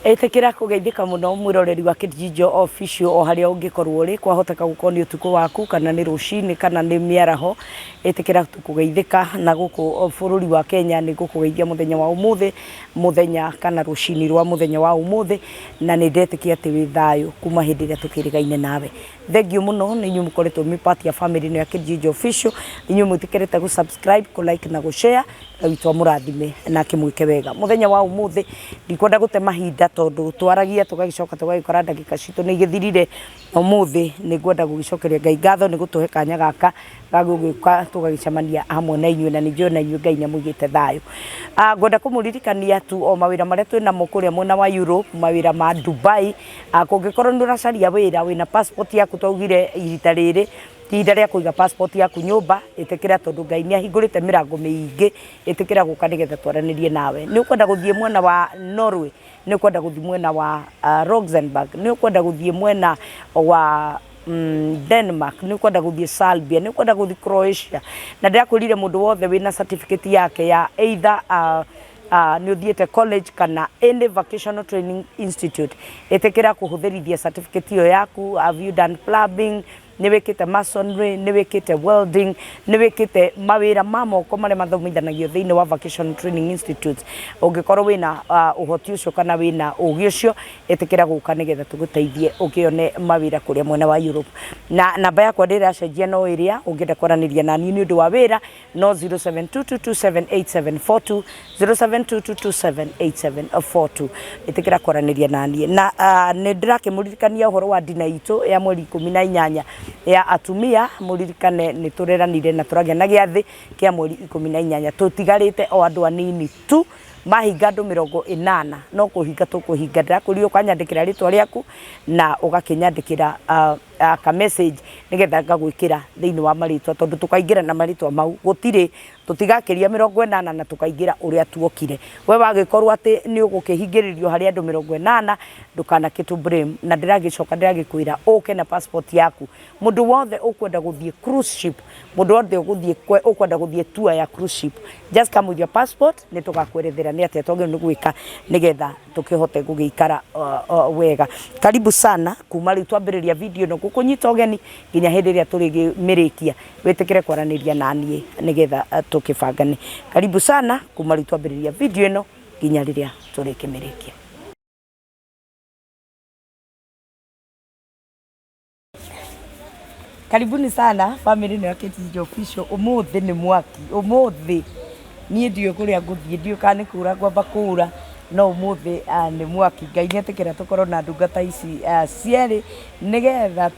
Ĩtĩkĩra kũgeithĩka mũno mwĩroreri wa Kĩnjinjo Official o harĩa ũngĩkorwo ũrĩ, kwahoteka gũkorwo nĩ ũtukũ waku kana nĩ rũcinĩ kana nĩ mĩaraho, ĩtĩkĩra kũgeithĩka na gũkũ bũrũri wa Kenya nĩ ngũkũgeithia mũthenya wa ũmũthĩ, mũthenya kana rũcinĩ rwa mũthenya wa ũmũthĩ, na nĩ ndetĩkia atĩ wĩ thayũ kuma hĩndĩ ĩrĩa tũkĩrĩgaine nawe. Thengiũ mũno nĩ inyuĩ mũkoretwo mwĩ part ya family ĩno ya Kĩnjinjo Official, inyuĩ mwĩtĩkĩrĩte gũ subscribe, kũ like na gũ share. Ngai witũ amũrathime na akĩmwĩke wega. Mũthenya wa ũmũthĩ ndikwenda gũte mahinda tondũ twaragia tũgagĩcoka tũgagĩkora ndagĩka citũ nĩ igĩthirire. Ũmũthĩ nĩ ngwenda gũgĩcokeria Ngai ngatho nĩ gũtũhe kanya gaka ga gũgĩũka tũgagĩcemania hamwe na inyuĩ na nĩ njũĩ ona inyuĩ Ngai nĩ amũigĩte thayũ. Ngwenda kũmũririkania tu o mawĩra marĩa twĩ namo kũrĩa mwena wa Europe, mawĩra ma Dubai. Kũngĩkorwo nĩ ũracaria wĩra wĩna passport yaku twaugire ihinda rĩrĩ Ti ihinda rĩa kũiga passport yaku nyũmba, ĩtĩkĩra tondũ Ngai nĩ ahingũrĩte mĩrango mĩingĩ, ĩtĩkĩra gũka nĩgetha twaranĩrie nawe. Nĩ ũkwenda gũthiĩ mwena wa Norway, nĩ ũkwenda gũthiĩ mwena wa Luxembourg, nĩ ũkwenda gũthiĩ mwena wa Denmark, nĩ ũkwenda gũthiĩ Serbia, nĩ ũkwenda gũthiĩ Croatia. Na ndĩrakwĩrire mũndũ wothe wĩna certificate yake ya either nĩ ũthiĩte college kana any vocational training institute, ĩtĩkĩra kũhũthĩrithia certificate ĩyo yaku. Have you done plumbing? Nĩ wĩkĩte masonry, nĩ wĩkĩte welding, nĩ wĩkĩte mawĩra ma moko marĩa mathomithanagio thĩinĩ wa vocational training institutes. Ũngĩkorwo wĩna ũhoti ũcio kana wĩna ũgĩ ũcio, ĩtĩkĩra gũka nĩgetha tũgũteithie ũkĩone mawĩra kũrĩa mwena wa Europe. Na namba yakwa ndĩracenjia no ĩrĩa, ũngĩenda kwaranĩria naniĩ nĩ ũndũ wa wĩra no 0722278742, 0722278742. Ĩtĩkĩra kwaranĩria naniĩ. Na nĩ ndĩrakĩmũririkania ũhoro wa ndina itũ ya mweri 18 ya atumia, mũririkane nĩ tũreranire na tũragĩa na gĩathĩ kĩa mweri 18, tũtigarĩte o andũ anini tu mahinga andũ 80 no kũhinga tũkũhinga. Ndĩrakũria ũkanyandĩkĩra rĩtwa rĩaku na ũgakĩnyandĩkĩra ka message nĩgetha ngagwĩkĩra thĩinĩ wa marĩtwa tondũ tũkaingĩra na marĩtwa mau gũtirĩ tũtigakĩria 80 na tũkaingĩra ũrĩa tuokire. We wagĩkorwo atĩ nĩ ũgũkĩhingĩrĩrio harĩ andũ 80 ndũkanakĩtũ blame na ndĩragĩcoka ndĩragĩkwĩra ũke na passport yaku. Mũndũ wothe ũkwenda gũthiĩ cruise ship, mũndũ wothe ũgũthiĩ ũkwenda gũthiĩ tour ya cruise ship, just come with your passport nĩ tũgakwerethera nĩ atĩa twagĩrĩirwo nĩ gwĩka nĩgetha tũkĩhote gũgĩikara wega. Karibu sana kuma rĩu twambĩrĩria video ĩno ngũkũnyita ũgeni nginya hĩndĩ ĩrĩa tũrĩmĩrĩkia wĩtĩkĩre kwaranĩria naniĩ nĩgetha tũkĩbangane. Karibu sana kuma rĩu twambĩrĩria video ĩno nginya rĩrĩa tũrĩkĩmĩrĩkia. Karibuni sana family ĩno ya Kate Official. Ũmũthĩ nĩ mwaki, ũmũthĩ niĩ ndiũĩ kũrĩa ngũthiĩ, ndiũĩ kana nĩ kũra ngwamba kũra, no ũmũthĩ nĩ mwaki. Ngai nĩ etĩkĩra tũkorwo na ndungata ici cierĩ nĩgetha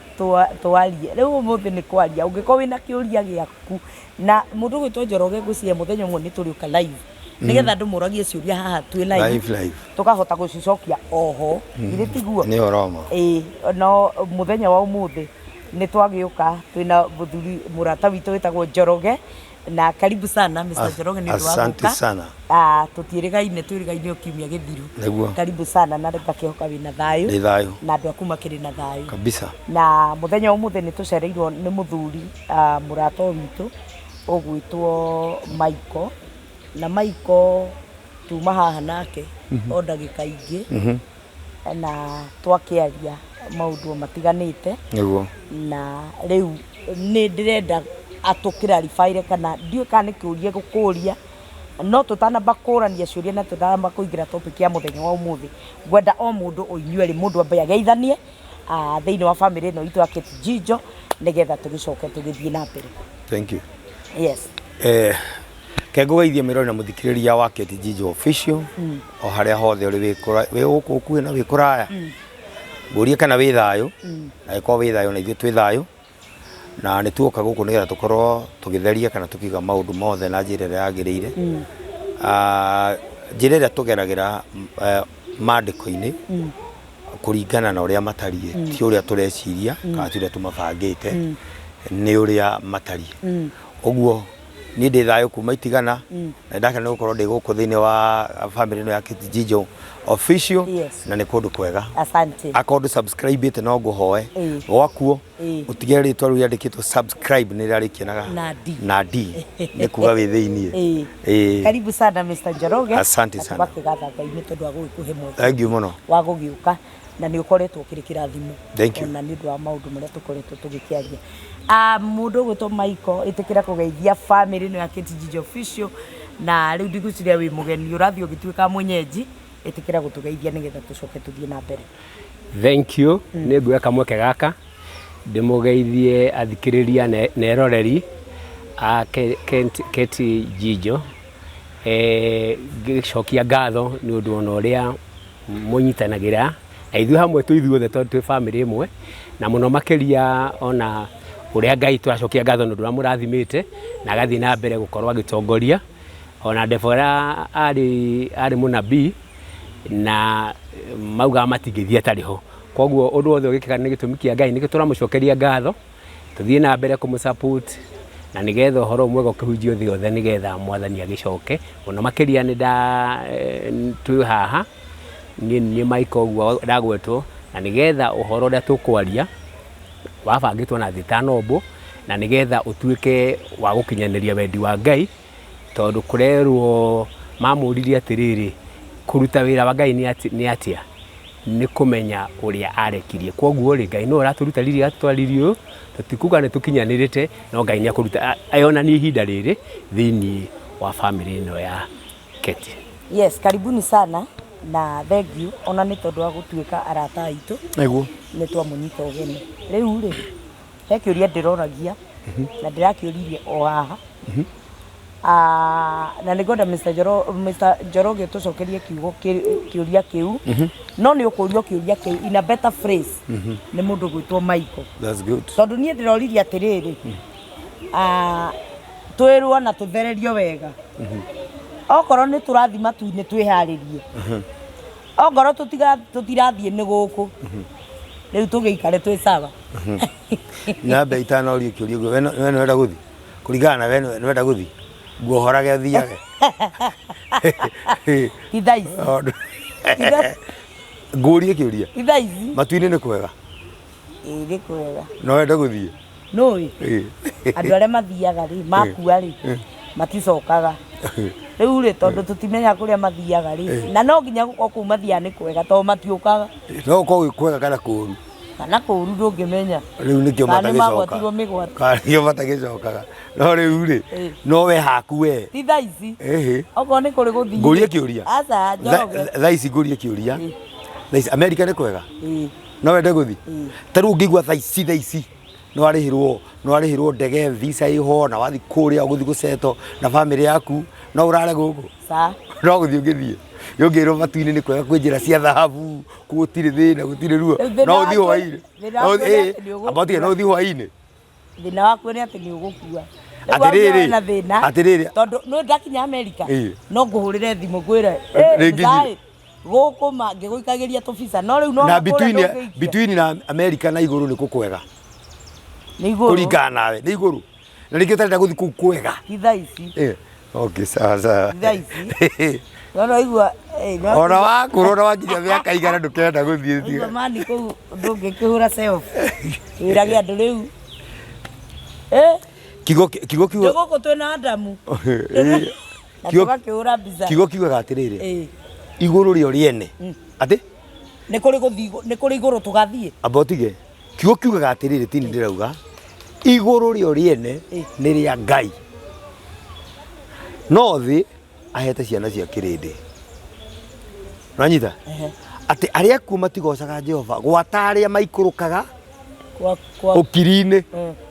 twarie. Rĩu ũmũthĩ nĩ kwaria, ũngĩkorwo wĩna kĩũria gĩaku, na mũndũ ũgwĩtwo Njoroge ngwĩciria mũthenya ũmwe nĩ tũrĩũka live, nĩgetha andũ moragie ciũria haha twĩ live, Live, live. Tũkahota gũcicokia oho, githĩ tiguo? Nĩ ũhoro wa ma. Ĩĩ, no mũthenya wa ũmũthĩ nĩ twagĩũka twĩna mũthuri mũrata witũ wĩtagwo Njoroge, na karibu sana Mr. Njoroge nĩ ũndũ wa Asante gũka. sana. Tũtiĩrĩgaine, twĩrĩgaine o kiumia gĩthiru. Nĩguo. Karibu sana na ngakĩhoka wĩna thayũ. Ndĩ thayũ. Na andũ aku makĩrĩ na thayũ. Kabisa. Na mũthenya wa ũmũthĩ nĩ tũcereirwo nĩ mũthuri mũrata witũ ũgwĩtwo Michael. Na Michael tuma haha nake o ndagĩka ingĩ na twakĩaria maũndũ matiganĩte. Nĩguo. Na rĩu nĩ ndĩrenda atũ clarify kana ndiũĩ kana nĩ kĩũria gũkũria, no tũtanamba kũrania ciũria na tũtanamba kũingĩra topic ya mũthenya wa ũmũthĩ, ngwenda o mũndũ o inyuerĩ mũndũ ambe ageithanie thĩinĩ wa family ĩno itũ ya Kate Njijo nĩgetha tũgĩcoke tũgĩthiĩ na mbere. Thank you. Yes. Ke ngũgeithie mwĩrori na mũthikĩrĩria wa Kate Njijo Official o harĩa hothe ũrĩ, wĩ gũkũ gũkuhĩ na wĩ kũraya, ngũrie kana wĩ thayũ, na angĩkorwo wĩ thayũ na ithuĩ twĩ thayũ, na nĩ tuoka gũkũ nĩgetha tũkorwo tũgĩtheria kana tũkĩiga maũndũ mothe na njĩra ĩrĩa yagĩrĩire. Njĩra ĩrĩa tũgeragĩra mandĩko-inĩ kũringana na ũrĩa matariĩ, ti ũrĩa tũreciria kana ti ũrĩa tũmabangĩte, nĩ ũrĩa matariĩ. Ũguo Niĩ ndĩ thayũ kuma Itigana na ndakena nĩ gũkorwo ndĩ gũkũ thĩinĩ wa family ĩno ya Kijiji Official. Yes. Na nĩ kũndũ kwega. Asante. Akorwo ndũ subscribe ĩte no ngũhoe Ĩĩ. gwakuo Ĩĩ. ũtigĩre rĩtwa rĩu rĩandĩkĩtwo subscribe nĩ rĩarĩkenaga Na D. Na D nĩ kuga wĩ thĩiniĩ. Ĩĩ. Ĩĩ. Karibu sana Mr. Njoroge. Asante Na sana. Tũgakĩgatha Ngai nĩ tondũ wa gũgĩkũhe mweke Thank you mũno. wa gũgĩũka na nĩ ũkoretwo ũkĩrĩ kĩrathimo. Thank you. Ona nĩ ũndũ wa maũndũ marĩa tũkoretwo tũgĩkĩaria. Ah, mũndũ ũgwĩtwo Michael, ĩtĩkĩra kũgeithia family ĩno ya Kijiji Official, na rĩu ndigwĩciria wĩ mũgeni, ũrathiĩ ũgĩtuĩka mwenyeji, ĩtĩkĩra gũtũgeithia nĩgetha tũcoke tũthiĩ na mbere. Thank you. Nĩ nguoya kamweke gaka ndĩmũgeithie athikĩrĩria na eroreri a Keti Jijo, ngĩcokia ngatho nĩ ũndũ ona ũrĩa mũnyitanagĩra na ithuĩ hamwe twĩ ithuothe tondũ twĩ bamĩrĩ ĩmwe, na mũno makĩria ona ũrĩa Ngai tũracokia ngatho nĩ ũndũ ũrĩa amũrathimĩte na agathiĩ na mbere gũkorwo agĩtongoria. Ona Deborah arĩ mũnabii na maugaga matingĩthiĩ atarĩ ho. Koguo ũndũ wothe ũgĩkĩka nĩ gĩtũmi kĩa Ngai, nĩkĩo tũramũcokeria ngatho, tũthiĩ na mbere kũmũ support na nĩgetha ũhoro ũyũ mwega ũkĩhunjio thĩ yothe nĩgetha mwathani agĩcoke. Mũno makĩria nĩ nda twĩ haha, niĩ nĩ niĩ Michael ũguo ndagwetwo, na nĩgetha ũhoro ũrĩa tũkwaria wabangĩtwo na thĩ ĩtanombwo, na nĩgetha ũtuĩke wa gũkinyanĩria wendi wa Ngai, tondũ kũrerwo mamũririe atĩrĩrĩ, kũruta wĩra wa Ngai nĩ atĩa? Nĩ kũmenya ũrĩa arekirie. Kwoguo rĩ, Ngai nĩwe ũratũruta riri agatũtwara riri ũyũ, tũtikuga nĩ tũkinyanĩrĩte, no Ngai nĩ akũruta eyonanie ihinda rĩrĩ thĩinĩ wa bamĩrĩ ĩno ya Keti. Yes, karibuni sana na thank you ona nĩ tondũ wa gũtuĩka arata aitũ. Nĩguo. Nĩ twamũnyita ũgeni. Rĩu rĩ, he kĩũria ndĩroragia na ndĩrakĩũririe o haha. Ah, na nĩ ngwenda Mr. Mr. Njoroge tũcokerie kiugo kĩũria kĩu, no nĩ ũkũrio kĩũria kĩu in a better phrase nĩ mũndũ gwĩtwo Michael. That's good. Tondũ niĩ ndĩroririe atĩrĩrĩ, ah, twĩrwo na tũthererio wega, okorwo nĩ tũrathiĩ matu-inĩ twĩharĩrie, okorwo tũtirathiĩ nĩ gũkũ rĩu tũgĩikare twĩ sawa. Nyambe itanorio kĩũria ũguo, we nĩwenda gũthiĩ kũringana na we nĩwenda gũthiĩ nguohorage thiage. Ti thaa ici. Ngũrie kĩũria. Ti thaa ici. Matu-inĩ nĩ kwega? Ĩĩ nĩ kwega. No wende gũthiĩ? Nũĩ andũ arĩa mathiaga rĩ, makua rĩ, maticokaga. Rĩu rĩ, tondũ tũtimenya kũrĩa mathiaga rĩ, na no nginya gũkorwo kũu mathiaga nĩ kwega tondũ matiũkaga. No gũkorwo gwĩ kwega kana kũũru. Kana kũũru ndũngĩmenya. Rĩu nĩkĩo Kana nĩ matagĩcokaga. magwatirwo mĩgwate. Kana nĩkĩo matagĩcokaga. No rĩu rĩ, no we haku we. Ti thaa ici. Ĩhĩ. Okorwo nĩ kũrĩ gũthiĩ. Ngũrie kĩũria. Aca, Njoroge. Thaa ici ngũrie kĩũria. Thaa ici Amerika nĩ kwega? Ĩĩ. No wende gũthiĩ? Ta rĩu ũngĩigua thaa ici, thaa ici nĩ warĩhĩrwo, nĩ warĩhĩrwo ndege, visa ĩho, na wathiĩ kũrĩa ũgũthiĩ gũceto na bamĩrĩ yaku, no ũrare gũkũ? Ca. No gũthiĩ ũngĩthiĩ. Ũngĩrwo matu-inĩ nĩ kwega, kwĩ njĩra cia thahabu, gũtirĩ thĩna, gũtirĩ ruo. Rĩu thĩna No ũthiĩ waku- hwaĩ-inĩ. thĩna No waku nĩ ũthiĩ, atĩ nĩ ũgũkua. amba ũtige, no ũthiĩ hwaĩ-inĩ. Thĩna waku nĩ atĩ nĩ ũgũkua. Rĩu Atĩrĩrĩ, waumia wĩna thĩna, atĩrĩrĩ. Tondũ nĩ ndakinya Amerika, Ĩĩ. no ngũhũrĩre thimũ ngwĩre, Rĩngĩ Ngai, gũkũ ma ngĩgũikagĩria tũbica, no rĩu no Na kũrĩa between, ndũngĩikia. between na Amerika na igũrũ nĩ kũ kwega? Nĩ igũrũ. Kũringana nawe, nĩ igũrũ. Na nĩkĩo ũtarenda gũthiĩ kũu kwega. Ti thaa ici. Okay, sawa sawa. Ti thaa ici. No no igua, no Ona wakũra ona wakinya mĩaka igana ndũkenda gũthiĩ Igua mani kũu ndũngĩkĩhũra selfie. Wĩrage andũ rĩu. Kiugo kiugo kiugo Nĩ gũkũ twĩna Adamu. Na tũgakĩhũra mbica. Kiugo kiugaga atĩrĩrĩ, igũrũ rĩo rĩene. Atĩ? Nĩ kũrĩ gũthiĩ, nĩ kũrĩ igũrũ tũgathiĩ. Amba ũtige. Kiugo kiugaga atĩrĩrĩ, tini ndĩrauga, igũrũ rĩo rĩene nĩ rĩa Ngai. No thĩ ahete ciana cia kĩrĩndĩ. Nĩwanyita? Atĩ arĩa akuũ matigocaga Jehova, gwata arĩa maikũrũkaga ũkiri-inĩ.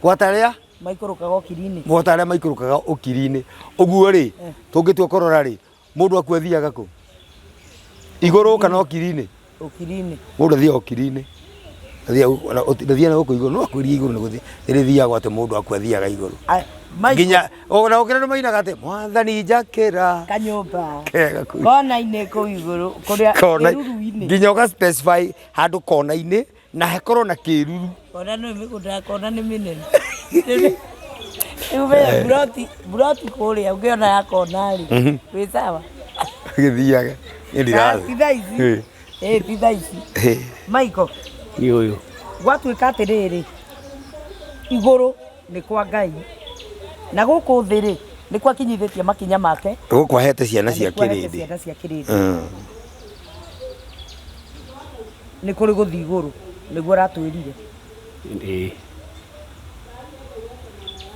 Gwata arĩa? Maikũrũkaga ũkiri-inĩ. Gwata arĩa maikũrũkaga ũkiri-inĩ. Ũguo rĩ, tũngĩtua kũrora rĩ, mũndũ akua athiaga kũ? Igũrũ kana ũkiri-inĩ? Ũkiri-inĩ. Mũndũ athiaga ũkiri-inĩ. Ndathiaga na gũkũ igũrũ, no akwĩrie igũrũ nĩ gũthiĩ, nĩrĩthiagwo atĩ mũndũ akua athiaga igũrũ. Nginya ona ũkĩra nĩ mainaga atĩ mwathani njakĩra kanyũmba kega kũu. Kona-inĩ kũu igũrũ, kũrĩa Kona- kĩruru-inĩ. Nginya ũga specify handũ kona-inĩ na hakorwo na kĩruru. Kona nĩ mĩgũnda ya kona nĩ mĩnene. Rĩu we buroti buroti kũrĩa ũngĩona ya kona rĩ wĩ sawa. Gĩthiage. Niĩ Ah, ndirathi. ti thaa ici. Ĩ ti thaa ici. Michael, Nĩ ũyũ. Gwatuĩka atĩrĩrĩ, igũrũ nĩ kwa Ngai na gũkũ thĩ rĩ nĩ kwa kinyithĩtie makinya make. Gũkũ ahete ciana Na cia nĩ kwa ahete kĩrĩndĩ. Ciana cia kĩrĩndĩ. Nĩ kũrĩ gũthiĩ igũrũ nĩguo aratwĩrire. Ĩĩ.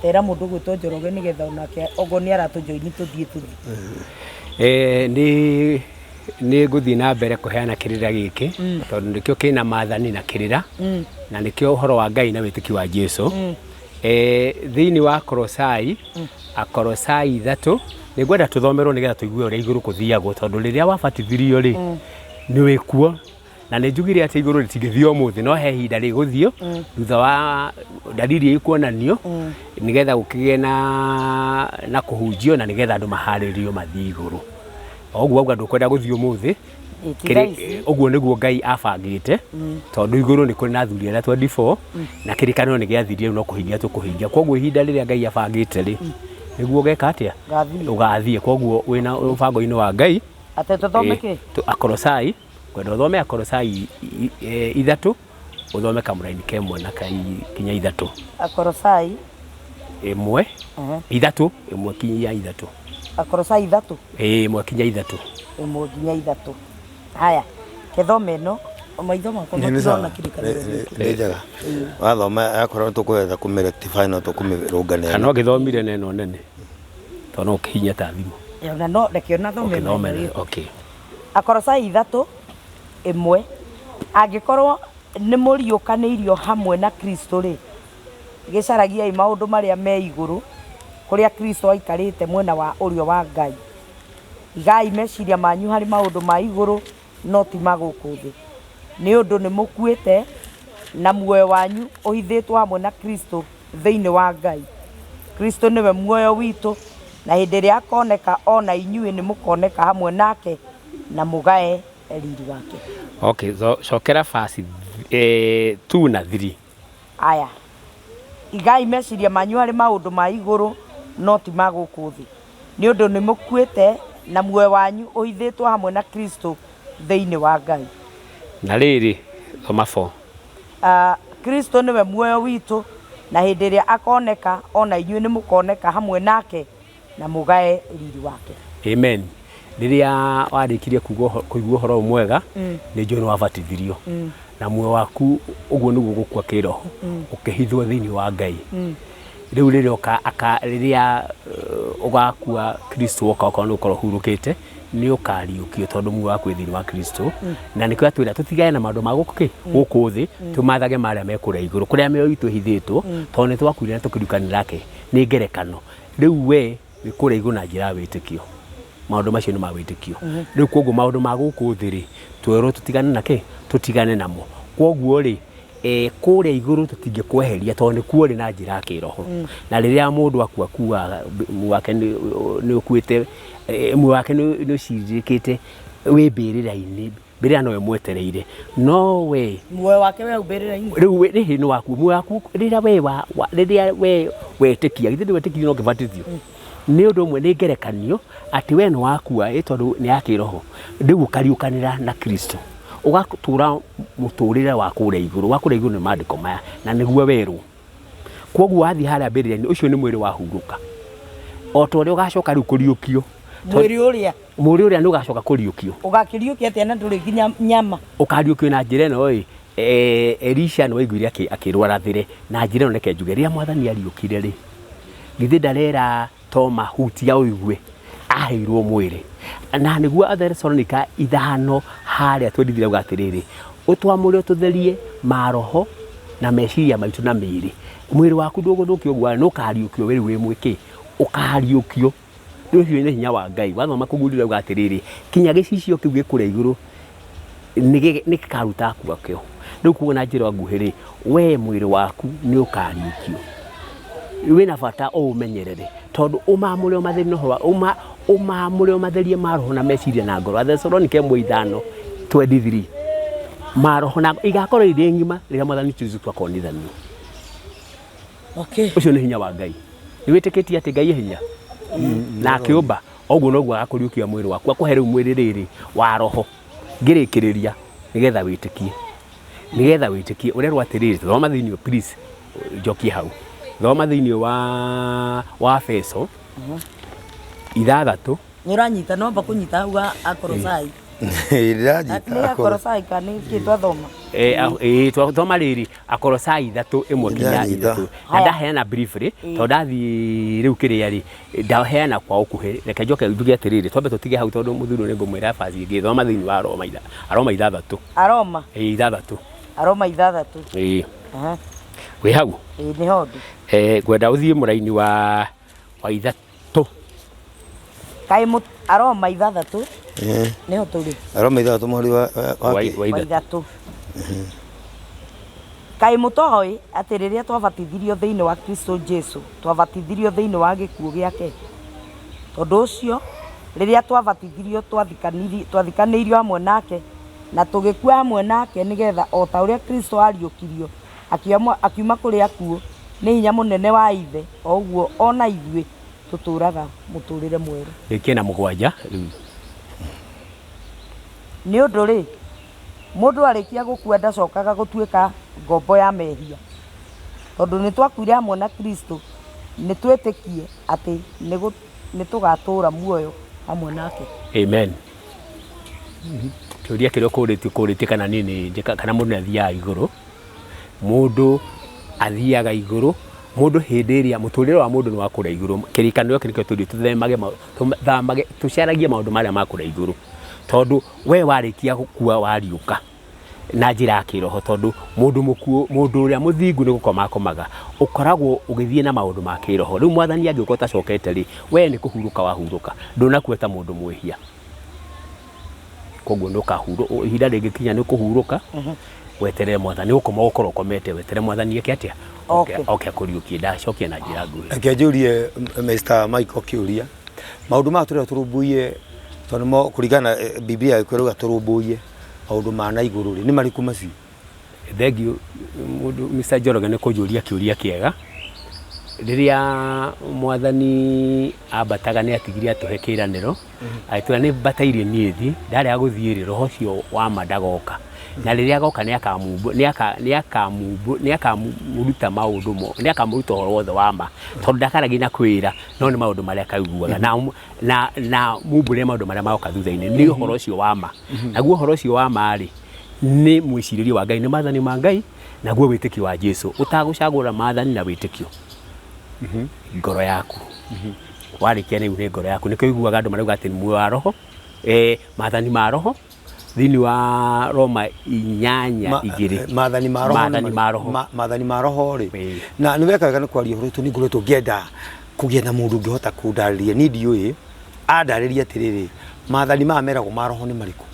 Tera mũndũ gwĩtwo Njoroge nĩgetha onake okorwo nĩ aratũjoini tũthiĩ tũthiĩ. Nĩ ngũthiĩ na mbere kũheana kĩrĩra gĩkĩ tondũ nĩkĩo kĩna maathani na kĩrĩra na nĩkĩo ũhoro wa Ngai na wĩtĩkio wa Jesu. Thĩinĩ wa Kolosai, Akolosai 3 nĩ ngwenda tũthomerwo nĩgetha tũigue ũrĩa igũrũ kũthiagwo tondũ rĩrĩa wabatithirio rĩ nĩ wĩkuo na nĩ njugire atĩ igũrũ rĩtingĩthio ũmũthĩ no he ihinda rĩgũthio thutha wa dalili ĩkuonanio nĩgetha gũkĩgĩe na kũhunjio na nĩgetha andũ maharĩrio mathiĩ igũrũ. O ũguo auga ndũkwenda gũthiĩ ũmũthĩ. Ĩ, ti thaa ici. Ũguo nĩguo Ngai abangĩte tondũ igũrũ nĩ kũrĩ na athuri arĩa 24 na kĩrĩkanĩro nĩ gĩathirire rĩu no kũhingia tũkũhingia. Koguo ihinda rĩrĩa Ngai abangĩte rĩ nĩguo ũgeka atĩa? Ngathiĩ. Ũgathiĩ. Koguo wĩna mũbango-inĩ wa Ngai. Atĩ tũthome kĩ? Akolosai, ngwenda ũthome Akolosai 3 ũthome kamũraini ka 1 na kinya 3. Akolosai 1 3 1 kinya 3. Akolosai 3. Ĩĩ, 1 kinya 3. 1 nginya 3. Haya, kĩthome ĩno maitho makwa Nĩ sawa. matirona kĩrĩkanĩro gĩkĩ. Nĩ njega. Wathoma akorwo tũkwenda kũmĩ-rectify no tũkũmĩrũngania. Kana ũgĩthomire na ĩno nene tondũ no ũkĩhihinye ta thimũ. Ona no reke ona thome Ũkĩthome ĩno. okay. Akolosai 3:1 angĩkorwo nĩ mũriũkanĩirio hamwe na Kristo rĩ, gĩcaragiai maũndũ marĩa me igũrũ kũrĩa Kristo aikarĩte mwena wa ũrĩo wa Ngai. Igai meciria manyu harĩ maũndũ ma igũrũ no ti ma gũkũ thĩ, nĩ ũndũ nĩ mũkuĩte na muoyo wanyu ũhithĩtwo hamwe na Kristo thĩinĩ wa Ngai. Kristo nĩwe muoyo witũ, na hĩndĩ ĩrĩa akoneka ona inyuĩ nĩ mũkoneka hamwe nake na mũgae riri wake. Okay, so cokera verse 2 na 3. Aya, igai meciria manyu harĩ maũndũ ma igũrũ no ti ma gũkũ thĩ, nĩ ũndũ nĩ mũkuĩte na muoyo wanyu ũhithĩtwo hamwe na Kristo thĩinĩ wa Ngai. Na rĩrĩ, thoma 4. Kristo nĩwe muoyo witũ, na hĩndĩ ĩrĩa akoneka ona inyuĩ nĩ mũkoneka hamwe nake na mũgae riri wake. Amen. Rĩrĩa warĩkirie kũigua ũhoro ũyũ mwega nĩ njũĩ nĩ wabatithirio na muoyo waku ũguo nĩguo gũkua kĩroho ũkĩhithwo thĩinĩ wa Ngai. Rĩu rĩrĩa rĩrĩa ũgakua Kristo woka okorwo nĩ ũkorwo ũhurũkĩte nĩ ũkariũkio tondũ muoyo waku wĩ thĩinĩ wa Kristo. Na nĩkĩo atwĩra tũtigane na maũndũ ma gũkũ kĩ gũkũ thĩ tũmathage marĩa me kũrĩa igũrũ kũrĩa mĩoyo itũ ĩhithĩtwo tondũ nĩ twakuire na tũkĩriũkanĩra nake nĩ ngerekano. Rĩu we wĩ kũrĩa igũrũ na njĩra ya wĩtĩkio. Maũndũ macio nĩ ma wĩtĩkio. Rĩu koguo maũndũ ma gũkũ thĩ rĩ twerwo tũtigane na kĩ tũtigane namo. Koguo rĩ kũrĩa igũrũ tũtingĩkweheria tondũ nĩkuo ũrĩ na njĩra ya kĩroho. Na rĩrĩa mũndũ akua akuaga muoyo wake nĩ ũkuĩte, muoyo wake nĩ ũcirĩkĩte wĩ mbĩrĩra-inĩ, mbĩrĩra no ĩmwetereire. No we muoyo wake we mbĩrĩra-inĩ. Rĩu we rĩhĩ nĩ waku muoyo waku rĩrĩa we wa, wa, rĩrĩa we wetĩkia githĩ ndwetĩkirie no ũkĩbatithio. Nĩ ũndũ ũmwe nĩ ngerekanio atĩ we nĩ wakua tondũ nĩ ya kĩroho rĩu ũkariũkanĩra na Kristo ũgatũra mũtũrĩre wa kũrĩa igũrũ wa kũrĩa igũrũ nĩ maandĩko maya na nĩguo werwo. Koguo wathiĩ harĩa mbĩrĩra-inĩ ũcio nĩ mwĩrĩ wahurũka o ta ũrĩa ũgacoka rĩu kũriũkio. Mwĩrĩ ũrĩa? Mwĩrĩ ũrĩa nĩ ũgacoka kũriũkio. Ũgakĩriũkia atĩa na ndũrĩ nginya nyama? Ũkariũkio na njĩra ĩno ĩ, Elisha nĩ waiguire akĩrwara thĩre na njĩra ĩno reke njuge rĩrĩa mwathani ariũkire rĩ githĩ ndarera Toma hutia ũigue aheirwo mwĩrĩ na nĩguo Athesalonika 5 harĩa twendithire auga atĩrĩrĩ ũtwamũre ũtũtherie maroho na meciria maitũ na mĩĩrĩ mwĩrĩ waku ndũgũthũkio ũguo nĩ ũkariũkio wĩ wĩ mwĩkĩ ũkariũkio. Rĩu ũcio nĩ hinya wa Ngai wathoma kũgurire auga atĩrĩrĩ kinya gĩcicio kĩu gĩkũrĩa igũrũ nĩ gĩkaruta akua kĩo. Rĩu kuona na njĩra nguhĩ rĩ we mwĩrĩ waku nĩ ũkariũkio wĩna bata ũũmenyerere tondũ ũmamũre ũmatherie ũhoro wa ũmamũre ũmatherie maroho na meciria na ngoro. Athesalonika 1:5:23 maroho na igakorwo irĩ ng'ima rĩrĩa mwathani Jesũ akonithanio. Okay. Ũcio nĩ hinya wa Ngai. Nĩ wĩtĩkĩtie atĩ Ngai e hinya na akĩũmba oguo noguo agakũriũkia mwĩrĩ waku akũhe rĩu mwĩrĩ rĩrĩ wa roho. Ngĩrĩkĩrĩria nĩgetha wĩtĩkie, nĩgetha wĩtĩkie ũrerwo atĩrĩrĩ, thoma thĩinĩ please, njokie hau, thoma thĩinĩ wa Efeso 6. Nĩ ũranyita, no amba kũnyita hau Akorosai. Ndĩranyita. Nĩ Akorosai kana nĩ kĩ twathoma? Twathoma rĩrĩ Akorosai 3:1 nginya Ndĩranyita. 3. Na ndaheana briefly tondũ ndathiĩ rĩu kĩrĩa rĩ ndaheana kwa ũkuhĩ, reke njoke njuge atĩrĩrĩ, twambe tũtige hau tondũ mũthuri ũyũ nĩngũmwĩra verse ĩngĩ. Thoma thĩinĩ wa Roma Aroma 6. Aroma. Ĩĩ, 6. Aroma 6. Ĩĩ. Wĩ hau? Ĩĩ, nĩho ndĩ. Ngwenda ũthiĩ mũraini wa 3. Kaĩ Aroma 6. Nĩho tũrĩ. Aroma 6 mũhari wa kĩ? Wa 3. Kaĩ mũtoĩ atĩ rĩrĩa twabatithirio thĩinĩ wa Kristo Jesu, twabatithirio thĩinĩ wa gĩkuũ gĩake? Tondũ ũcio, rĩrĩa twabatithirio twathikanĩirio hamwe nake na tũgĩkua hamwe nake, nĩgetha o ta ũrĩa Kristo ariũkirio akiuma kũrĩ akuũ nĩ hinya mũnene wa Ithe, o ũguo o na ithuĩ tũtũũraga mũtũũrĩre mwerũ. Rĩkia na 7 rĩu. Nĩ ũndũ rĩ, mũndũ arĩkia gũkua ndacokaga gũtuĩka ngombo ya mehia. Tondũ nĩ twakuire hamwe na Kristo, nĩ twĩtĩkie atĩ nĩ tũgatũũra muoyo hamwe nake. Amen. Kĩũria kĩrĩa ũkũrĩtie, ũkũrĩtie kana niĩ nĩ njĩka, kana mũndũ nĩ athiaga igũrũ. Mũndũ athiaga igũrũ, mũndũ hĩndĩ ĩrĩa mũtũrĩre wa mũndũ nĩ wa kũrĩa igũrũ. Kĩrĩkanĩro gĩkĩ nĩkĩo tũthiĩ tũthemage tũthamage, tũcaragie maũndũ marĩa ma kũrĩa igũrũ. Tondũ we warĩkia gũkua wariũka na njĩra ya kĩroho, tondũ mũndũ mũkuũ, mũndũ ũrĩa mũthingu nĩ gũkoma akomaga, ũkoragwo ũgĩthiĩ na maũndũ ma kĩroho. Rĩu mwathani angĩũka ũtacokete rĩ, we nĩ kũhurũka wahurũka, ndũnakua ta mũndũ mwĩhia. Koguo nĩ ũkahurũ-, ihinda rĩngĩkinya nĩ ũkũhurũka, weterere mwathani, gũkoma ũgũkorwo ũkomete, weterere mwathani eke atĩa? Oke akũriũkie. Ndacokia na njĩra nguhĩ. Reke njũrie Mr. Michael kĩũria. Maũndũ maya tũrĩa tũrũmbũiye, tondũ nĩmo kũringana na Biblia ĩkwĩrũga tũrũmbũiye maũndũ ma na igũrũ rĩ, nĩ marĩkũ macio? Thengiũ mũndũ Mr. Njoroge nĩ kũnjũria kĩũria kĩega. Rĩrĩa mwathani ambataga nĩ atigire atũhe kĩĩranĩro, agĩtwĩra nĩ mbatairie niĩ thiĩ, ndarega gũthiĩ rĩ, roho ũcio wa ma ndagoka. Na rĩrĩa agoka nĩ akamũruta maũndũ mo, nĩ akamũruta ũhoro wothe wa ma, tondũ ndakaragia na kwĩra, no nĩ maũndũ marĩa akaiguaga. Na mumbũre maũndũ marĩa magoka thutha-inĩ, nĩ ũhoro ũcio wa ma. Naguo ũhoro ũcio wa ma rĩ, nĩ mwĩcirĩrie wa Ngai, nĩ maathani ma Ngai, naguo wĩtĩkio wa Jesu. Ũtagũcagũra maathani na wĩtĩkio, ngoro yaku. Warĩkia rĩu nĩ ngoro yaku. Nĩkĩo ũiguaga andũ marauga atĩ muoyo wa roho, maathani ma roho, thĩinĩ wa Roma 8 2. Maathani ma roho nĩ Maathani ma roho. Maathani ma roho rĩ. Na nĩ weka wega nĩ kwaria ũhoro ũyũ, nĩ ngoretwo ngĩenda kũgĩa na mũndũ ũngĩhota kũndarĩria. Niĩ ndiũĩ, andarĩrie atĩrĩrĩ, maathani maya meragwo ma roho nĩ marĩkũ?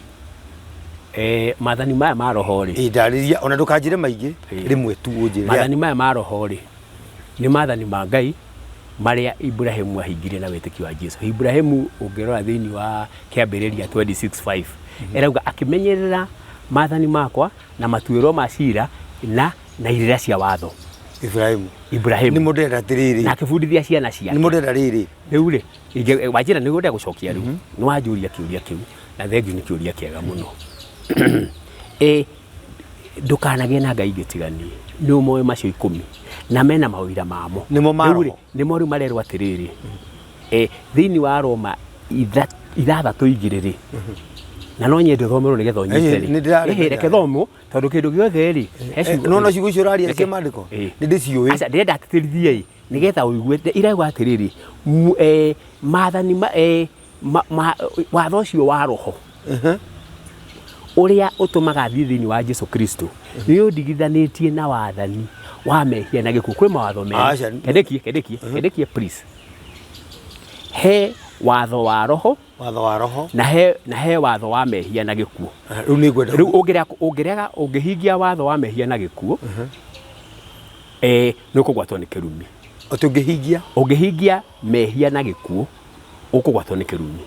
Maathani maya ma roho rĩ. Ndarĩria, ona ndũkanjĩre maingĩ, rĩmwe tu ũnjĩre. Maathani maya ma roho rĩ, nĩ maathani ma Ngai marĩa Ibrahimu ahingirie na wĩtĩkio wa Jesu. Ibrahimu ũngĩrora thĩinĩ wa kĩambĩrĩria 26:5, erauga akĩmenyerera maathani makwa na matuĩro ma cira na irĩra cia watho. Ibrahimu. Ibrahimu. Nĩ mũndĩrenda atĩrĩrĩ. Na akĩbundithia ciana ciake. Nĩ mũndĩrenda rĩrĩ. Rĩu rĩ, wanjĩra nĩguo ndĩrenda gũcokia rĩu. Nĩ wanjũria kĩũria kĩu, na thengiũ nĩ kĩũria kĩega mũno. Ndũkanagĩe na Ngai ingĩ tiga niĩ. Nĩ ũmoĩ macio 10 na mena mawĩra mamo. Nĩmo ma Rĩu rĩ, roho. nĩmo rĩu marerwo atĩrĩrĩ. Thĩinĩ wa Roma 6:2 rĩ, na no nyende ũthomerwo nĩgetha ũnyite rĩ. Nĩ ndĩrarĩ Reke thomwo, tondũ kĩndũ gĩothe rĩ, he ciugo No, no ciugo icio ũraria Reke. cia maandĩko? Nĩ ndĩciũĩ. Aca, ndĩrenda atĩtĩrithie ĩ, nĩgetha ũigue, irauga atĩrĩrĩ, maathani ma, ma, ma, watho ũcio wa roho ũrĩa ũtũmaga thiĩ thĩinĩ wa Jesu Kristo nĩ ũndigithanĩtie na wathani wa mehia na gĩkuũ. Kwĩ mawatho merĩ. Aca. Kendĩkie, kendĩkie, kendĩkie please. He watho wa roho, watho wa roho, na he watho wa mehia na gĩkuũ. Rĩu nĩ ngwenda. Rĩu ũngĩrega, ũngĩhingia watho wa mehia na gĩkuũ, nĩ ũkũgwatwo nĩ kĩrumi. Atĩ ũngĩhingia? Ũngĩhingia mehia na gĩkuũ, Ũkũgwatwo nĩ kĩrumi.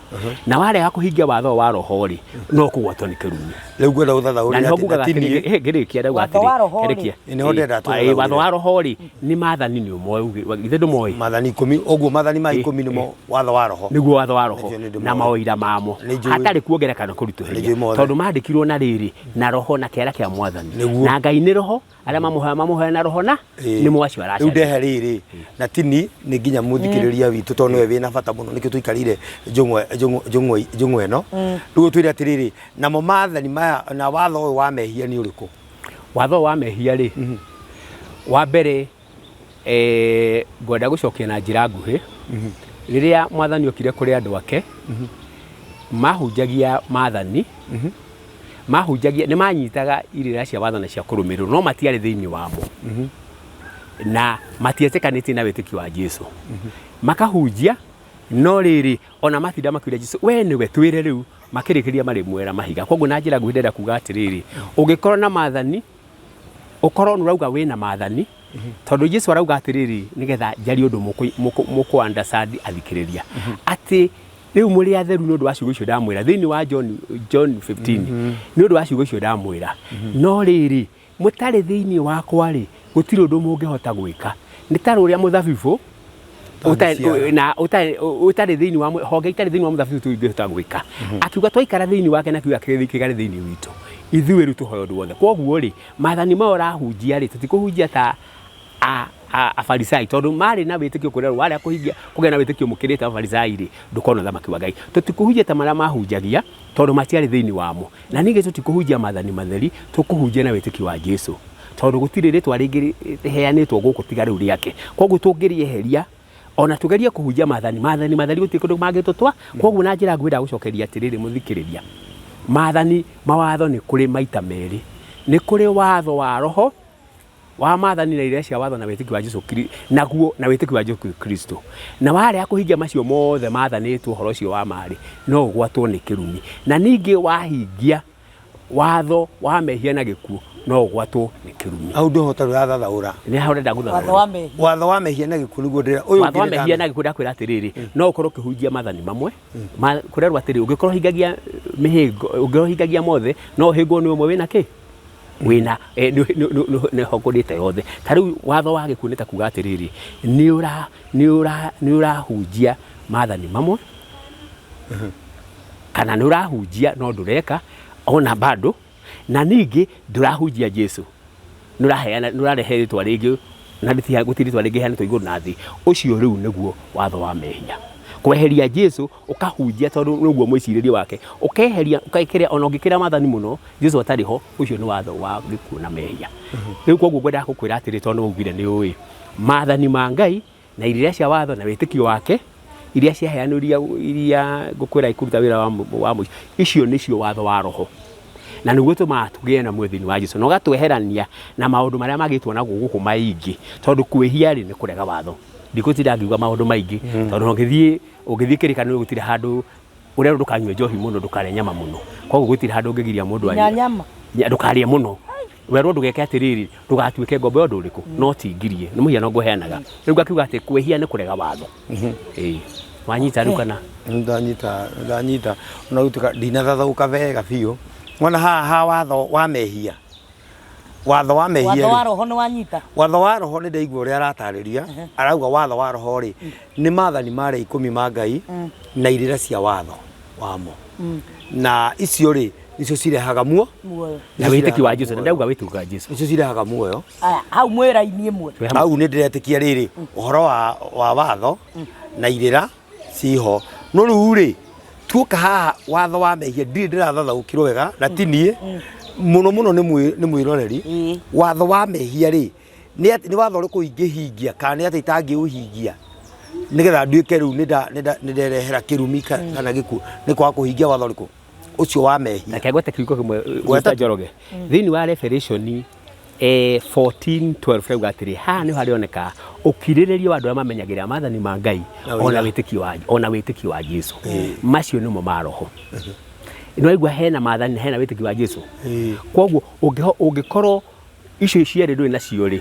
Na warega kũhingia watho wa roho rĩ, no ũkũgwatwo nĩ kĩrumi. Rĩu ngwenda Na gũthathaũrĩra nĩho atĩ ngugaga na ti atĩrĩ, niĩ. ngĩrĩkia ndauga Watho atĩrĩ, wa roho rĩ. ngĩrĩkia. Nĩho ndĩrenda Ĩ, watho tũthathaũrĩre. wa roho rĩ, nĩ maathani nĩ ũmoĩ, githĩ ndũmoĩ? Maathani ikũmi, ũguo maathani ma ikũmi nĩmo watho wa roho. Nĩguo watho wa roho Nĩcio nĩ ndĩmoĩ. na maũira mamo Nĩ njũĩ. hatarĩ kuongerera kana kũritũhĩria, Nĩ njũĩ mothe. tondũ mandĩkirwo na rĩrĩ na roho na kĩara kĩa mwathani. Nĩguo. Na Ngai nĩ roho, arĩa mamũhoya mamũhoya na roho na Ĩĩ. nĩmo acio Rĩu aracaria. ndehe rĩrĩ na tini nĩ nginya mũthikĩrĩria witũ tondũ nĩwe wĩna bata mũno nĩkĩo tũikarĩire njũng'wa ĩno. Rĩu ũtwĩre atĩrĩrĩ, namo maathani maya na watho ũyũ wa mehia nĩ ũrĩkũ? Watho wa mehia rĩ, wa mbere ngwenda gũcokia na njĩra nguhĩ. Rĩrĩa mwathani okire kũrĩ andũ ake, mahunjagia maathani, mahunjagia nĩ manyitaga irĩra cia watho na cia kũrũmĩrĩrwo, no matiarĩ thĩinĩ wamo na matietĩkanĩtie na wĩtĩkio wa Jesu. Makahunjia, no rĩrĩ ona matinda makiuria Jesu, we nĩwe twĩre rĩu, makĩrĩkĩria marĩmwera mahiga. Koguo na njĩra nguhĩ ndĩrenda kuga atĩrĩrĩ, ũngĩkorwo na maathani, ũkorwo nĩ ũrauga wĩna maathani, tondũ Jesu arauga atĩrĩrĩ, nĩgetha njarie ũndũ mũkũ understand athikĩrĩria, atĩ rĩu mũrĩ atheru nĩ ũndũ wa ciugo icio ndamwĩra thĩinĩ wa John 15, nĩ ũndũ wa ciugo icio ndamwĩra. No rĩrĩ, mũtarĩ thĩinĩ wakwa rĩ, gũtirĩ ũndũ mũngĩhota gwĩka. Nĩ ta rũrĩa mũthabibũ na ũtarĩ thĩinĩ wa honge itarĩ thĩinĩ wa mũthabibũ tũtingĩhota gwĩka. Akiuga twaikara thĩinĩ wake na kiugo gĩake kĩgare thĩinĩ witũ, ithuĩ rĩu tũhoe ũndũ wothe. Koguo rĩ, maathani maya ũrahunjia rĩ, tũtikũhunjia ta afarisai, tondũ marĩ na wĩtĩkio kũrĩa warĩa kũhingia kũgĩa na wĩtĩkio mũkĩrĩte afarisai rĩ, ndũkona ũthamaki wa Ngai. Tũtikũhunjia ta marĩa mahunjagia tondũ matiarĩ thĩinĩ wamo. Na ningĩ tũtikũhunjia maathani matheri, tũkũhunjia na wĩtĩkio wa Jesu, tondũ gũtirĩ rĩtwa rĩngĩ rĩheanĩtwo gũkũ tiga rĩu rĩake. Koguo tũngĩrĩeheria ona tugerie kũhunjia maathani, maathani matheri gũtirĩ kũndũ mangĩtũtwa. Koguo na njĩra nguhĩ ndagũcokeria atĩrĩrĩ mũthikĩrĩria, maathani mawatho nĩ kũrĩ maita merĩ. Nĩ kũrĩ watho wa roho wa maathani na irĩra cia watho na wĩtĩkio wa Jesu naguo na wĩtĩkio wa Jesu Kristo. Na warega kũhingia macio mothe maathanĩtwo ũhoro ũcio wa marĩ, no ũgwatwo nĩ kĩrumi. Na ningĩ wahingia watho wa mehia na gĩkuũ, no ũgwatwo nĩ kĩrumi. Hau ndũhota rũrathathaũra. Nĩ hau ndĩrenda Watho gũthathaũra. wa mehia. Watho wa mehia na gĩkuũ nĩguo ndĩra ũyũ Watho wa ũngĩ mehia na gĩkuũ ndakwĩra atĩrĩrĩ, no ũkorwo ũkĩhunjia maathani mamwe, kũrerwo atĩrĩ, ũngĩkorwo ũhingagia mĩhĩngo, ũngĩkorwo ũhingagia mothe, no ũhĩngwo nĩ ũmwe wĩna kĩ? Wĩna nĩ hongũrĩte yothe. Ta rĩu watho wa gĩkuũ nĩ ta kuga atĩrĩrĩ, nĩ ũrahunjia maathani mamwe, kana nĩ ũrahunjia no ndũreka ona bado, na ningĩ ndũrahunjia Jesu, nĩ ũraheana, nĩ ũrarehe rĩtwa rĩngĩ, na gũtirĩ rĩtwa rĩngĩ rĩheanĩtwo igũrũ na thĩ. Ũcio rĩu nĩguo watho wa mehia. Kweheria Jesu ũkahunjia tondũ nĩguo mwĩcirĩrie wake, ũkeheria, ũkekĩra, ona ũngĩkĩra maathani mũno Jesu atarĩ ho, ũcio nĩ watho wa gĩkuũ na mehia. Rĩu koguo ngwendaga gũkwĩra atĩrĩ, tondũ waugire nĩ ũĩ maathani ma Ngai na irĩra cia watho na wĩtĩkio wake iria ciaheanwo, iria ngũkwĩra ikuruta wĩra wa mũico, icio nĩcio watho wa roho, na nĩguo tũmaga tũgĩe na muoyo thĩinĩ wa Jesu, na ũgatweherania na maũndũ marĩa magĩtwo na gũkũ maingĩ, tondũ kwĩhia rĩ nĩ kũrega watho. Ndigũtinda ngiuga maũndũ maingĩ, tondũ ũngĩthiĩ kĩrĩkanĩro gũtirĩ handũ ũrerwo ndũkanyue njohi mũno, ndũkarĩe nyama mũno. Koguo gũtirĩ handũ ũngĩgiria mũndũ Nginya anyue. nyama. Ndũkarĩe mũno. Werwo ndũgeke atĩrĩrĩ, ndũgatuĩke ngombo ya ũndũ ũrĩkũ, no ti ngirie. Nĩ mũhiano ngũheanaga. Rĩu ngakiuga atĩ kwĩhia nĩ kũrega watho. Ĩĩ. Wanyita rĩu kana? Ndanyita, ndanyita. Ona gũtuĩka ndinathathaũka wega biũ. Wona haha ha watho wa mehia. Watho wa mehia Watho wa rĩ. roho nĩ wanyita? Watho wa roho nĩ ndaigua ũrĩa aratarĩria. Arauga watho wa roho rĩ, nĩ maathani marĩa ikũmi ma Ngai na irĩra cia watho wamo. Na icio rĩ, nicio cirehaga muo. Muoyo. Na wĩtĩkio wa Jesu, na ndauga wĩtĩkio wa Jesu. Nicio cirehaga muoyo. Aya, hau mwĩ raini ĩmwe. Twĩ hamwe. Hau nĩ ndĩretĩkia rĩrĩ, ũhoro wa watho na irĩra ciho. No rĩu rĩ, tuoka haha watho wa mehia ndirĩ ndĩrathathaũkĩrwo wega, na ti niĩ mũno mũno nĩ mwĩroreri. Watho wa mehia rĩ, nĩ watho ũrĩkũ ingĩhingia kana nĩ atĩ itangĩũhingia nĩgetha nduĩke rĩu nĩ nderehera kĩrumi kana gĩkuũ, nĩ kwaga kũhingia watho ũrĩkũ ũcio wa mehia. Reke ngwete kiugo kĩmwe, Gweta. Mr. Njoroge. Thĩinĩ wa Revelation 14:12 rauga atĩrĩ, haha nĩho harĩoneka ũkirĩrĩria wa andũ arĩa mamenyagĩrĩra maathani ma Ngai Na ona ũira. ona wĩtĩkio wa Jesu. Macio nĩmo ma roho. Nĩ waigua hena maathani na hena wĩtĩkio wa Jesu. Koguo ũngĩkorwo icio cierĩ ndũrĩ nacio rĩ,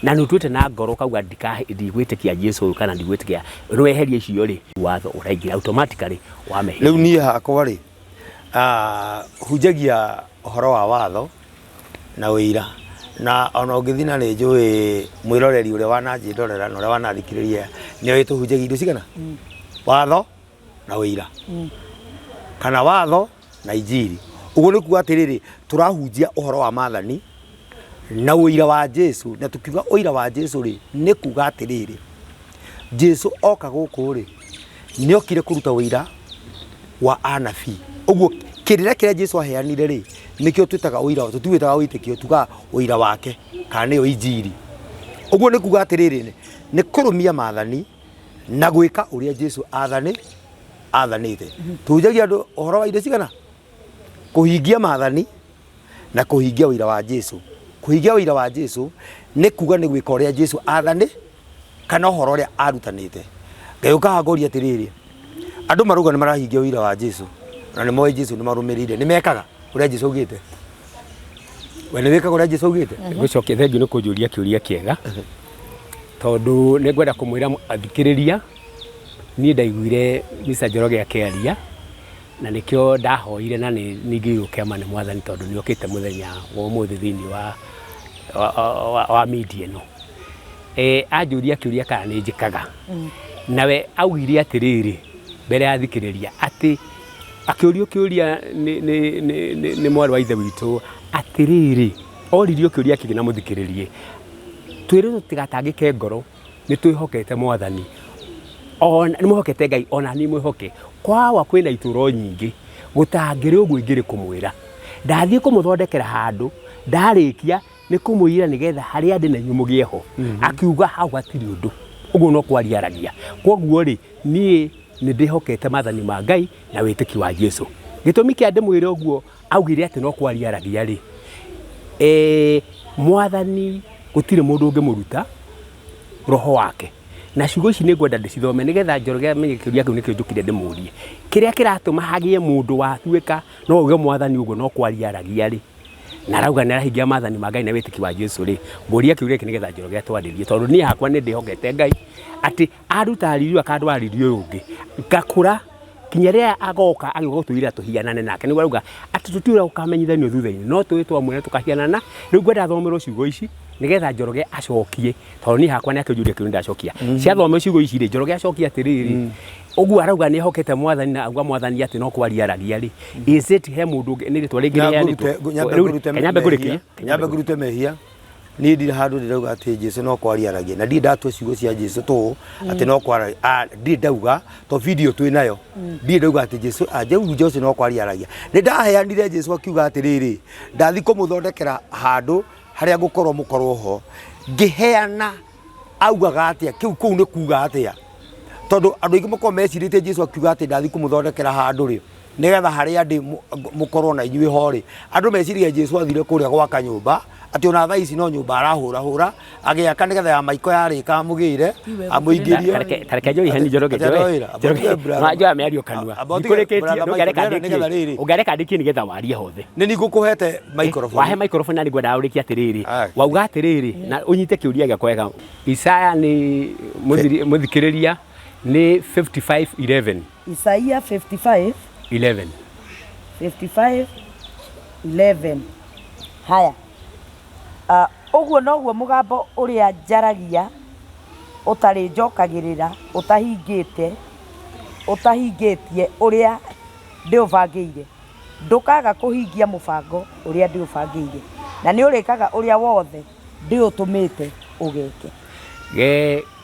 Na nĩ ũtuĩte na ngoro ũkauga ndigwĩtĩkia Jesu ũyũ kana ndigwĩtĩkia, nĩweheria icio rĩ, watho ũraingĩra automatically wa mehia. Rĩu niĩ hakwa rĩ, hunjagia ũhoro wa watho na ũira, na ona ũngĩthiĩ na nĩ njũĩ mwĩroreri ũrĩa wananjĩndorera na ũrĩa wanathikĩrĩria nĩ oĩ tũhunjagia indo cigana, watho na ũira, kana watho na injiri. Ũguo nĩ kuga atĩrĩrĩ, tũrahunjia ũhoro wa mathani na ũira wa Jesu, na tukiuga ũira wa Jesu rĩ, nĩ kuga atĩrĩrĩ, Jesu oka gũkũ rĩ, nĩ okire kũruta ũira wa anabii. Ũguo kĩrĩra kĩrĩa Jesu aheanire rĩ, nĩkĩo twĩtaga ũira, tũtiwĩtaga wĩtĩkio, tugaga ũira wake, kana nĩyo injiri. Ũguo nĩ kuga atĩrĩrĩ, nĩ kũrũmia mathani na gwĩka ũrĩa Jesu athanĩte. Tũhunjagia andũ ũhoro wa indo cigana? Kũhingia mathani na kũhingia ũira wa Jesu. Kũhingia ũira wa Jesu nĩ kuga nĩ gwĩka ũrĩa Jesu athani kana ũhoro ũrĩa arutanĩte. Ngai ũkaga ngũria atĩrĩrĩ, andũ marauga nĩ marahingia ũira wa Jesu na nĩ moĩ Jesu nĩ marũmĩrĩire, nĩ mekaga ũrĩa Jesu augĩte? We nĩ wĩkaga ũrĩa Jesu augĩte? Ngũcokia thengiũ nĩ kũnjũria kĩũria kĩega, tondũ nĩ ngwenda kũmwĩra athikĩrĩria, niĩ ndaiguire Mr. Njoroge akĩaria na nĩkĩo ndahoire na nĩ ningĩirwo kĩama nĩ mwathani tondũ nĩ okĩte mũthenya wa ũmũthĩ thĩinĩ wa media ĩno. Anjũria kĩũria kana nĩ njĩkaga, nawe augire atĩrĩrĩ mbere ya athikĩrĩria atĩ akĩũrio kĩũria nĩ mwarĩ wa ithe witũ atĩrĩrĩ, oririo kĩũria kĩngĩ na mũthikĩrĩrie, twĩrwo tũtigatangĩke ngoro nĩ twĩhokete mwathani, ona nĩ mwĩhokete Ngai, ona niĩ mwĩhoke. Kwawa kwĩna itũro nyingĩ gũtangĩrĩ ũguo ingĩrĩ kũmwĩra, ndathiĩ kũmũthondekera handũ, ndarĩkia nĩ kũmũira nĩgetha harĩa ndĩ na inyuĩ mũgĩe ho. Akiuga hau hatirĩ ũndũ, ũguo no kwaria aragia. Kwoguo rĩ, niĩ nĩ ndĩhokete mathani ma Ngai na wĩtĩkio wa Jesu. Gĩtũmi kĩa ndĩmwĩre ũguo augire atĩ no kwaria aragia rĩ, mwathani gũtirĩ mũndũ ũngĩmũruta roho wake. Na ciugo ici nĩ ngwenda ndĩcithome nĩgetha Njoroge amenye kĩũria kĩu nĩkĩo njũkire ndĩmũrie. Kĩrĩa kĩratũma hagĩe mũndũ watuĩka no auge mwathani ũguo no kwaria aragia rĩ, na arauga nĩ arahingia mathani ma Ngai na wĩtĩkio wa Jesu rĩ, ngũria kĩũria gĩkĩ nĩgetha Njoroge atwarĩrie, tondũ niĩ hakwa nĩ ndĩhokete Ngai atĩ aruta riri ũyũ akandwara riri ũyũ ũngĩ, ngakũra kinya rĩrĩa agoka agĩũka gũtwĩra tũhianane nake. Nĩguo arauga atĩ tũtiũĩ ũrĩa gũkamenyithanio thutha-inĩ, no tũĩ twamwĩra tũkahianana. Rĩu ngwenda thomerwo ciugo ici nĩgetha Njoroge acokie, tondũ niĩ hakwa nĩ akĩnjũria kĩũria ndacokia. Ciathomwo ciugo ici rĩ, Njoroge acokie atĩrĩrĩ, ũguo arauga nĩ ehokete mwathani na auga mwathani atĩ no kwaria aragia rĩ, is it he mũndũ ũngĩ, nĩ rĩtwa rĩngĩ rĩheanĩtwo? Nyambe Rĩu, ngũrute nyambe ngũrĩkie. mehia, nyambe ngũrute mehia. Niĩ ndirĩ handũ ndĩrauga atĩ Jesu no kwaria aragia, na ndirĩ ndatua ciugo cia Jesu tũũ atĩ no kwaria, ndirĩ ndauga to video twĩ nayo, ndirĩ ndauga atĩ Jesu, Jesu no kwaria aragia. Nĩ ndaheanire Jesu akiuga atĩrĩrĩ, ndathi kũmũthondekera handũ harĩa ngũkorwo mũkorwo ho, ngĩheana augaga atĩa, kĩu kũu nĩ kuga atĩa? Tondũ andũ aingĩ makoragwo mecirĩtie Jesu akiuga atĩ ndathi kũmũthondekera handũ rĩ, nĩgetha harĩa ndĩ mũkorwo na inyuĩ ho rĩ, andũ meciragia Jesu athire kũrĩa gwaka nyũmba, atĩ ona thaa ici no nyũmba arahũrahũra agĩaka nĩgetha ya Maiko yarĩka amũgĩre amũingĩrie. Tareke njoe iheni Njoroge, Atĩ njoe. ndoĩra, amba Njoroge, ũtige brother. no, njoya mĩario kanua. Amba ũtige Ndikũrĩkĩtie, brother ndũngareka Michael, nĩgetha ndĩkie. rĩrĩ. Ũngareka ndĩkie nĩgetha warie hothe. Nĩ niĩ ngũkũhete microphone. Wahe microphone na nĩngwenda ũrĩkie atĩrĩrĩ. Ah. Wauga atĩrĩrĩ, na ũnyite kĩũria gĩakwa wega. Isaya nĩ mũthikĩrĩria nĩ 55:11. Isaia 55 11. 55 11. Haya. Ũguo noguo mũgambo ũrĩa njaragia ũtarĩ njokagĩrĩra ũtahingĩte ũtahingĩtie ũrĩa ndĩũbangĩire, ndũkaga kũhingia mũbango ũrĩa ndĩũbangĩire, na nĩ ũrĩkaga ũrĩa wothe ndĩũtũmĩte ũgeke.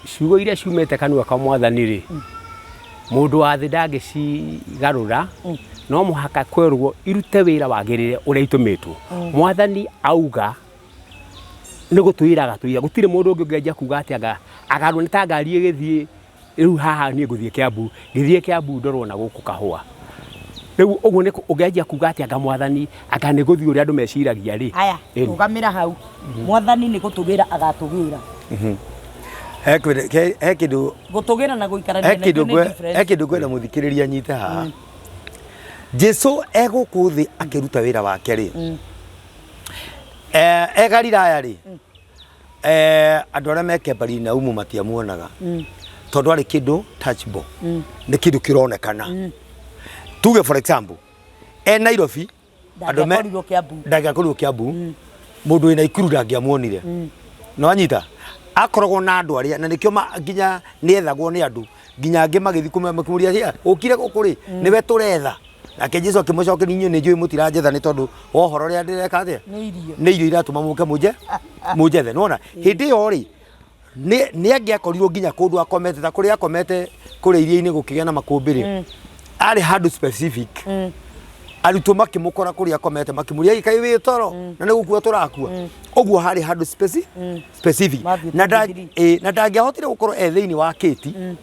Ciugo iria ciumĩte kanua ka mwathani rĩ, mũndũ wa thĩ ndangĩcigarũra, no mũhaka kwerwo irute wĩra wagĩrĩre ũrĩa itũmĩtwo. Mwathani auga nĩ gũtwĩra agatwĩra, gũtirĩ mũndũ ũngĩ ũngĩanjia kuga atĩ anga agarwo nĩ ta ngari ĩgĩthiĩ rĩu haha niĩ ngũthiĩ Kiambu, ngĩthiĩ Kiambu ndorwo na gũkũ Kahũa. Rĩu ũguo nĩ ũngĩanjia kuga atĩ anga mwathani anga nĩ gũthiĩ ũrĩa andũ meciragia rĩ. Haya, rũgamĩra hau. Mwathani nĩ gũtũgĩra agatũgĩra. He kĩndũ Gũtũgĩra na gũikarania na ithuĩ nĩ different. He kĩndũ ngwenda mũthikĩrĩria anyite haha. Jesu e gũkũ thĩ akĩruta wĩra wake rĩ, e Galilaya rĩ, Andũ arĩa me Keperinaumu matiamuonaga tondũ arĩ kĩndũ touchable, nĩ kĩndũ kĩronekana. Tuge for example, e Nairobi andũ me Ndangĩakorirwo Kiambu. Ndangĩakorirwo Kiambu. Mũndũ wĩ Naikuru ndangĩamuonire. Nĩwanyita? Akoragwo na andũ arĩa na nĩkĩo nginya nĩethagwo nĩ andũ, nginya angĩ magĩthiĩ makĩmũria, "Hĩa, ũkire gũkũ rĩ, nĩwe tũretha." Nake Jesu akĩmũcokeria, "Inyuĩ nĩ njũĩ mũtiranjetha nĩ tondũ wa ũhoro ũrĩa ndĩreka atĩa?" Nĩ irio. Nĩ irio iratũma mũke mũnje mũnjethe. Nĩwona? Hĩndĩ ĩyo rĩ, nĩ angĩakorirwo nginya kũndũ akomete, ta kũrĩa akomete kũrĩa iria-inĩ gũkĩgĩa na makũmbĩ rĩ, arĩ handũ specific. Arutwo makĩmũkora kũrĩa akomete makĩmũria, "Kaĩ wĩ toro na nĩ gũkua tũrakua?" Ũguo harĩ handũ specific. Mathiĩ Na 23. Na ndangĩahotire gũkorwo e thĩinĩ wa Kate,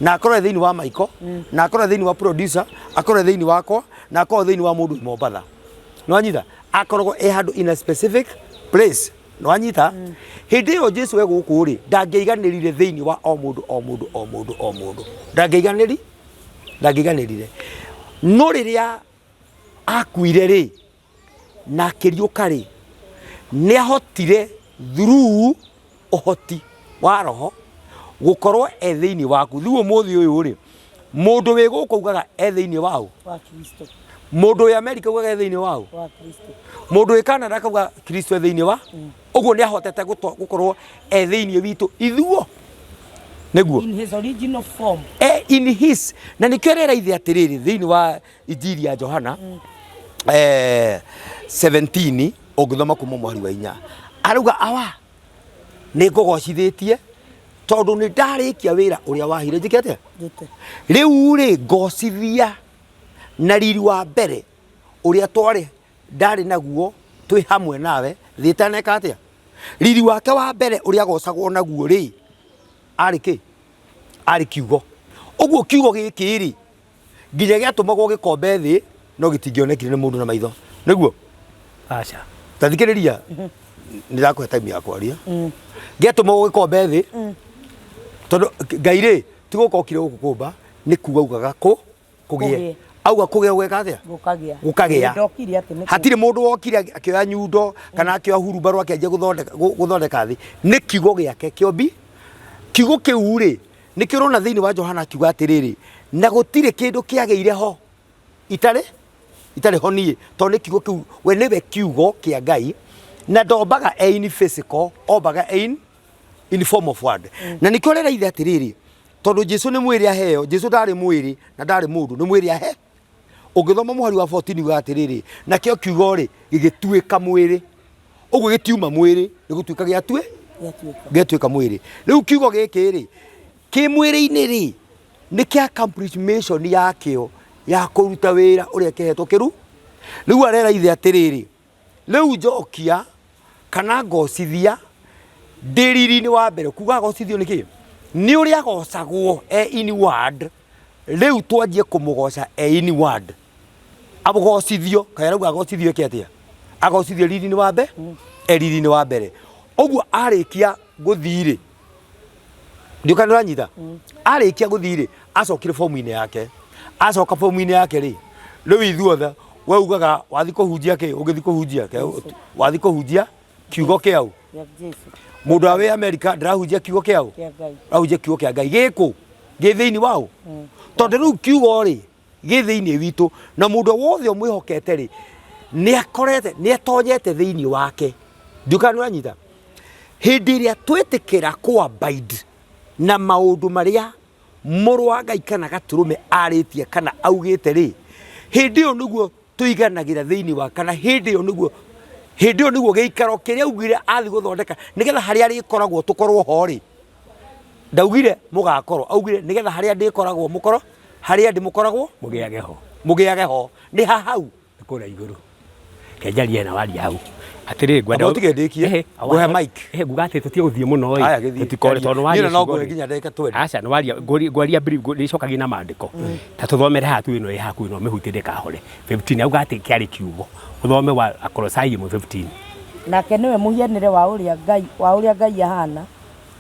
na akorwo e thĩinĩ wa Michael, na akorwo e thĩinĩ wa producer, akorwo e thĩinĩ wakwa, na akorwo thĩinĩ wa mũndũ wĩ Mombatha. Nĩwanyita? Akoragwo e handũ in a specific place. Nĩwanyita? Hĩndĩ ĩyo Jesu e gũkũ rĩ, ndangĩaiganĩrire thĩinĩ wa o mũndũ o mũndũ o mũndũ o mũndũ. Ndangĩaiganĩrire. No rĩrĩa akuire rĩ, na akĩriũka rĩ, nĩahotire through ũhoti wa roho gũkorwo e thĩinĩ waku. Rĩu ũmũthĩ ũyũ rĩ, mũndũ wĩ gũkũ augaga e thĩinĩ waũ? Wa Kristo. Mũndũ wĩ Amerika augaga e thĩinĩ waũ? Wa Kristo. Mũndũ wĩ Canada akauga Kristo e thĩinĩ wa? Ũguo nĩ ahotete gũkorwo e thĩinĩ witũ ithuo. Nĩguo. In his original form. E in his. Na nĩkĩo rĩera ithe atĩrĩrĩ thĩinĩ wa Injiri ya Johana 17, ũngĩthoma kuma mũhari wa 4, arauga, "Awa, nĩ ngũgocithĩtie tondũ nĩ ndarĩkia wĩra ũrĩa wahire njĩke atĩa?" Ndute. "Rĩu rĩ, ngocithia na riri wa mbere ũrĩa twarĩ ndarĩ naguo twĩ hamwe nawe thĩ ĩtaneka atĩa." Riri wake wa mbere ũrĩa agocagwo naguo rĩ, arĩ kĩ? Arĩ kiugo. Ũguo kiugo gĩkĩ rĩ, nginya gĩatũmagwo gĩkombe thĩ, no gĩtingĩonekire nĩ mũndũ na maitho. Nĩguo? Aca. Ta thikĩrĩria, nĩ ndakũhe time ya kwaria. Gĩatũmagwo gĩkombe thĩ, tondũ Ngai rĩ, ti gũka okire gũkũ kũmba, nĩ kuga augaga kũ kũgĩe. Kũgĩe. Auga kũgĩe, gũgeka atĩa? Gũkagĩa. Gũkagĩa. Ndokire atĩ nĩ Hatirĩ mũndũ wokire akĩoya nyundo kana akĩoya hurumbarũ akĩanjia gũthondeka thĩ. Nĩ kiugo gĩake kĩombi. Kiugo kĩu rĩ, nĩkĩo ũrona thĩinĩ wa Johana akiuga atĩrĩrĩ, "Na gũtirĩ kĩndũ kĩagĩire ho itarĩ ho niĩ," tondũ nĩ kiugo kĩu, we nĩwe kiugo kĩa Ngai, na ndombaga e in physical, ombaga e in form of word. Na nĩkĩo rĩra ithe atĩrĩrĩ, tondũ Jesu nĩ mwĩrĩ aheo. Jesu ndarĩ mwĩrĩ na ndarĩ mũndũ, nĩ mwĩrĩ ahe. Ũngĩthoma mũhari wa 14 ugaga atĩrĩrĩ, "Nakĩo kiugo rĩ, gĩgĩtuĩka mwĩrĩ." Ũguo gĩtiuma mwĩrĩ, nĩ gũtuĩka gĩatue Gĩatuĩka. Gĩatuĩka mwĩrĩ. Rĩu kiugo gĩkĩ rĩ, kĩ mwĩrĩ-inĩ rĩ, nĩ kĩa accomplish mission yakĩo ya kũruta wĩra ũrĩa kĩhetwo kĩru. Rĩu arera ithe atĩrĩrĩ, "Rĩu njokia kana ngocithia ndĩ riri-inĩ wa mbere." Kuga agocithio nĩ kĩ? Nĩ ũrĩa agocagwo e in word. Rĩu twanjie kũmũgoca e in word. Agocithio, kaĩ arauga agocithio eke atĩa? Agocithio riri-inĩ wa mbere, e riri-inĩ wa mbere. Ũguo arĩkia gũthiĩ rĩ, ndiũka nĩ ũranyita? Arĩkia gũthiĩ rĩ, acokire fomu-inĩ yake. Acoka fomu-inĩ yake rĩ, rĩu ithuothe, we ugaga wathiĩ kũhunjia kĩ? Ũngĩthiĩ kũhunjia kĩ? Wathiĩ kũhunjia kiugo kĩau? Gĩa Jesu. Mũndũ wa wĩ Amerika ndĩrahunjia kiugo kĩau? Kĩa Ngai. Ahunjia kiugo kĩa Ngai gĩkũ? Gĩ thĩinĩ wao. Tondũ rĩu kiugo rĩ, gĩ thĩinĩ witũ, na mũndũ wothe ũmwĩhokete rĩ, nĩ akorete, nĩ atonyete thĩinĩ wake. Ndiũka nĩ ũranyita? Hĩndĩ ĩrĩa twĩtĩkĩra kũ abide na maũndũ marĩa mũrũ wa Ngai kana gatũrũme arĩtie kana augĩte rĩ, hĩndĩ ĩyo nĩguo tũiganagĩra thĩinĩ wa, kana hĩndĩ ĩyo nĩguo, hĩndĩ ĩyo nĩguo gĩikaro kĩrĩa augire athiĩ gũthondeka nĩgetha harĩa arĩkoragwo tũkorwo ho rĩ, ndaugire mũgakorwo, augire nĩgetha harĩa ndĩkoragwo mũkorwo, harĩa ndĩ mũkoragwo mũgĩage ho. Mũgĩage ho. Nĩ ha hau? Nĩ kũrĩa igũrũ. Kenjaria na waria hau. Atĩrĩrĩ, ngwenda Amba ũtige ndĩkie. Ehe, Ngũhe mic. Ehe, nguga atĩ tũtige gũthiĩ mũno ĩ. Aya, gĩthiĩ. Tũtikore tondũ waria Niĩ no ciugo ngũhe rĩ. nginya ndagĩka 20. Aca, nĩ waria, ngwaria brief, ndĩcokagia na maandĩko. Ta tũthomere haha tu ĩno ĩ hakuhĩ no mĩhutie ndĩkahore. 15 auga atĩ kĩarĩ kiugo. Ũthome wa Akolosai 1:15. Nake nĩwe mũhianĩre wa ũrĩa Ngai, wa ũrĩa Ngai ahana,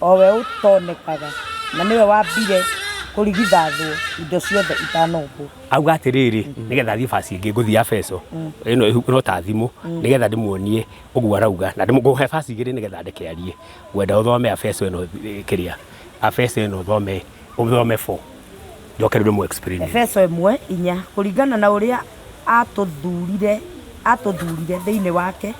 o we ũtonekaga, na nĩwe wambire Kũrigithathwo indo ciothe itanombwo. Auga atĩrĩrĩ, nĩgetha thiĩ basi ĩngĩ ngũthiĩ Efeso ĩno ĩno ta thimũ, nĩgetha ndĩmuonie ũguo arauga, na ngũhe basi igĩrĩ nĩgetha ndeke arie. Ngwenda ũthome Efeso ĩno kĩrĩa, Efeso ĩno ũthome ũthome 4 njoke rĩu ndĩmũ explain. Efeso 1:4. Kũringana na ũrĩa aatũthurire aatũthurire thĩinĩ wake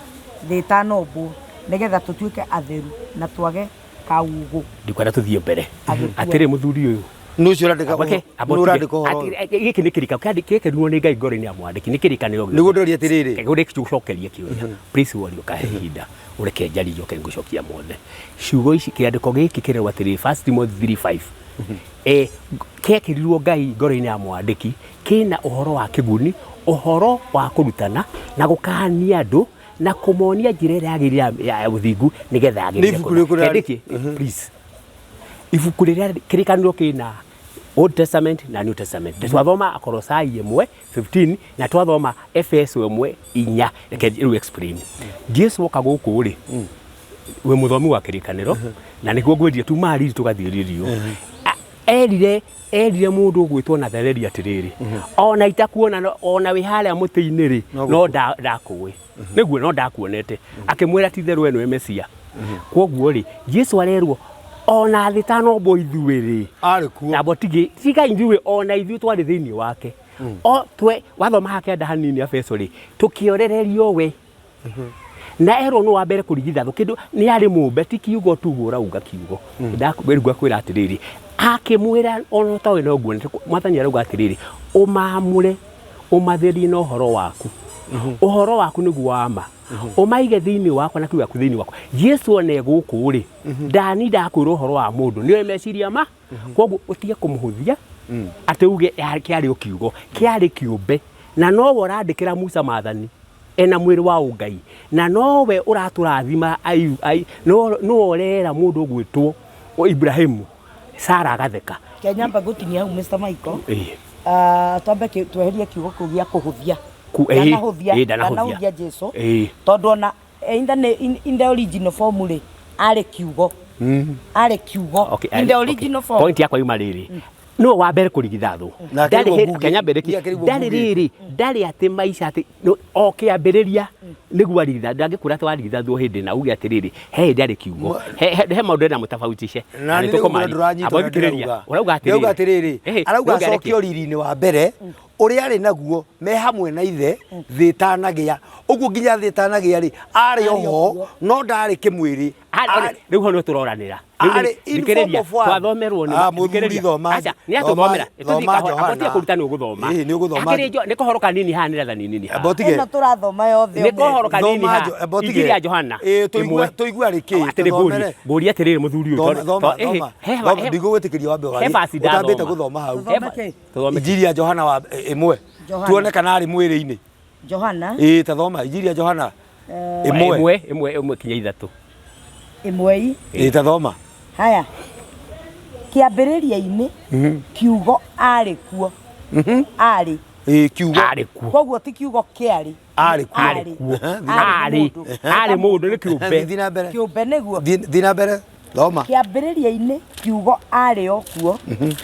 thĩ ĩtanombwo, nĩgetha tũtuĩke atheru na twage kaũgũ. Ndikwenda tũthiĩ mbere. Agĩtua. Atĩrĩ mũthuri ũyũ. Nũ ũcio ũrandĩka Wake, ũhoro? Nũ ũrandĩka ũhoro ũyũ? Gĩkĩ nĩ kĩrĩka kĩekĩrirwo nĩ Ngai ngoro-inĩ ya mwandĩki, nĩ kĩrĩkanĩro gĩothe. Nĩguo ndoria atĩrĩrĩ. Reke ngũcokerie kĩũria. Please worio kahe ihinda ũreke njarie njoke ngũcokia mothe. Ciugo ici, kĩandĩko gĩkĩ kĩrerwo atĩrĩrĩ, 1 Timothy 3:5. Kĩekĩrirwo Ngai ngoro-inĩ ya mwandĩki kĩna ũhoro wa kĩguni, ũhoro wa kũrutana na gũkania andũ na kũmonia njĩra ĩrĩa yagĩrĩire ya ũthingu nĩgetha Nĩ yagĩrĩre ibuku rĩrĩkũ kũna. rĩrarĩ? Kendĩkie, please. Ibuku rĩrĩa kĩrĩkanĩro kĩna Old Testament na New Testament. Twathoma Akolosai 1:15 na twathoma Efeso 1:4. Reke rĩu explain. Jesu oka gũkũ rĩ, wĩ mũthomi wa kĩrĩkanĩro na nĩguo ngwĩrire tuma riri tũgathiĩ rĩrio. Erire mũndũ ũgwĩtwo Nathaneli atĩrĩrĩ, ona itakuona ona wĩ harĩa mũtĩ-inĩ rĩ, no ndakũĩ. Nĩguo no ndakuonete. Akĩmwĩra ti itherũ we nĩwe Mesia. Kwoguo rĩ, Jesu arerwo ona thĩ tanombwo ithuĩ rĩ, Arĩ kuo. nabo tigĩ tiga ithuĩ, ona ithuĩ twarĩ thĩinĩ wake. O twe wathoma hakenda hanini Efeso rĩ, tũkĩorererio we. Na erwo nĩ wa mbere kũrigithathwo kĩndũ nĩ arĩ mũmbe, ti kiugo tu ũguo ũrauga kiugo. Ndakwĩrugua kwĩra atĩrĩrĩ, akĩmwĩra ona ũtoĩ no nguonete, Mwathani arauga atĩrĩrĩ, ũmamũre ũmatherie na ũhoro waku. Ũhoro waku nĩguo wa ma. Ũmaige thĩinĩ wakwa na kiugo gĩaku thĩinĩ wakwa. Jesu one gũkũ rĩ, ndani ndakwĩra ũhoro wa mũndũ, nĩoĩ meciria ma. Kwoguo ũtige kũmũhũthia atĩ uge kĩarĩ o kiugo, kĩarĩ kĩũmbe. Na nowe ũrandĩkĩra Musa maathani ena mwĩrĩ wa ũngai, na nowe ũratũrathima, nowe ũrera mũndũ ũgwĩtwo Ibrahimu, Sara agatheka. Ke nyamba ngũtinia hau Mr. Michael. Twambe tweherie kiugo kĩu gĩa kũhũthia. Ndanahũthia, Ndanahũthia. Ndanahũthia Jesu. Tondũ ona in the original form rĩ, arĩ kiugo. Arĩ kiugo. Okay, In the original form. Point yakwa yuma rĩrĩ, nĩwe wa mbere kũrigithathwo. Na Ndarĩ akĩrigwo hĩndĩ- mbunge. Kenya mbere Niĩ akĩrigwo ndarĩ mbunge. rĩrĩ, ndarĩ atĩ maica atĩ o kĩambĩrĩria nĩguo arigithathwo, ndangĩkwĩra atĩ warigithathwo hĩndĩ na uge atĩrĩrĩ, he hĩndĩ arĩ kiugo. He maũndũ ena mũtabautice. Na nĩ nĩguo ndũranyita ũrĩa ndĩrauga. Ũrauga atĩrĩrĩ. Ndĩrauga atĩrĩrĩ, arauga nĩũngĩareke. acokio riri-inĩ wa mbere ũrĩa arĩ naguo me hamwe na ithe thĩ ĩtanagĩa. Ũguo nginya thĩ ĩtanagĩa rĩ, arĩ oho no ndarĩ kĩmwĩrĩ. Rĩu ho nĩho tũroranĩra. Arĩ in form of what? Twathomerwo nĩ Ah, mũthuri thoma. Aca, nĩ atũthomera. Thoma Johana. Abotige kũruta nĩ ũgũthoma. Ĩĩ, nĩ ũgũthoma. Akĩrĩ nĩ kohoro kanini haha nĩ ratha nini haha. Abotige. Ĩno tũrathoma yothe Nĩ ũmũthĩ. kohoro kanini Thoma haha. Abotige. Injiri ya Johana. Ĩĩ, Ĩmwe. tũigua rĩ kĩ? Atĩrĩ, Tũthomere. ngũrie atĩrĩrĩ mũthuri ũyũ, Thoma, thoma, thoma. Thoma, ndigũgwĩtĩkĩria wambe he warie. verse ndathoma. Ũtambĩte gũthoma hau. Tũthome kĩ? Tũthome. Injiri ya Johana wa ĩmwe. Johana. Tuone kana arĩ mwĩrĩ-inĩ. Johana. Ĩĩ, ta thoma Injiri ya Johana. Ĩmwe. Ĩmwe, ĩmwe, ĩmwe kinya ithatũ. Ĩmwe i. Ĩĩ, ta thoma. Haya. Kĩambĩrĩria-inĩ kiugo arĩ kuo. Arĩ. Ĩĩ, kiugo. Arĩ kuo. Koguo ti kiugo kĩarĩ. Arĩ kuo. Arĩ kuo. Arĩ. Arĩ mũndũ nĩ kĩũmbe. Thiĩ na mbere. Kĩũmbe nĩguo. Thiĩ na mbere. Thoma. Kĩambĩrĩria-inĩ kiugo arĩ o kuo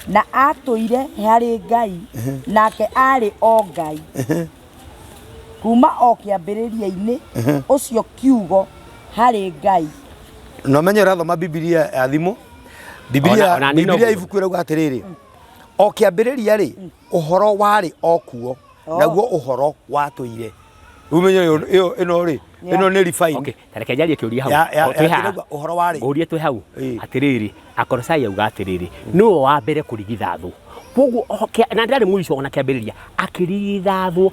na atũire harĩ Ngai nake arĩ o Ngai. Kuma o kĩambĩrĩria-inĩ ũcio kiugo harĩ Ngai. Na ũmenye ũrathoma Bibilia ya thimũ. Bibilia Ona niĩ no Bibilia ngũthoma. ibuku ĩrauga atĩrĩrĩ, o kĩambĩrĩria rĩ, ũhoro warĩ o kuo, naguo ũhoro watũire. Rĩu ũmenye ĩyo ĩno rĩ, ĩno nĩ refine. Okay, ta reke njarie kĩũria hau. Ya O, twĩ haha. kĩrauga ũhoro warĩ. Ngũrie twĩ hau. Ĩĩ. Atĩrĩrĩ, Akolosai auga atĩrĩrĩ, nĩwe wa mbere kũrigithathwo. Koguo na ndarĩ mũico ona kĩambĩrĩria, akĩrigithathwo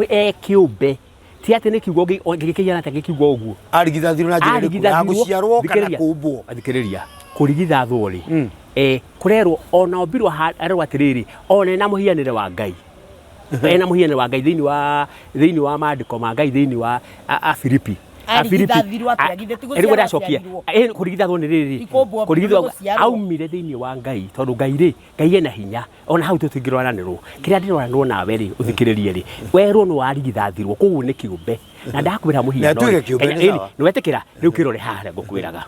e kĩũmbe. Ti atĩ nĩ kiugo gĩkĩhiana ta gĩkiugo ũguo. Arigithathirwo na njĩra ĩrĩkũ? Ya gũciarwo kana kũũmbwo? Thikĩrĩria. Kũrigithathwo rĩ, kũrerwo ona ombirwo arerwo atĩrĩrĩ, ona ena mũhianĩre wa Ngai. Ena mũhianĩre wa Ngai thĩinĩ wa maandĩko ma Ngai thĩinĩ wa Afilipi. Arigithathirwo atĩa? Githĩ ti gũciarwo Rĩu ndacokia. aciarirwo? Kũrigithathwo nĩ rĩrĩ. Ti kũũmbwo, Kũrigithwo nĩ gũciarwo. aumire thĩinĩ wa Ngai tondũ Ngai rĩ, Ngai ena hinya. Ona hau tũtingĩroranĩrwo. Kĩrĩa ndĩroranĩrwo nawe rĩ, ũthikĩrĩrie rĩ. Werwo nĩ warigithathirwo, koguo nĩ kĩũmbe. Na ndakwĩra mũhiano. Na atuĩke kĩũmbe nĩ sawa. Nĩ wetĩkĩra? Rĩu kĩrore haha ngũkwĩraga.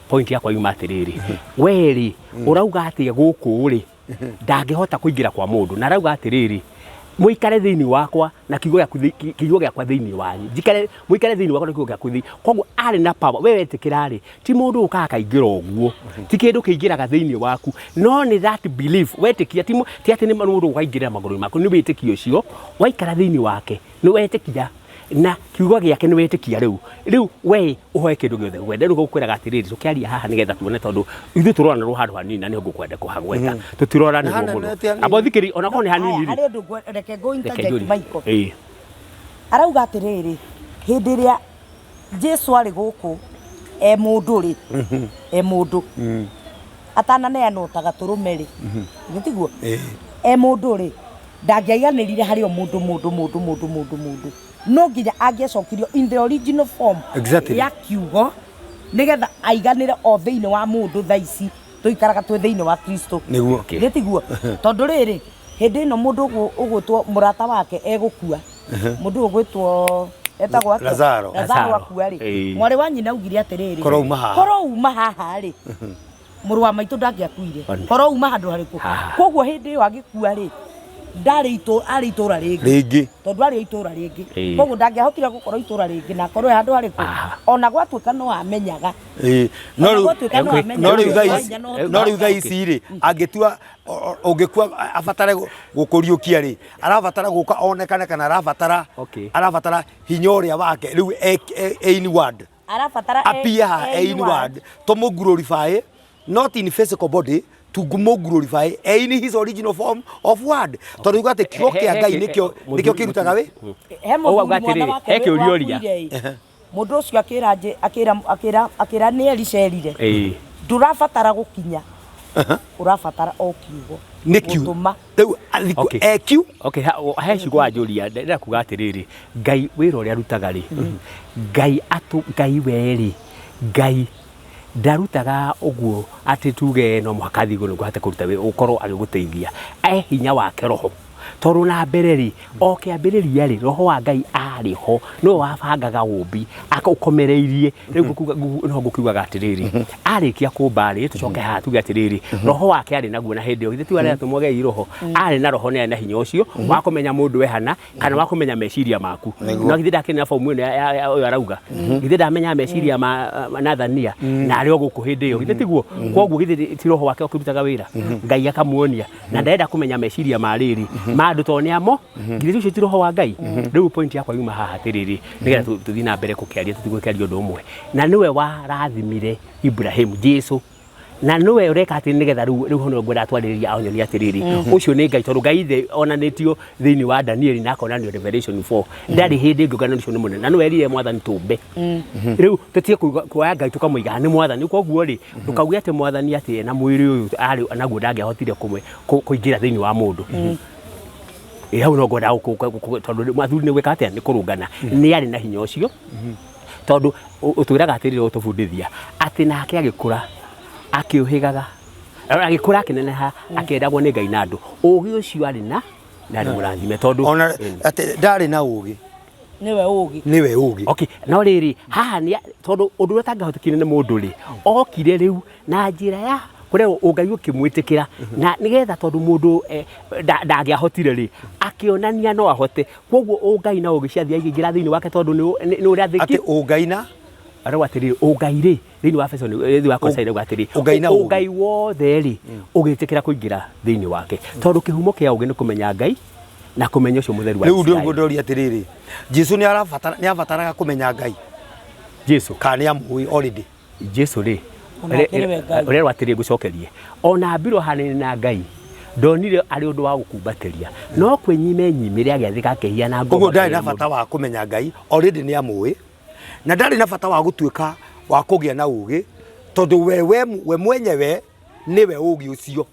Point yakwa yuma atĩrĩrĩ. We rĩ, ũrauga atĩa gũkũ rĩ? Ndangĩhota kũingĩra kwa mũndũ na arauga atĩrĩrĩ, mũikare thĩinĩ wakwa na kiugo gĩaku kiugo gĩakwa thĩinĩ wanyu, njikare mũikare thĩinĩ wakwa na kiugo gĩaku thĩinĩ. Koguo arĩ na power. We wetĩkĩra rĩ, ti mũndũ ũkaga akaingĩra ũguo, ti kĩndũ kĩingĩraga thĩinĩ waku, no nĩ that belief wetĩkia. Ti atĩ nĩ mũndũ ũkaingĩrĩra magũrũ maku, nĩ wĩtĩkio ũcio waikara thĩinĩ wake, nĩ wetĩkia na kiugo gĩake, nĩ wetĩkia. Rĩu we ũhoe kĩndũ gĩothe wende. Rĩu ngũkwĩraga atĩrĩrĩ, tũkĩaria haha nĩgetha tuone, tondũ ithuĩ tũroranĩrwo handũ hanini na nĩho ngũkwenda kũhagweta, tũtiroranĩrwo Na mũno. hanene ti hanini. Amba ũthikĩrĩrie onakorwo nĩ hanini Haya, rĩ. Harĩ ũndũ reke ngũ Reke interject. njũrie. Michael arauga atĩrĩrĩ, hĩndĩ ĩrĩa Jesu arĩ gũkũ e mũndũ rĩ, e mũndũ atananeanwo ta gatũrũme rĩ, nĩ tiguo? E mũndũ rĩ, ndangĩaiganĩrire harĩ o mũndũ mũndũ mũndũ mũndũ mũndũ mũndũ, no nginya angĩacokirio in the original form ya kiugo nĩgetha aiganĩre o thĩinĩ wa mũndũ. Thaa ici tũikaraga twĩ thĩinĩ wa Kristo. Nĩ tiguo? Tondũ rĩrĩ, hĩndĩ ĩno mũndũ ũgwĩtwo mũrata wake egũkua, mũndũ ũgwĩtwo etagwo atĩa? Lazaro. Lazaro. Lazaro. Akua rĩ, mwarĩ wa nyina augire atĩrĩrĩ, Korwo uma haha. Korwo uma haha rĩ, mũrũ wa maitũ ndangĩakuire. One. Korwo uma handũ harĩkũ? Haha. Koguo hĩndĩ ĩyo agĩkua rĩ, ndarĩ arĩ itũra rĩngĩ, Rĩngĩ. tondũ arĩ o itũra rĩngĩ. Koguo ndangĩahotire gũkorwo itũra rĩngĩ na akorwo e handũ harĩkũ, ona gwatuĩka no amenyaga. No Ona rĩu gwatuĩka no amenyaga. no rĩu thaa ici Hinya no no rĩu thaa ici rĩ, angĩtua ũngĩkua abatare gũkũriũkia rĩ, arabatara gũka onekane kana arabatara arabatara hinya ũrĩa wake rĩu e inward? Arabatara Appear haha e inward, tũmũ glorify not in physical body, to mũ glorify e in his original form of word, tondũ yuga atĩ kiugo kĩa Ngai nĩkĩo kĩrutaga wĩ He Ũguo mũthuri auga mwana atĩrĩrĩ, wake he kĩũria ũria. wakuire ĩ. Mũndũ ũcio akĩra akĩra nĩ Elisha erire, ndũrabatara gũkinya, ũrabatara o kiugo. Nĩ kiu Gũtũma. Rĩu athiku ekiu. Okay, he ciugo wanjũria, ndĩrenda kuga atĩrĩrĩ, Ngai wĩra ũrĩa arutaga rĩ, Ngai atũ Ngai we rĩ, Ngai ndarutaga ũguo atĩ tuge no mũhaka athiĩ igũrũ nĩguo ahote kũruta wĩra, ũkorwo agĩgũteithia. E hinya wake roho, tondũ na mbere rĩ, o kĩambĩrĩria rĩ, roho wa Ngai arĩ ho, nĩwe wabangaga ũmbi ũkomereirie. Rĩu no ngũkiugaga atĩrĩrĩ, arĩkia kũmba rĩ, tũcoke haha tuge atĩrĩrĩ, roho wake arĩ naguo na hĩndĩ ĩyo githĩ ti arĩa tũmwagei roho arĩ na roho, nĩ arĩ na hinya ũcio wa kũmenya mũndũ ehana kana wa kũmenya meciria maku. No githĩ ndakĩrĩ na fomu ĩno ũyũ arauga, githĩ ndamenya meciria ma Nathania na arĩ o gũkũ hĩndĩ ĩyo, githĩ tiguo? Koguo githĩ ti roho wake ũkĩrutaga wĩra, Ngai akamuonia na ndarenda kũmenya meciria ma rĩrĩ ma andũ tondũ nĩ amo? Githĩ ũcio ti roho wa Ngai? Rĩu point yakwa yuma haha atĩrĩrĩ, nĩgetha tũthiĩ na mbere gũkĩaria, tũtigũkĩaria ũndũ ũmwe, na nĩwe warathimire Ibrahimu, Jesu, na nĩwe ũreka atĩ nĩgetha rĩu hono ngwenda twarĩrĩria anyonia atĩrĩrĩ, ũcio nĩ Ngai, tondũ Ngai ithe onanĩtio thĩinĩ wa Danieli na akonanio Revelation 4, ndarĩ hĩndĩ ĩngĩ ũngana ũcio nĩ mũnene na nĩwe erire mwathani tũmbe. Rĩu tũtige kuoya Ngai tũkamũiga nĩ mwathani. Koguo rĩ, ndũkauge atĩ mwathani atĩ ena mwĩrĩ ũyũ arĩ naguo ndangĩahotire kũingĩra thĩinĩ wa mũndũ. Ĩ hau no ngwenda tondũ athuri nĩ gwĩka atĩa, nĩ kũrũngana, nĩ arĩ na hinya ũcio, tondũ ũtwĩraga atĩrĩrĩ, ũtũbundithia atĩ nake agĩkũra akĩũhĩgaga, agĩkũra akĩneneha, akĩendagwo nĩ Ngai na andũ. Ũgĩ ũcio arĩ na ndarĩ mũrathime tondũ Ona atĩ ndarĩ na ũgĩ. Nĩwe ũgĩ. Nĩwe ũgĩ. Okay, no rĩrĩ haha nĩ tondũ ũndũ ũrĩa ũtangĩhotekire nĩ mũndũ rĩ, okire rĩu na njĩra ya kũrerwo ũngai ũkĩmwĩtĩkĩra na nĩgetha tondũ mũndũ ndangĩahotire rĩ, akĩonania no ahote. Koguo ũngai na ũgĩ ciathiĩ igĩingĩra thĩinĩ wake tondũ nĩ ũrĩa atĩ ũngai na arauga atĩrĩrĩ, ũngai rĩ, thĩinĩ wa Efeso thĩinĩ wa Kolosai rauga atĩrĩ, Ũngai na ũũgĩ. Ũngai wothe rĩ, ũgĩtĩkĩra kũingĩra thĩinĩ wake, tondũ kĩhumo kĩa ũgĩ nĩ kũmenya Ngai na kũmenya ũcio mũtheru wa Rĩu Isiraeli. ndũguo ndoria atĩrĩrĩ, Jesu nĩ arabatara, nĩ abataraga kũmenya Ngai Jesu kana nĩ amũĩ already? Jesu rĩ, Ona akĩrĩ we Ngai. Ũrerwo atĩrĩ, ngũcokerie, ona mbirwo hanene na Ngai ndonire arĩ ũndũ wa gũkumbatĩria, no kwĩnyima enyimĩre, agĩathĩka, akĩhia na ngombo. Ũguo ndarĩ na bata wa kũmenya Ngai, already nĩ amũĩ, na ndarĩ na bata wa gũtuĩka wa kũgĩa na ũgĩ, tondũ we mwenyewe nĩwe ũgĩ ũcio.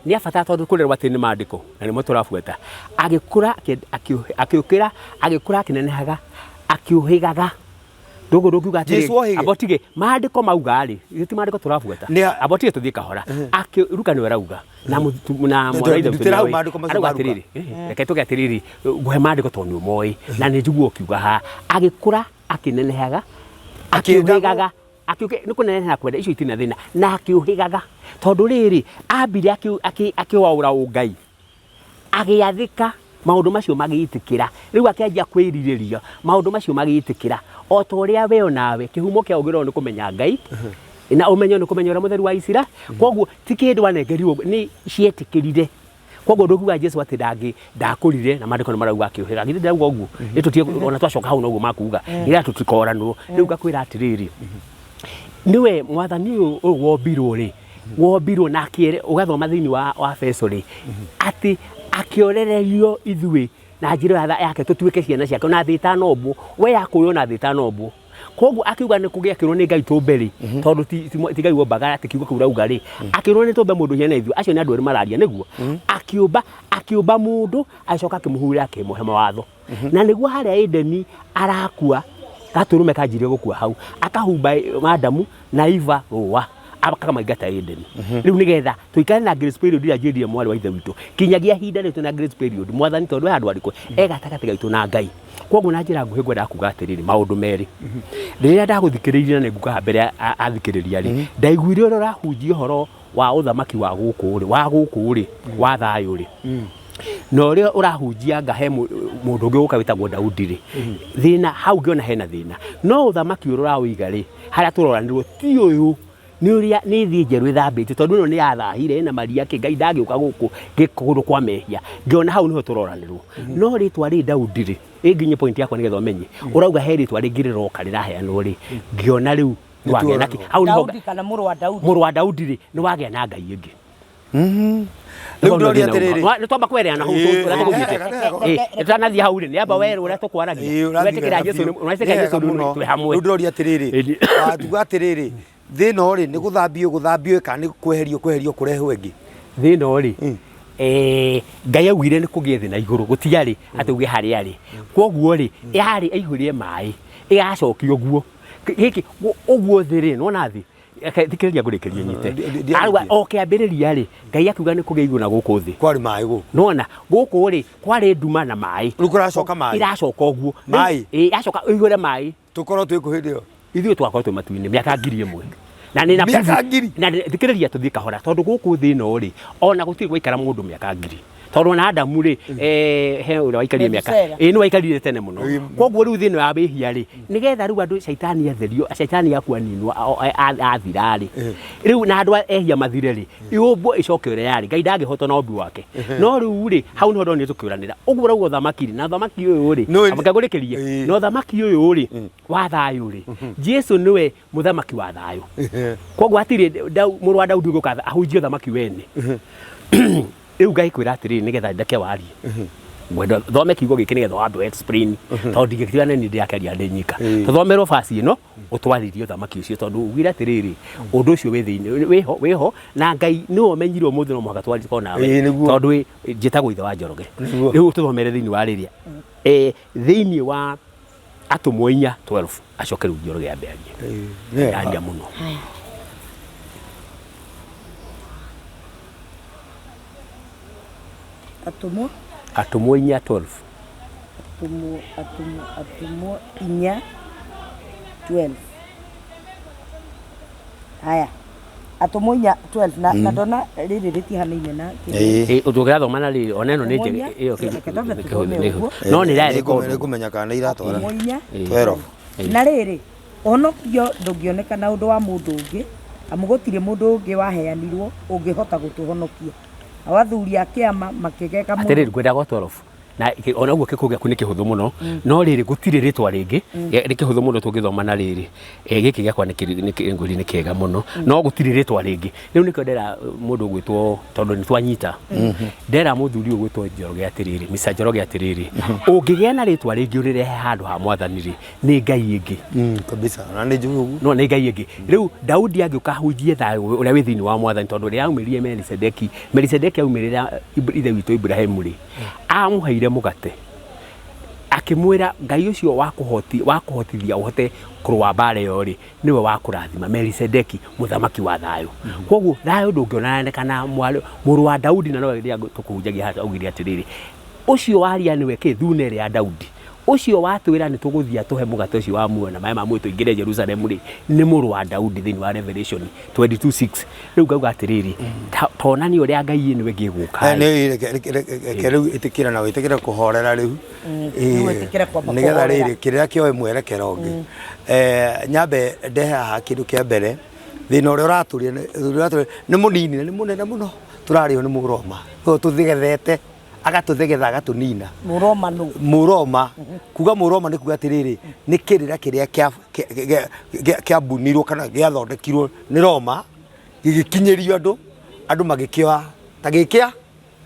Nĩ abatara, tondũ kũrerwo atĩ nĩ maandĩko na nĩmo tũrabuata. Agĩkũra akĩũkĩra, agĩkũra akĩnenehaga, akĩũhĩgaga. Ndũguo ndũngiuga atĩrĩ, Jesu ohĩge? Amba ũtige maandĩko mauga rĩ, githĩ ti maandĩko tũrabuata? Amba ũtige tũthiĩ kahora. Luka nĩwe arauga na na mwana ithe witũ Ndutĩra hau nĩoĩ. maandĩko macio Arauga ma Luka. atĩrĩrĩ, reke tuge atĩrĩrĩ, ngũhe maandĩko tondũ nĩ ũmoĩ na nĩ njiguo ũkiuga haha, agĩkũra akĩnenehaga, Akĩendagwo. akĩũhĩgaga. Akĩũke nĩ kũneneha na kwenda icio itirĩ na thĩna na akĩũhĩgaga tondũ rĩrĩ ambire akĩwaũra ũngai agĩathĩka maũndũ macio magĩtĩkĩra rĩu akĩanjia kwĩrirĩria maũndũ macio magĩtĩkĩra o ta ũrĩa we onawe kĩhumo kĩa ũgĩ nĩ kũmenya Ngai na ũmenyo nĩ kũmenya ũrĩa mũtheru wa Isira koguo ti kĩndũ anengerirwo nĩ cietĩkĩrire koguo ndũkuga Jesu atĩ ndangĩ ndakũrire na maandĩko nĩ marauga akĩũhĩga githĩ ndirauga ũguo nĩ tũtige ona twacoka hau noguo makuga ira tũtikoranwo rĩu ngakwĩra atĩrĩrĩ niwe mwathani ũyũ ũyũ wombirwo rĩ wombirwo na akĩere ũgathoma thĩinĩ wa Efeso rĩ atĩ akĩorererio ithuĩ na njĩra ĩyo yake tũtuĩke ciana ciake na thĩ ĩtanombwo we yakũywo na thĩ ĩtanombwo koguo akiuga nĩ kũgĩa akĩrwo nĩ Ngai tũmbe rĩ tondũ ti Ngai wombaga atĩ kiugo kĩu rauga rĩ akĩrwo nĩ tũmbe mũndũ hiana ithuĩ acio nĩ andũ erĩ mararia nĩguo akĩũmba mũndũ agĩcoka akĩmũhurĩra akĩmũhe mawatho na nĩguo harĩa Edeni arakua gatũrũme kanjirie gũkua hau akahumba Adamu na Eva rũa akamaingata Edeni rĩu nĩgetha tũikare na grace period ĩrĩa njĩrire mwarĩ wa ithe witũ kinyagia ihinda rĩu twĩna grace period mwathani tondũ he handũ arĩkũ e gatagatĩ gaitũ na Ngai koguo na njĩra nguhĩ ngwendaga kuga atĩrĩrĩ maũndũ merĩ rĩrĩa ndagũthikĩrĩirie na nĩnguga haha mbere ya athikĩrĩria rĩ ndaiguire ũrĩa ũrahunjia ũhoro wa ũthamaki wa gũkũ rĩ wa gũkũ rĩ wa thayũ rĩ na ũrĩa ũrahunjia nga he mũndũ ũngĩ ũka wĩtagwo Daudi rĩ thĩna hau ngĩona hena thĩna no ũthamaki ũrĩa ũraũiga rĩ harĩa tũroranĩrwo ti ũyũ nĩ ũrĩa nĩ thĩ njerũ ĩthambĩtio tondũ ĩno nĩ yathahire ĩna maria kĩ Ngai ndangĩũka gũkũ kũndũ kwa mehia ngĩona hau nĩho tũroranĩrwo no rĩtwa rĩ Daudi rĩ ĩnginye point yakwa nĩgetha ũmenye ũrauga he rĩtwa rĩngĩ rĩroka rĩraheanwo rĩ ngĩona rĩu nĩwagĩa na kĩ hau nĩho Daudi kana mũrũ wa Daudi mũrũ wa Daudi rĩ nĩwagĩa na Ngai ĩngĩ Rĩu ndĩroria atĩrĩrĩ nĩ twamba kwereana hau ũrĩa tũgũthiĩte tũtanathiĩ hau rĩ nĩ amba werwo ũrĩa tũkwaragia wetĩkĩra Jesu wetĩkĩra Jesu twĩ hamwe rĩu ndĩroria atĩrĩrĩ watuga atĩrĩrĩ thĩna rĩ nĩ gũthambio gũthambio kana nĩ kweherio kweherio kũrehwo ĩngĩ thĩna rĩ Ngai augire nĩ kũgĩe thĩ na igũrũ gũtiarĩ atĩ uge harĩa rĩ kwoguo rĩ yarĩ aihũrie maĩ ĩgacokio guo gĩkĩ ũguo thĩ rĩ nĩwona thĩ thikĩrĩria ngũrĩkĩrie nyite arauga o kĩambĩrĩria rĩ Ngai akiuga nĩ kũgĩe igũrũ na gũkũ thĩ kwarĩ maĩ gũkũ nona gũkũ rĩ kwarĩ nduma na maĩ rĩu kũracoka maĩ iracoka ũguo Maĩ? ĩ yacoka ĩihũre maĩ tũkorwo twĩ kũ hĩndĩ ĩyo ithuĩ twakorwo twĩ matu-inĩ mĩaka 1000 na nĩ na Mĩaka ngiri? na thikĩrĩria tũthiĩ kahora tondũ gũkũ thĩ ĩno rĩ ona gũtirĩ gwaikara mũndũ mĩaka 1000 tondũ ona Adamu rĩ he ũrĩa waikarire mĩaka Methusela. ĩ nĩ waikarire tene mũno koguo rĩu thĩ ĩno ya wĩhia rĩ nĩgetha rĩu andũ caitani atherio caitani akua ninwo athira rĩ rĩu na andũ ehia mathire rĩ yũmbwo ĩcoke ũrĩa yarĩ Ngai ndangĩhotwo na ũmbi wake no rĩu rĩ hau nĩho ndonire tũkĩũranĩra ũguo ũrauga ũthamaki rĩ na ũthamaki ũyũ rĩ No, amba ngũrĩkĩrie na ũthamaki ũyũ rĩ wa thayũ rĩ Jesu nĩwe mũthamaki wa thayũ koguo hatirĩ mũrũ wa Daudi ũgũka ahunjie ũthamaki wene rĩu Ngai kwĩra atĩrĩrĩ nĩgetha ndeke warie ngwenda thome kiugo gĩkĩ nĩgetha wambe explain tondũ ndingĩtigana nĩ ndĩrakĩaria ndĩ nyika tũthomerwo basi ĩno ũtwarĩrie ũthamaki ũcio tondũ ugire atĩrĩrĩ ũndũ ũcio wĩ thĩinĩ wĩho wĩho na Ngai nĩwe ũmenyire ũmũthĩ no mũhaka twarĩko nawe Ĩĩ, nĩguo. tondũ njĩtagwo ithe wa Njoroge Nĩguo. rĩu tũthomere thĩinĩ wa rĩrĩa thĩinĩ wa atũmwo 4:12 acoke rĩu Njoroge ambe arie ndaria mũno Atũmwo atũmwo 4:12 atũmwo atũmwo atũmwo 4:12 haya atũmwo 4:12 na na ndona rĩrĩ rĩtihanaine na kĩrĩa. Ĩ ũtũngĩrathoma na rĩrĩ ona ĩno nĩ Atũmwo njega inya, ĩyo reke twambe tũthome ũguo. no nĩ ĩrarekondi nĩ kũmenya kana nĩ iratwara Atũmwo inya 12 na rĩrĩ ũhonokio ndũngĩoneka na ũndũ wa mũndũ ũngĩ amu gũtirĩ mũndũ ũngĩ waheanirwo ũngĩhota gũtũhonokia nao athuri a kĩama makĩgega mũno atĩrĩrĩ ngwendaga 12 na ona ũguo gĩkũ gĩaku nĩ kĩhũthũ mũno no rĩrĩ gũtirĩ rĩtwa rĩngĩ nĩ kĩhũthũ mũno tũngĩthoma na rĩrĩ gĩkĩ gĩakwa nĩ ngwĩri nĩ kĩega mũno no gũtirĩ rĩtwa rĩngĩ rĩu nĩkĩo ndera mũndũ ũgwĩtwo tondũ nĩ twanyita ndera mũthuri ũgwĩtwo Njoroge atĩrĩrĩ Mr Njoroge atĩrĩrĩ ũngĩgĩa na rĩtwa rĩngĩ ũrĩrehe handũ ha mwathani rĩ nĩ Ngai ĩngĩ kabisa na nĩ njũĩ ũguo no nĩ Ngai ĩngĩ rĩu Daudi angĩũka ahunjie thayũ ũrĩa wĩ thĩinĩ wa mwathani tondũ rĩrĩa aumĩrire Melisedeki Melisedeki aumĩrĩra ithe witũ Ibrahimu rĩ amũheire mũgate akĩmwĩra Ngai ũcio wa kũhotithia ũhote kũrũa mbara ĩyo rĩ nĩwe wa kũrathima Melisedeki mũthamaki wa thayũ koguo thayũ ndũngĩonanĩka mũrũ wa Daudi na nowe rĩrĩa tũkũhunjagia haha augire atĩrĩrĩ ũcio waria nĩwe kĩ thuna ĩrĩa ya Daudi Ũcio watwĩra nĩ tũgũthiĩ atũhe mũgate ũcio wa muoyo na maĩ ma muoyo tũingĩre Jerusalemu rĩ, nĩ mũrũ wa Daudi thĩinĩ wa Revelation 22:6. Rĩu ngauga atĩrĩrĩ, tonania ũrĩa Ngai ĩno ĩngĩ ĩgũka. Nĩ reke rĩu ĩtĩkĩra na wĩtĩkĩre kũhorera rĩu. Rĩu ĩtĩkĩre kwamba Nĩgetha kũhorera. rĩrĩ kĩrĩra kĩoe mwerekero ũngĩ. Nyambe ndehe haha kĩndũ kĩa mbere thĩna ũrĩa ũratũria nĩ mũnini na nĩ mũnene mũno tũrarĩo nĩ Mũroma nĩwe tũthegethete agatũthegetha agatũnina. Mũroma nũ? Mũroma kuga Mũroma nĩ kuga atĩrĩrĩ nĩ kĩrĩra kĩrĩa kĩambunirwo kana gĩathondekirwo nĩ Roma gĩgĩkinyĩrio andũ, andũ magĩkĩoya ta gĩkĩa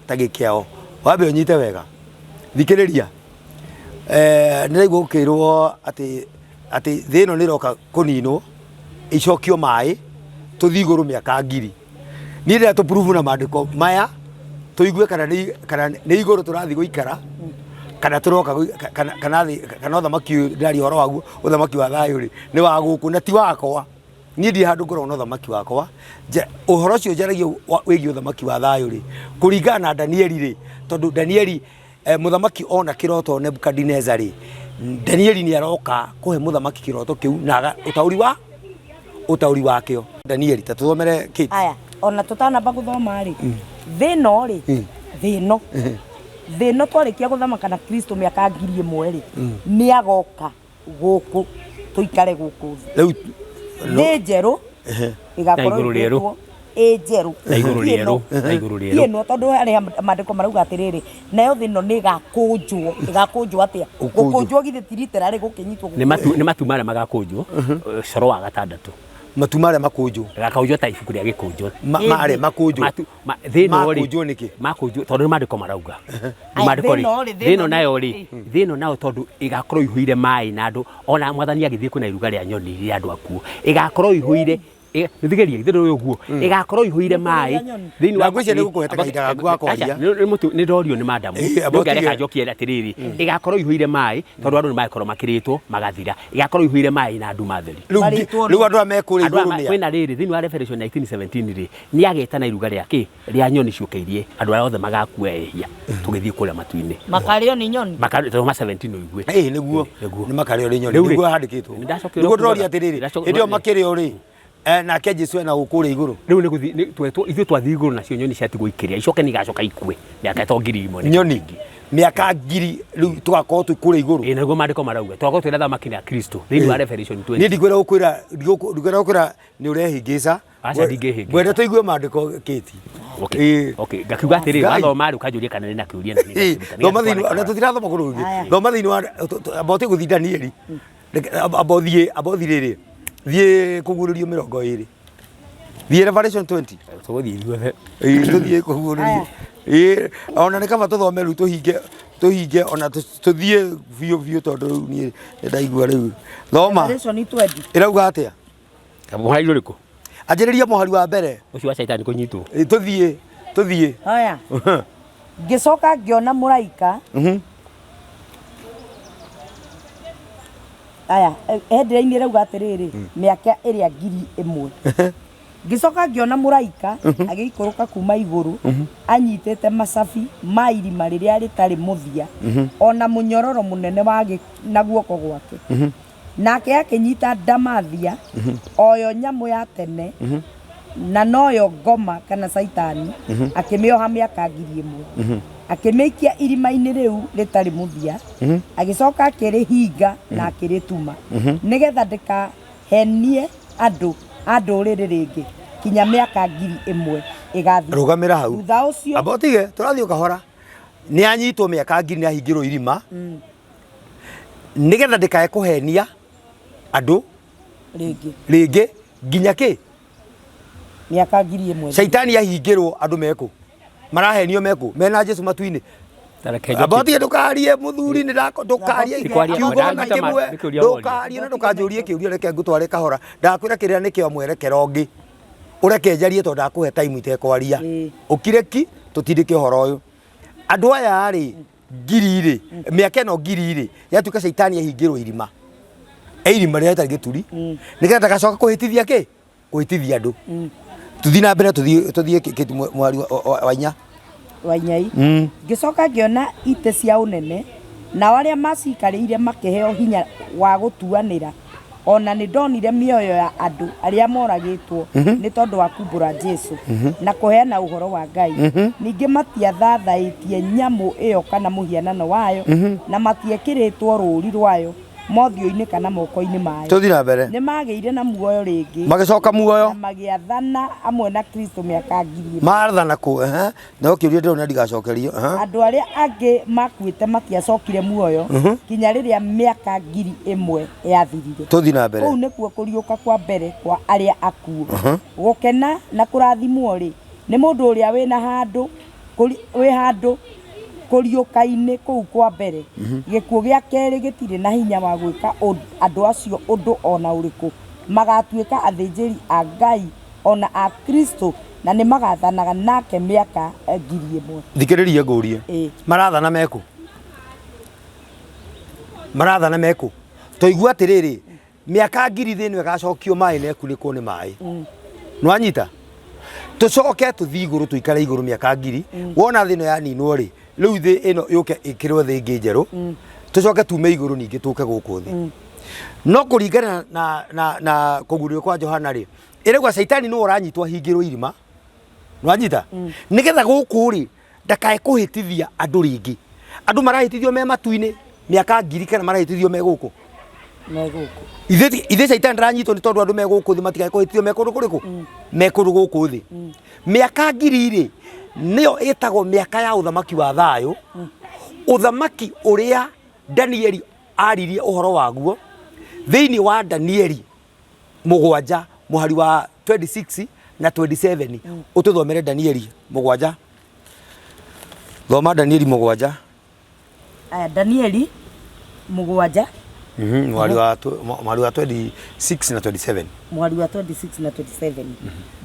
ta gĩkĩao. Wambe ũnyite wega, thikĩrĩria, nĩ ndaigua gũkĩrwo atĩ atĩ thĩ ĩno nĩ ĩroka kũninwo ĩcokio maĩ tũthiĩ igũrũ mĩaka ngiri. Niĩ ndĩrenda tũ prove na maandĩko maya tũigue kana nĩ kana nĩ igũrũ tũrathiĩ gũikara kana tũroka kana kana thĩ kana ũthamaki ũyũ ndĩraria ũhoro waguo ũthamaki wa thayũ rĩ nĩ wa gũkũ na ti wakwa. Niĩ ndirĩ handũ ngoragwo na ũthamaki wakwa. Ũhoro ũcio njaragia wĩgiĩ ũthamaki wa thayũ rĩ kũringana na Danieli rĩ tondũ Danieli mũthamaki ona kĩroto Nebukadineza rĩ Danieli nĩ aroka kũhe mũthamaki kĩroto kĩu na ũtaũri wa ũtaũri wakĩo. Danieli ta tũthomere Kate. Aya, ona tũtanamba gũthoma rĩ, thĩ ĩno rĩ, thĩ ĩno, thĩ ĩno twarĩkia gũthamaka na Kristo mĩaka 1000 rĩ, nĩ agoka gũkũ tũikare gũkũ thĩ. Rĩu Thĩ njerũ Na ĩgakorwo igũrũ rĩerũ. ĩmbĩtwo ĩ njerũ. Na igũrũ Ti ĩno. rĩerũ, na igũrũ Ti rĩerũ. ĩno tondũ harĩa maandĩko marauga atĩrĩrĩ, nayo thĩ ĩno nĩ ĩgakũnjwo. Ĩgakũnjwo atĩa? Gũkũnjwo. Gũkũnjwo githĩ ti literally gũkĩnyitwo Nĩ matu nĩ matu marĩa magakũnjwo coro wa gatandatũ. Matu marĩa makũnjwo. Gakũnjwo ta ibuku rĩa gĩkũnjo. Marĩa makũnjwo. Matu ma, thĩ ĩno rĩ Makũnjwo nĩkĩ? Makũnjwo tondũ nĩ maandĩko marauga. Nĩ Aya, maandĩko thĩ rĩ. ĩno rĩ, thĩ Thĩ ĩno ĩno nayo rĩ, thĩ ĩno nayo tondũ ĩgakorwo ĩihũire maĩ na andũ ona mwathani agĩthiĩ kwĩna iruga rĩa nyoni rĩa andũ akuũ. Ĩgakorwo ĩihũire nĩthigerie githĩ ndũrĩ ũguo ĩgakorwo ĩihũire maĩ thĩinĩ Na ngwĩciria nĩ gũkũhe kahinda gaku ga kwaria. Nĩ ndorio nĩ madamu Ĩĩ, amba nĩ ngareka ũtige. njokie atĩrĩrĩ ĩgakorwo ĩihũire maĩ tondũ andũ nĩ magĩkorwo makĩrĩtwo magathira ĩgakorwo ĩihũire maĩ na nduma theri. Rĩu Marĩtwo rĩu andũ arĩa me kũrĩa Andũ aya igũrũ nĩ a? kwĩna rĩrĩ thĩinĩ wa Revelation 19:17 rĩ nĩ agetana iruga rĩa kĩ rĩa nyoni ciũke irie andũ arĩa othe magakua ehia tũgĩthiĩ kũrĩa matu-inĩ. Makarĩo nĩ nyoni. Makarĩo ma 17 ũigue. Ĩĩ nĩguo Nĩguo. nĩ makarĩo nĩ nyoni Rĩu rĩ, nĩguo handĩkĩtwo. nĩndacokio Nĩguo ũrĩa ndĩroria kugaga. atĩrĩrĩ Nĩndacokio hĩndĩ ĩyo ũrĩa- makĩrĩo rĩ nake Jesu ena gũkũ ũrĩa igũrũ. Rĩu nĩ gũthiĩ twetwo ithuĩ twathiĩ igũrũ nacio nyoni ciatigwo ikĩrĩa icoke nĩ igacoka ikue mĩaka to 1000. Nyoni mĩaka ngiri rĩu tũgakorwo twĩ kũrĩa igũrũ. Ĩĩ nĩguo maandĩko marauga twakorwo twĩna thamaki na Kristo thĩinĩ wa Revelation 20. Niĩ ndikwenda gũkwĩra ndikwenda gũkwĩra nĩ ũrehĩngĩca. Aca ndingĩhĩngĩca. Ngwenda tũigue maandĩko Kate. Okay. Ĩĩ. Okay. Ngakiuga atĩrĩrĩ Ngai. wathoma rĩ ũkanjũria kana ndĩ na kĩũria na niĩ Ĩĩ, ngakĩruta. Thoma thĩinĩ na tũtirathoma kũndũ kũngĩ. Aya. Thoma thĩinĩ wa amba ũtige gũthiĩ Danieli. Amba ũthiĩ amba ũthiĩ rĩrĩ. Thiĩ kũguũrĩrio 20. Thiĩ Revelation 20. Tũgũthiĩ ithuothe. Ĩĩ, tũthiĩ kũguũrĩrio. Ĩĩ, ona nĩ kaba tũthome rĩu tũhinge tũhinge ona tũthiĩ biũ biũ tondũ rĩu niĩ nĩ ndaigua rĩu. Thoma. Revelation 20. Ĩrauga atĩa? Mũhari ũrĩkũ? Anjĩrĩria mũhari wa mbere. Ũcio wa caitani kũnyitwo. Ĩĩ, tũthiĩ tũthiĩ. Haya. Ngĩcoka ngĩona mũraika. Aya, headline ĩrauga atĩrĩrĩ, mĩaka ĩrĩa 1000. Ngĩcoka ngĩona mũraika agĩikũrũka kuma igũrũ anyitĩte macabi ma irima rĩrĩa rĩtarĩ mũthia ona mũnyororo mũnene wa na guoko gwake. Nake akĩnyita ndamathia oyo nyamũ ya tene na noyo ngoma kana caitani akĩmĩoha mĩaka 1000 akĩmĩikia irima-inĩ rĩu rĩtarĩ mũthia agĩcoka akĩrĩhinga na akĩrĩtuma nĩgetha ndĩkahenie andũ a ndũrĩrĩ rĩngĩ kinya mĩaka 1000 ĩgathira. Rũgamĩra hau. Thutha ũcio Amba ũtige tũrathiĩ o kahora. Nĩ anyitwo mĩaka ngiri nĩ ahingĩrwo irima nĩgetha ndĩkae kũhenia andũ rĩngĩ rĩngĩ nginya kĩ mĩaka 1000. Caitani ahingĩrwo andũ mekũ marahenio mekũ mena Jesu matu-inĩ. Tareke Amba njokie. ũtige ndũkarie mũthuri nĩ ndako ndũkarie Ndikwaria, kiugo ona ndaruta ma- kĩmwe nĩ kĩũria woria. ndũkarie na ndũkanjũrie kĩũria reke ngũtware kahora ndakwĩra kĩrĩa nĩ kĩa mwerekero ũngĩ ũreke njarie tondũ ndakũhe time itekwaria. Ĩĩ. Ũkire ki tũtindĩke ũhoro ũyũ. Andũ aya rĩ ngiri rĩ mĩaka ĩno ngiri rĩ yatuĩka caitani ahingĩrwo irima e irima rĩrĩa rĩtarĩ gĩturi nĩgetha ndagacoka kũhĩtithia kĩ kũhĩtithia andũ. Tũthiĩ na mbere tũthiĩ tũthiĩ mweri wa inya. Wainyai. Ngĩcoka ngĩona itĩ cia ũnene Nao arĩa macikarĩire makĩheo hinya wa gũtuanĩra. O na nĩ ndonire mĩoyo ya andũ arĩa moragĩtwo nĩ tondũ wa kumbũra Jesu na kũheana ũhoro wa Ngai. Ningĩ matiathathaĩtie nyamũ ĩyo kana mũhianano wayo, na matiekĩrĩtwo rũũri rwayo mothiũ-inĩ kana moko-inĩ mayo. Tũthiĩ na mbere. Nĩ maagĩire na muoyo rĩngĩ Magĩcoka muoyo. na magĩathana hamwe na Kristo mĩaka 1,000. Mathana kũ? Ehe. No kĩũria ndĩrona ndigacokerio. Ehe. Andũ arĩa angĩ makuĩte matiacokire muoyo kinya rĩrĩa mĩaka 1,000 yathirire. Tũthiĩ na mbere. Kũu nĩkuo kũriũka kwa mbere kwa arĩa akuũ. Gũkena na kũrathimwo-rĩ, nĩ mũndũ ũrĩa wĩna handũ wĩ handũ kũriũka-inĩ kũu kwa mbere. Gĩkuũ gĩa kerĩ gĩtirĩ na hinya wa gwĩka andũ acio ũndũ o na ũrĩkũ. Magatuĩka athĩnjĩri a Ngai o na a Kristo, na nĩ magathanaga nake mĩaka 1,000. Thikĩrĩria ngũrie. Marathana mekũ? Marathana mekũ? Tũigua atĩrĩrĩ, mĩaka 1,000 thĩ ĩno ĩgacokio maĩ na ĩkunĩkwo nĩ maĩ. Nĩwanyita? Tũcoke tũthiĩ igũrũ tũikare igũrũ mĩaka 1,000. Wona thĩ ĩno yaninwo rĩ, rĩu thĩ ĩno yũke ĩkĩrwo thĩ ĩngĩ njerũ. Tũcoke tume igũrũ ningĩ tũke gũkũ thĩ. No kũringana na kũguũrio kwa Johana rĩ, ĩrauga Caitani nĩwe ũranyitwo ahingĩrwo irima. Nĩwanyita? Nĩgetha gũkũ rĩ, ndakae kũhĩtithia andũ rĩngĩ. Andũ marahĩtithio me matu-inĩ mĩaka 1,000 kana marahĩtithio me gũkũ? Me gũkũ. Ithe Caitani ndaranyitwo nĩ tondũ andũ me gũkũ thĩ matikae kũhĩtithio me kũndũ kũrĩkũ? Me kũndũ gũkũ thĩ. Mĩaka 1,000 rĩ, nĩyo ĩtagwo mĩaka ya ũthamaki wa thayũ. Ũthamaki ũrĩa Danieli aririe ũhoro waguo thĩinĩ wa Danieli 7 mũhari wa 26 na 27. Ũtũthomere Danieli 7. Thoma Danieli 7. Aya, Danieli 7. Mũhari wa 26 na 27. Mũhari wa 26 na 27.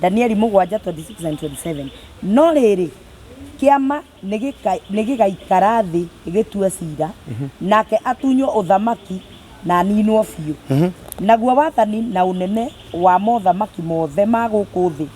Danieli 7 26 and 27. No rĩrĩ, kĩama nĩ gĩgaikara thĩ gĩtue cira, nake atunywo ũthamaki na aninwo biũ. Naguo wathani na ũnene wa mothamaki mothe ma gũkũ thĩ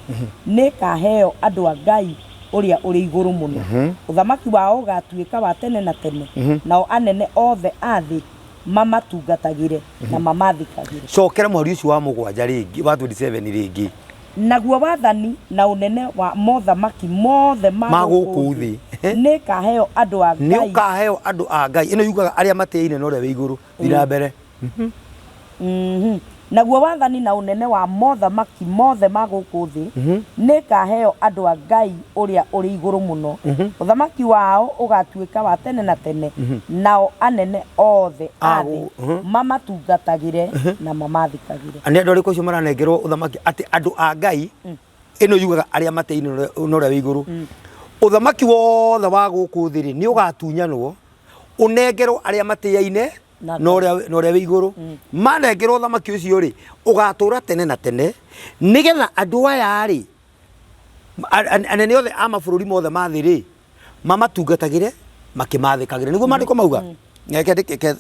nĩkaheo andũ a Ngai ũrĩa ũrĩ igũrũ mũno. Ũthamaki wao ũgaatuĩka wa tene na tene, nao anene othe a thĩ mamatungatagĩre na mamathĩkagĩre. Cokera mũhari ũcio wa 7 rĩngĩ, wa 27 rĩngĩ. Naguo wathani na ũnene wa mothamaki mothe ma Ma gũkũ thĩ nĩkaheo andũ a Nĩ Ngai. ũkaheo andũ a Ngai. Ĩno yugaga arĩa matĩaine na ũrĩa wĩ igũrũ. Thiĩ na mbere. Naguo wathani na ũnene wa mothamaki mothe ma gũkũ thĩ nĩkaheo andũ a Ngai ũrĩa ũrĩ igũrũ mũno. Ũthamaki wao ũgatuĩka wa tene na tene, nao anene othe a thĩ mamatungatagĩre na mamathĩkagĩre. Nĩ andũ arĩkũ acio maranengerwo ũthamaki? Atĩ andũ a Ngai. Ĩno yugaga arĩa matĩaine na ũrĩa wĩ igũrũ. Ũthamaki wothe wa gũkũ thĩ rĩ, nĩ ũgatunyanwo ũnengerwo arĩa matĩaine Na na ũrĩa wĩ igũrũ. Manengerwo ũthamaki ũcio rĩ, ũgatũra tene na tene, nĩgetha andũ aya rĩ, anene othe a mabũrũri mothe ma thĩ rĩ, mamatungatagĩre makĩmathĩkagĩra. Nĩguo maandĩko mauga.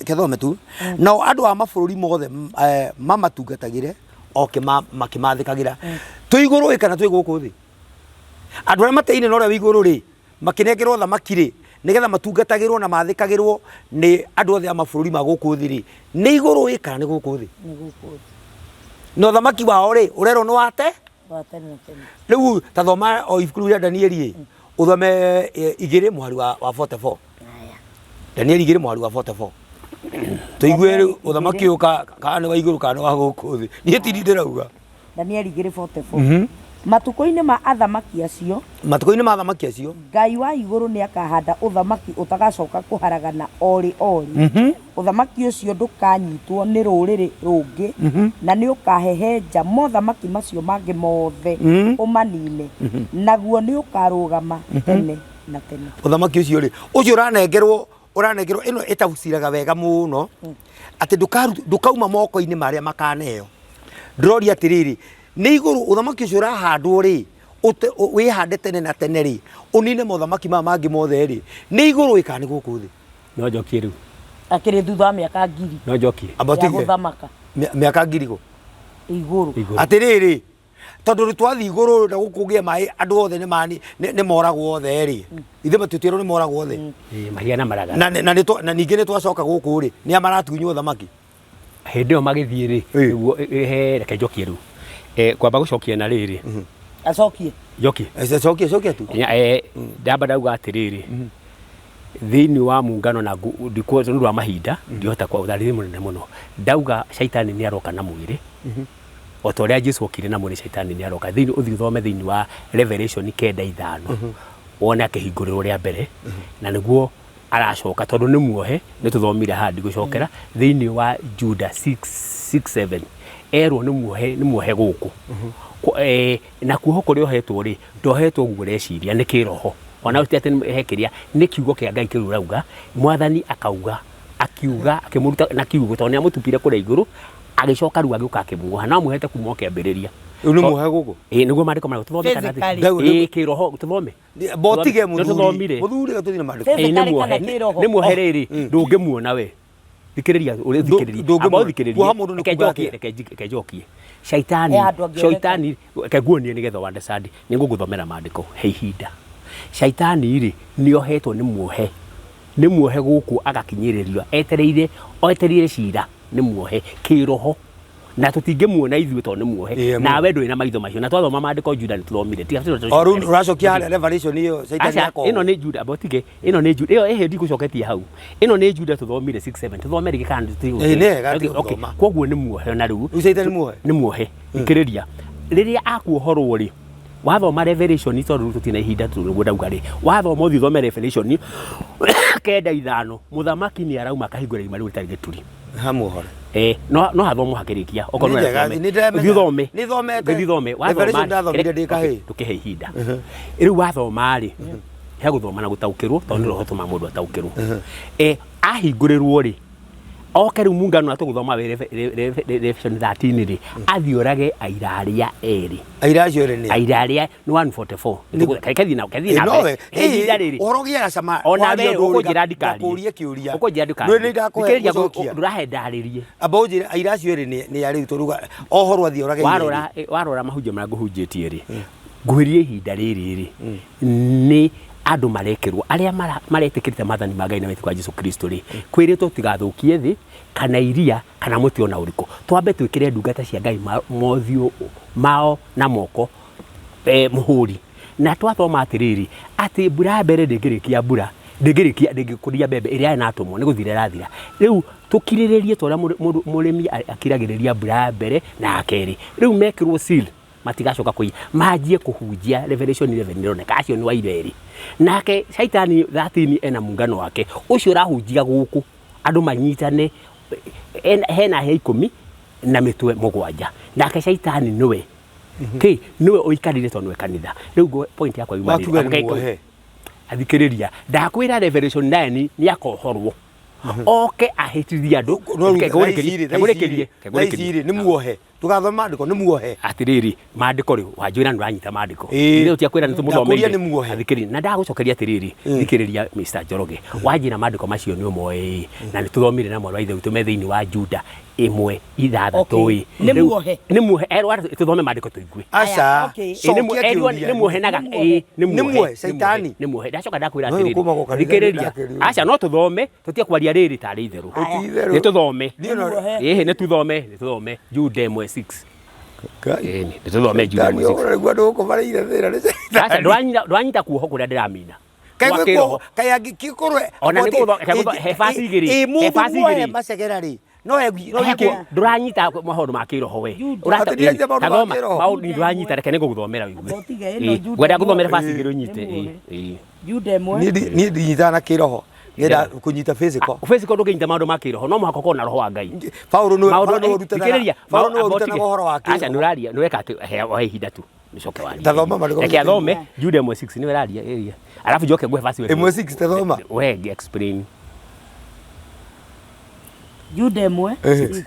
Kethome tu. Nao andũ a mabũrũri mothe mamatungatagĩre o makĩmathĩkagĩra. Twĩ igũrũ ĩ kana twĩ gũkũ thĩ? Andũ arĩa matĩaine na ũrĩa wĩ igũrũ rĩ, makĩnengerwo thamaki rĩ, nĩgetha matungatagĩrwo na mathĩkagĩrwo nĩ andũ othe a mabũrũri ma gũkũ thĩ rĩ, nĩ igũrũ ĩ kana nĩ gũkũ thĩ? Nĩ gũkũ thĩ. Na ũthamaki wao rĩ, ũrerwo nĩ wa te? Wa tene na tene. Rĩu ta thoma o ibuku rĩu rĩa Danieli ĩ, ũthome 2 mũhari wa 44. Aya. Danieli 2 mũhari wa 44. Tũigue rĩu ũthamaki ũyũ kana nĩ wa igũrũ kana nĩ wa gũkũ thĩ. Niĩ ti niĩ ndĩrauga. Danieli 2:44. Matukũ-inĩ ma athamaki acio, Matukũ-inĩ ma athamaki acio, Ngai wa igũrũ nĩakahanda ũthamaki ũtagacoka kũharagana o rĩ o rĩ. Ũthamaki ũcio ndũkanyitwo nĩ rũrĩrĩ rũngĩ, na nĩũkahehenja mothamaki macio mangĩ mothe ũmanine, naguo nĩũkarũgama tene na tene. Ũthamaki ũcio rĩ, ũcio ũranengerwo ũranengerwo ĩno ĩtafsiraga wega mũno atĩ ndũkauma moko-inĩ marĩa makaneo. Ndĩroria atĩrĩrĩ, nĩ igũrũ ũthamaki ũcio ũrahandwo rĩ, wĩhande tene na tene rĩ, ũnine mothamaki maya mangĩ mothe rĩ, nĩ igũrũ ĩ kana nĩ gũkũ thĩ? No njokie rĩu. Akĩrĩ thutha wa mĩaka 1,000 No njokie. Amba ya ũtige. gũthamaka. Mĩaka 1,000 kũ? Igũrũ. Igũrũ. Atĩrĩrĩ, Tondũ rĩ twathiĩ igũrũ na gũkũ ũgĩe maĩ andũ othe nĩ mani nĩ moragwo othe rĩ. Ithe matutĩrwo nĩ moragwo othe. Ĩĩ, mahiga na maragara. Na na nĩ na ningĩ nĩ twacoka gũkũ rĩ, nĩ a maratunywo thamaki. Hĩndĩ ĩyo magĩthiĩ rĩ, nĩguo he reke njokie rĩu. Kwamba gũcokia na rĩrĩ. Acokie. Njokie. Cokia cokia tu. Ndamba ndauga atĩrĩrĩ, thĩinĩ wa muungano na ndikũ nĩ ũndũ wa mahinda ndihota kwa ũtharĩri mũnene mũno. Ndauga caitani nĩ aroka na mwĩrĩ. O ta ũrĩa Jesu okire na mwĩrĩ, caitani nĩ aroka. Thĩinĩ ũthiĩ ũthome thĩinĩ wa Revelation 9:5 wone akĩhingũrĩrwo rĩa mbere, na nĩguo aracoka tondũ nĩ muohe. Nĩ tũthomire haha, ndigũcokera. Thĩinĩ wa Juda 6 6 7 erwo nĩ muohe, nĩ muohe gũkũ. Na kuoho kũrĩa ohetwo rĩ, ndohetwo ũguo ũreciria, nĩ kĩroho. Ona ti atĩ he kĩrĩa nĩ kiugo kĩa Ngai kĩu ũrauga. Mwathani akauga, akiuga, akĩmũruta na kiugo, tondũ nĩ amũtupire kũrĩa igũrũ, agĩcoka rĩu agĩũka akĩmuoha, no amuohete kuma o kĩambĩrĩria. Rĩu nĩ muohe gũkũ. Ĩĩ, nĩguo maandĩko marauga. Tũthome kana Physically. Ĩĩ, kĩroho tũthome. Botige Nĩ mũthuri. tũthomire. Mũthuri reke tũthiĩ na maandĩko. Ĩĩ, nĩ Physically muohe. kana kĩroho? Nĩ muohe rĩrĩ, ndũngĩmuona we. Thikĩrĩria ũrĩa thikĩrĩria. Ndũngĩmuona. Amba ũthikĩrĩrie. Kuoha mũndũ nĩ Reke kuuga njokie, atĩa? reke njokie. Shaitani, He handũ angĩoneka. shaitani, reke nguonie nĩgetha ũ understand. Nĩ ngũgũthomera maandĩko he ihinda. Shaitani rĩ, nĩ ohetwo, nĩ muohe. Nĩ muohe gũkũ agakinyĩrĩrio, etereire etereire cira, nĩ muohe kĩroho. Na tũtingĩmuona ithuĩ tondũ nĩ muohe. Ĩĩ, Nawe ndũrĩ na maitho macio. Na twathoma maandĩko Juda nĩ tũthomire. Tiga O rĩu ũracokia harĩa Revelation ĩyo caitani Aca, akohwo. ĩno nĩ Juda, amba ũtige. Ĩno nĩ Juda, ĩyo ĩhĩ ndigũcoketie hau. Ĩno nĩ Juda tũthomire 6 7. Tũthome rĩngĩ kana tũtige Ĩĩ, nĩ wega Okay, okay. gũthoma. Koguo nĩ muohe na rĩu. Rĩu caitani muohe? Nĩ muohe. Thikĩrĩria. Rĩrĩa akuohorwo rĩ, wathoma Revelation, tondũ rĩu tũtirĩ na ihinda tu nĩguo ndauga rĩ, wathoma ũthiĩ ũthome Revelation 9:5, mũthamaki nĩ arauma akahingũra irima rĩu rĩtarĩ gĩturi. Hamuohore. No hathomwo hakĩrĩkia okorwo Nĩ no njega, athome. nĩ ndĩramenya. Ũthiĩ ũthome. Nĩ thomete. Ũthiĩ ũthome. Wathoma Revelation rĩ, ndathomire ndĩ kahĩĩ. Okay, tũkĩhe ihinda rĩu. Wathoma rĩ, he gũthoma na gũtaũkĩrwo, tondũ nĩ roho tũma mũndũ ataũkĩrwo. Ahingũrĩrwo rĩ, oke rĩu mungano na tũgũthoma wĩ Revelation 13 rĩ, athiĩ orage aira arĩa erĩ. Aira acio erĩ nĩ a? Aira arĩa nĩ 144. Kethiĩ na kethiĩ na Ĩ, mbere. nowe. He ihinda rĩrĩ. Ũhoro ũgĩaga cama. Ona waria we ũndũ ũrĩ, ũkũnjĩra ndikarie. ngakũria kĩũria. Ũkũnjĩra ndikarie. Ndũĩ nĩ ndakũhe Thikĩrĩria, gũcokia. ndũrahe ndarĩrie. Amba ũnjĩre aira acio erĩ nĩ a rĩu tondũ ohorwo athiĩ orage aira erĩ. Warora mahunjio marĩa ngũhunjĩtie rĩ, nguhĩrĩrie ihinda rĩrĩ rĩ, nĩ andũ marekĩrwo arĩa maretĩkĩrĩte maathani ma Ngai na wĩtĩkio wa Jesu Kristo rĩ, kwĩrĩtwo tũtigathũkie thĩ kana iria kana mũtĩ ona ũrĩkũ. Twambe twĩkĩre ndungata cia Ngai mothiũ mao na moko mũhũri. Na twathoma atĩrĩrĩ, atĩ mbura ya mbere ndĩngĩrĩkia, mbura ndĩngĩrĩkia, ndĩngĩkũria mbembe ĩrĩa ĩnatũmwo, nĩ gũthira ĩrathira. Rĩu tũkirĩrĩrie ta ũrĩa mũrĩmi akiragĩrĩria mbura ya mbere na ya kerĩ. Rĩu mekĩrwo seal, matigacoka kũiya, manjie kũhunjia. Revelation 11 ĩroneka acio nĩ waira erĩ. Nake shaitani 13 ena muungano wake ũcio ũrahunjia gũkũ andũ manyitane. Hena hĩa 10 na mĩtwe 7. Nake shaitani nĩwe kĩ nĩwe ũikarire, tondũ nĩwe kanitha. Rĩu point yakwa yuma rĩrĩ. Wakiuga nĩ muohe. Athikĩrĩria, ndakwĩra Revelation 9 nĩ akohorwo oke ahĩtithie andũ. No rĩu Reke thaa ici rĩ, ngũrĩkĩrie, thaa ici ngũrĩkĩrie, rĩ, thaa ici ngũrĩkĩrie. rĩ, nĩ muohe. Tũgathoma maandĩko, nĩ muohe. Atiriri, maandĩko rĩ, wanjĩra nĩ ũranyita maandĩko. Ĩĩ. Rĩu tiakwĩra nĩ Ndakũria tũmũthomeire. nĩ muohe. Athikĩrĩria, na ndagũcokeria atĩrĩrĩ, thikĩrĩria Mr. Njoroge, wanjĩra maandĩko macio nĩ ũmoĩ, na nĩ tũthomire na mwarĩ wa ithe witũ me thĩinĩ wa Juda 1:6 Okay. ĩ. Nĩ Rĩu- muohe. Nĩ muohe erwo tũthome maandĩko tũigue. Aca. Okay. Ĩ, nĩ Cokia erwo kĩũria. nĩ muohe naga Nĩ muohe. ĩ, nĩ Nĩ muohe, muohe, nĩ Shaitani. muohe, nĩ muohe. Ndacoka ndakwĩra No ũyũ atĩrĩrĩ, kuma gũka thikĩrĩria, ndakĩrio. aca, no tũthome, tũtige kwaria rĩrĩ tarĩ itherũ. Ti itherũ. Nĩ tũthome. Niĩ no- Nĩ muohe. Ĩhĩ, nĩ tũthome, nĩ tũthome Juda 1:6. Ngai. Ĩni, nĩ tũthome Juda Shaitani 1:6. ũrĩa andũ gũkũ marĩire thĩna nĩ Aca, shaitani. ndwanyita kuoho kũrĩa ndĩramina. Kaĩ Gwa gwĩ kĩroho. kuoho- kaĩ angĩkorwo Ona nĩ reke he verse igĩrĩ, Ĩ, he mũndũ verse muohe igĩrĩ. macegera rĩ, no no He eke- ndũranyita maũndũ ma kĩroho we. Juda. Ũrata- Atĩ ndiraita maũndũ ma Tathoma, kĩroho. maũndũ ndũranyita, reke nĩngũgũthomera ũigue. Ũtige ĩno Ĩ, Juda ngwenda ĩmwe. ngũthomere verse igĩrĩ ũnyite. Nĩ muohe. Ĩ, ĩ. Juda 1. Niĩ ndinyitaga na kĩroho, ngenda kũnyita physical. Physical ndũngĩnyita maũndũ ma kĩroho, no mũhaka ũkorwo na roho wa Ngai. Paulo nĩwe Maũndũ- Paulo nĩwe ũrutanaga thikĩrĩria, Paulo nĩwe amba ũrutanaga ũtige. ũhoro wa Aca, kĩroho. nĩ ũraria, nĩ ũreka atĩ he ohe ihinda tu nĩcoke warie. Tathoma maandĩko. Reke athome Juda 1:6, nĩwe ũraria ĩria, alafu njoke ngũhe verse. 1:6, tathoma. We explain. Juda 1 6.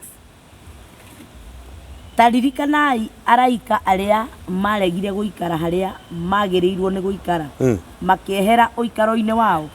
Ta ririkanai araika arĩa maregire gũikara harĩa magĩrĩirwo nĩ gũikara, makĩehera ũikaro-inĩ wao.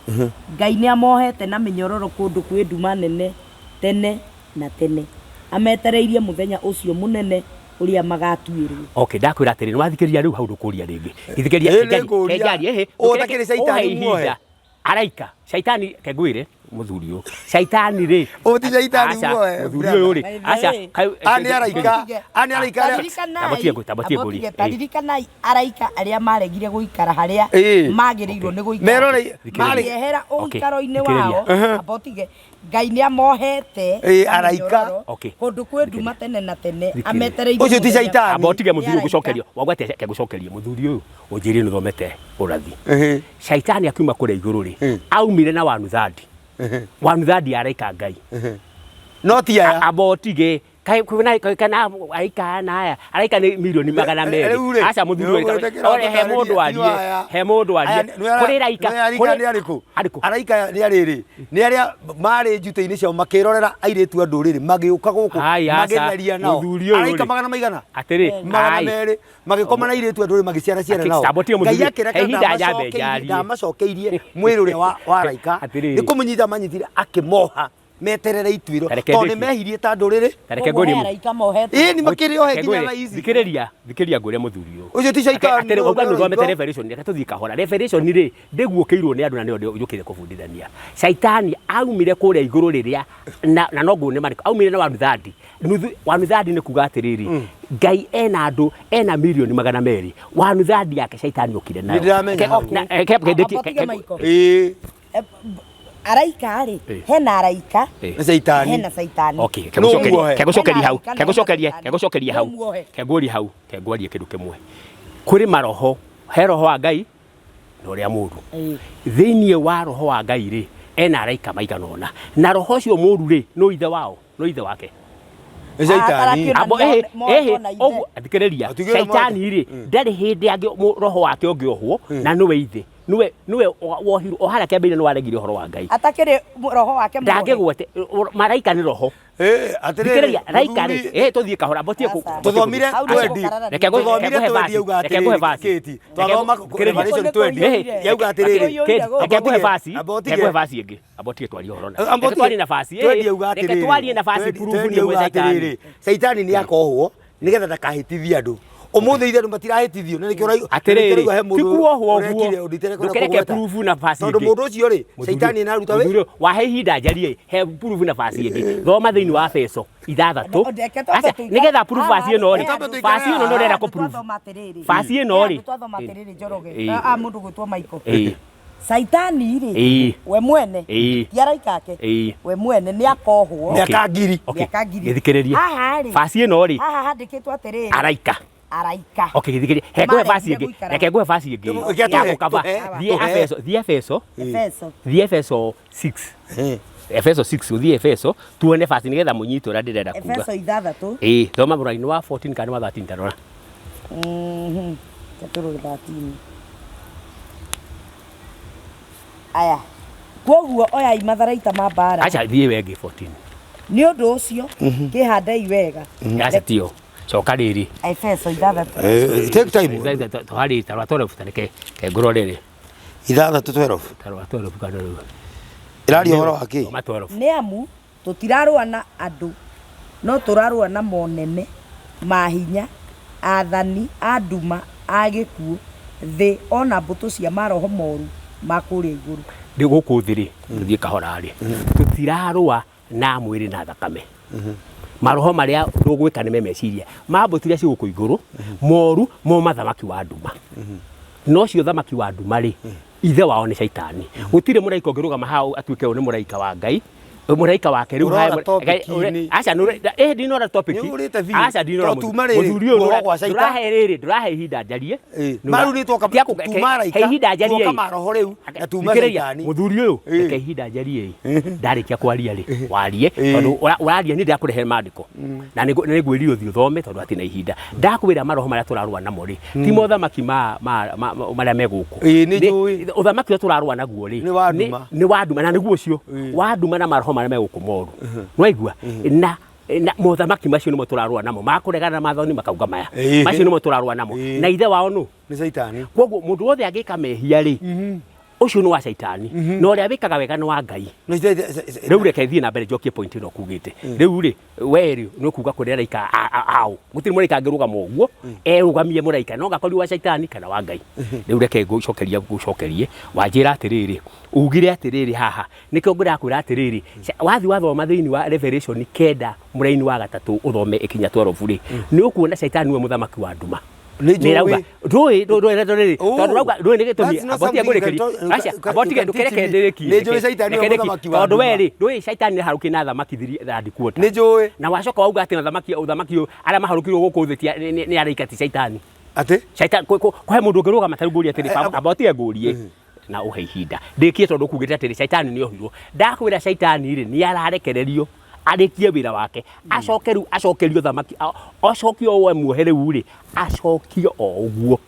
Ngai nĩ amohete na mĩnyororo kũndũ kwĩ nduma nene tene na tene, ametereirie mũthenya ũcio mũnene. Ũrĩa magatuĩrwo. Okay, ndakwĩra atĩrĩ, nĩwathikĩrĩria rĩu hau ndũkũria rĩngĩ. Ithikĩria. Ĩ, nĩngũria. Kenjarie ĩhĩ. Ũũ ũtakĩrĩ caitani Ũhe muohe. ihinda. Araika caitani kengwĩre mũthuri ũyũ caitani rĩ. Ũũ ti caitani Aca, muohe, mũthuri brother. ũyũ rĩ, aca. By the way. A nĩ araika, a nĩ araika arĩa Taririkanai- Tabotie ngũ- tabotie ngũrie. Abotige, taririkanai araika arĩa maregire gũikara harĩa Ĩĩ. magĩrĩirwo nĩ gũikara Merorei- Thikĩrĩria. marĩ- makĩehera Okay, ũikaro-inĩ thikĩrĩria. wao abotige Ngai nĩ amohete Ĩĩ, na araika. mĩnyororo Okay. kũndũ kwĩ nduma tene na tene Thikĩrĩria. ametereire Ũcio ti mũthenya- caitani. Amba ũtige mũthuri Nĩ ũyũ araika. ngũcokeria wagwa atĩa kengũcokerie mũthuri ũyũ ũnjĩrie nĩ ũthomete ũrathi. Ĩhĩ. Caitani akiuma kũrĩa igũrũ rĩ, aumire na wanuthandi wanuthandi ya araika Ngai. No ti aya. Amba ũtige. Kaĩ kwĩna kana araika na aya araika nĩ milioni magana merĩ. Rĩu rĩ, Aca mũthuri ũyũ nĩũgwĩtĩkĩra ore he mũndũ ũtaarĩrie, arie ti aya. he mũndũ arie Aya, nĩ kũrĩ raika nĩ araika kũrĩ- nĩ arĩkũ? Arĩkũ? Araika nĩ arĩrĩ, nĩ arĩa marĩ njutĩ-inĩ ciao makĩrorera airĩtu a ndũrĩrĩ magĩũka gũkũ Ai, aca, magĩtharia nao. mũthuri ũyũ Araika rĩ. magana maigana? Atĩrĩ, Magana ai. merĩ magĩkoma na airĩtu a ndũrĩrĩ magĩciara ciana Akĩ- nao. Tabotie mũthuri, Ngai akĩreka he ihinda nyambe ndamacokeirie njarie. ndamacokeirie mwĩrĩ ũrĩa wa araika. Atĩrĩrĩ. Nĩ kũmũnyita manyitire akĩmoha meterere ituĩro Tareke tondũ ndĩkie. nĩ mehirie ta ndũrĩrĩ. Ta reke Koguo ngũrie he mũthuri. araika mohetwo. Ĩĩ nĩ makĩrĩ ohe nginya Kengwĩre, thaa ici. thikĩrĩria thikĩrĩria ngũrie mũthuri ũyũ. Ũcio ti caitani. Atĩrĩ, no, wauga nĩ nĩ ũthomete araika. Revelation, reke tũthiĩ kahora. Revelation rĩ, ndĩguũkĩirwo nĩ andũ na nĩyo njũkĩte kũbundithania. Caitani aumire kũrĩa igũrũ rĩrĩa na no nguone marĩkũ, aumire na wanuthandi. Nuthu wanuthandi nĩ kuga atĩrĩrĩ, Ngai ena andũ, ena milioni magana merĩ. Wanuthandi yake caitani okire nayo. Nĩndĩramenya Ke- hau. na- eh, ke- ke- Amba ke- ũtige Michael. Ĩĩ. Araika rĩ, Ĩĩ. hena araika Ĩĩ. Nĩ caitani. hena caitani. Okay, Nũ kegũcokeria muohe? kegũcokeria hau, Hena araika na kegũcokeria hena kegũcokeria hau. Nũ muohe? Kengũria hau, kengwarie kĩndũ kĩmwe. Kũrĩ maroho, he roho wa Ngai na ũrĩa mũru. Ĩĩ. Thĩinĩ wa roho wa Ngai rĩ, ena araika maigana ũna. Na roho ũcio mũru rĩ, nũ ithe wao, nũ ithe wake. Nĩ caitani. Atara Abo Nĩo ehe mohetwo ehe na ithe. ũguo thikĩrĩria Atigĩrĩra caitani rĩ ndarĩ hĩndĩ angĩ roho wake ũngĩohwo na nĩwe ithe nĩwe nĩwe wohirwo o harĩa kĩambĩrĩria nĩ waregire ũhoro wa Ngai. Atakĩrĩ roho wake muohe. Ndangĩgwete maraika nĩ roho. Ĩĩ, atĩrĩrĩ, Thikĩrĩria raika rĩ mũthuri- eh tũthiĩ kahora mbotie kũ Aca. Tũthomire Hau nĩ twendi. gũkararania. Reke ngũ- Tũthomire reke ngũhe twendi verse, yauga reke ngũhe atĩrĩrĩ, verse. Kate, Reke twathoma thikĩrĩria. Revelation Kũiyũire. 20 yauga atĩrĩrĩ, Kũiyũire gũkũ. Reke ngũhe verse, Amba reke ũtige. ngũhe verse ĩngĩ. Amba ũtige twarie ũhoro na. Amba Reke twarie na verse, eh, twendi yauga reke atĩrĩrĩ, twarie na verse twendi- proof twendi nĩ ĩmwe yauga caitani. atĩrĩrĩ, caitani nĩ akohwo nĩgetha ndakahĩtithie andũ ũmũthĩ ithe andũ matirahĩtithio na nĩkĩo Atĩrĩrĩ, na nĩkĩo ũraigua he mũndũ ti kuohwo ũrekire ũguo. ũndũ itekwenda Ndũkereke kũgweta. proof na verse tondũ ĩngĩ. mũndũ ũcio rĩ caitani nĩararuta wĩ Mũthuri ũyũ, wahe ihinda njarie he proof na verse ĩngĩ thoma thĩinĩ wa Efeso ithathatũ. Reke twambe Aca, tũikare- nĩgetha proof verse ĩno rĩ, He Twambe andũ- tũikare verse ĩno nĩ ũrenda he andũ kũ proof. twathoma atĩrĩrĩ. Verse ĩno He rĩ. andũ twathoma atĩrĩrĩ Njoroge. Ĩĩ. Ah, ah, mũndũ gwĩtwo Michael. Ĩĩ. Caitani rĩ, Ĩĩ. we mwene Ĩĩ. ti araika ake Ĩĩ. we mwene nĩ akohwo mĩaka ngiri Okay. mĩaka ngiri. Gĩthikĩrĩrie. Haha rĩ. Verse ĩno rĩ, Haha handĩkĩtwo atĩrĩrĩ araika. araika Okay, gĩthikĩrĩrie. He ngũhe Maregire verse ĩngĩ. gũikara. Reke ngũhe verse ĩngĩ. Reke Ya tũhe, gũkaba. tũhe, Thiĩ tũhe. Efeso, thiĩ Efeso. Efeso Thiĩ Efeso 6. Efeso 6 ũthiĩ Efeso tuone verse nĩgetha mũnyite ũrĩa ndĩrenda kuga. Efeso ithathatũ Ĩĩ, thoma mũraini wa 14 kana wa 13 tarora. Reke tũrore 13. Aya kwoguo oyai matharaita ma mbara Aca thiĩ wengĩ 14. nĩ ũndũ ũcio kĩhandei wega Aca tio. Coka rĩrĩ. Efeso ithathatũ Eh, take time Twarĩ tarora 12 tareke kengũrore rĩ. ithathatũ 12 Tarora 12 kana rĩu. ĩraria ũhoro wa kĩ Thoma 12. nĩ amu tũtirarũa na andũ no tũrarũa na monene mahinya athani a nduma a gĩkuũ thĩ ona mbũtũ cia maroho moru ma kũrĩa igũrũ Rĩ gũkũ thĩ rĩ, tũthiĩ kahora rĩ. Tũtirarũa na mwĩrĩ na thakame. Maroho marĩa ndũgwĩka nĩ me meciria. Ma mbũtũ iria ciĩ gũkũ igũrũ, moru mo mathamaki wa nduma. No cio thamaki wa nduma rĩ, ithe wao nĩ caitani. Gũtirĩ mũraika ũngĩrũgama hau atuĩke ũyũ nĩ mũraika wa Ngai. Mũraika wake rĩu Ũrora hae- topic-inĩ. Aca nĩ eh ndinora topic. Nĩ ũrĩte biũ. Aca ndinora. To tuma rĩrĩ, Mũthuri ũyũ guoko gwa Caitani. ndũrahe rĩrĩ, ndũrahe ihinda njarie. Ĩĩ. Nĩ Ma ũra- rĩu nĩ twoka- Tia kũ- tuma araika, he ihinda njarie tuoka ĩ. maroho rĩu, na tuma Thikĩrĩria, Caitani. Mũthuri ũyũ, Ĩĩ. reke ihinda njarie ĩ. Ndarĩkia kwaria rĩ, warie Ĩĩ. tondũ ũraria nĩ ndakũrehe mandĩko. Na nĩ ngwĩrire ũthiĩ ũthome tondũ hatirĩ na ihinda. Ndakwĩra maroho marĩa tũrarũa namo rĩ, ti mothamaki marĩa me gũkũ. Ĩĩ, nĩ njũĩ. Ũthamaki ũrĩa tũrarũa naguo rĩ, Nĩ wa nduma. nĩ wa nduma na nĩguo ũcio wa nduma na maroho marĩa me gũkũ moru. Nĩwaigua? Na na mothamaki macio nĩmo tũrarũa namo makũregana na maathani makauga maya Ĩĩ. macio nĩmo tũrarũa namo Ĩĩ. na ithe wao nũ Nĩ caitani. Koguo mũndũ wothe angĩka mehia rĩ, Ũcio nĩ wa caitani, na ũrĩa wĩkaga wega nĩ wa Ngai. No Rĩu reke thiĩ na mbere njokie point ĩno kugĩte. Rĩu rĩ, we rĩ, nĩ ũkuga kũrĩ araika aũ? Gũtirĩ mũraika angĩrũgama ũguo erũgamie mũraika, no ngakorirwo wa caitani kana wa Ngai. Rĩu reke ngũcokeria ngũcokerie, wanjĩra atĩrĩrĩ, ugire atĩrĩrĩ haha, nĩkĩo ngũrakwĩra atĩrĩrĩ, wathiĩ wathoma thĩinĩ wa Revelation 9 mũraini wa gatatũ ũthome ĩkinya 12 rĩ, nĩ ũkuona caitani nĩwe mũthamaki wa nduma. Nĩ Nĩrauga njũĩ. ndũĩ ndũĩ ndũĩ Oh. tondũ rauga ndũĩ nĩ gĩtũmi That's not amba ũtige something you can ngũrĩkĩrie. Aca, amba you ũtige can ndũkereke teach me. ndĩrĩkie. Nĩ njũĩ caitani nĩwe Reke ndĩkie. mũthamaki wa Tondũ we nduma. rĩ, ndũĩ caitani nĩaharũkire na thamaki third quarter. Nĩ njũĩ. Na wacoka wauga atĩ ũthamaki ũthamaki ũyũ arĩa maharũkirwo gũkũ thĩ nĩ araika ti caitani. Atĩ? Caitani kũhe mũndũ ũngĩrũgama ta rĩu ngũrie atĩrĩ, amba ũtige ngũrie na ũhe ihinda ndĩkie tondũ kugĩte atĩrĩ caitani nĩ ohirwo. Ndakwĩra caitani rĩ nĩ ararekererio arĩkie wĩra wake, acoke rĩu acokerio thamaki, acokio we muohe rĩu rĩ, acokio o ũguo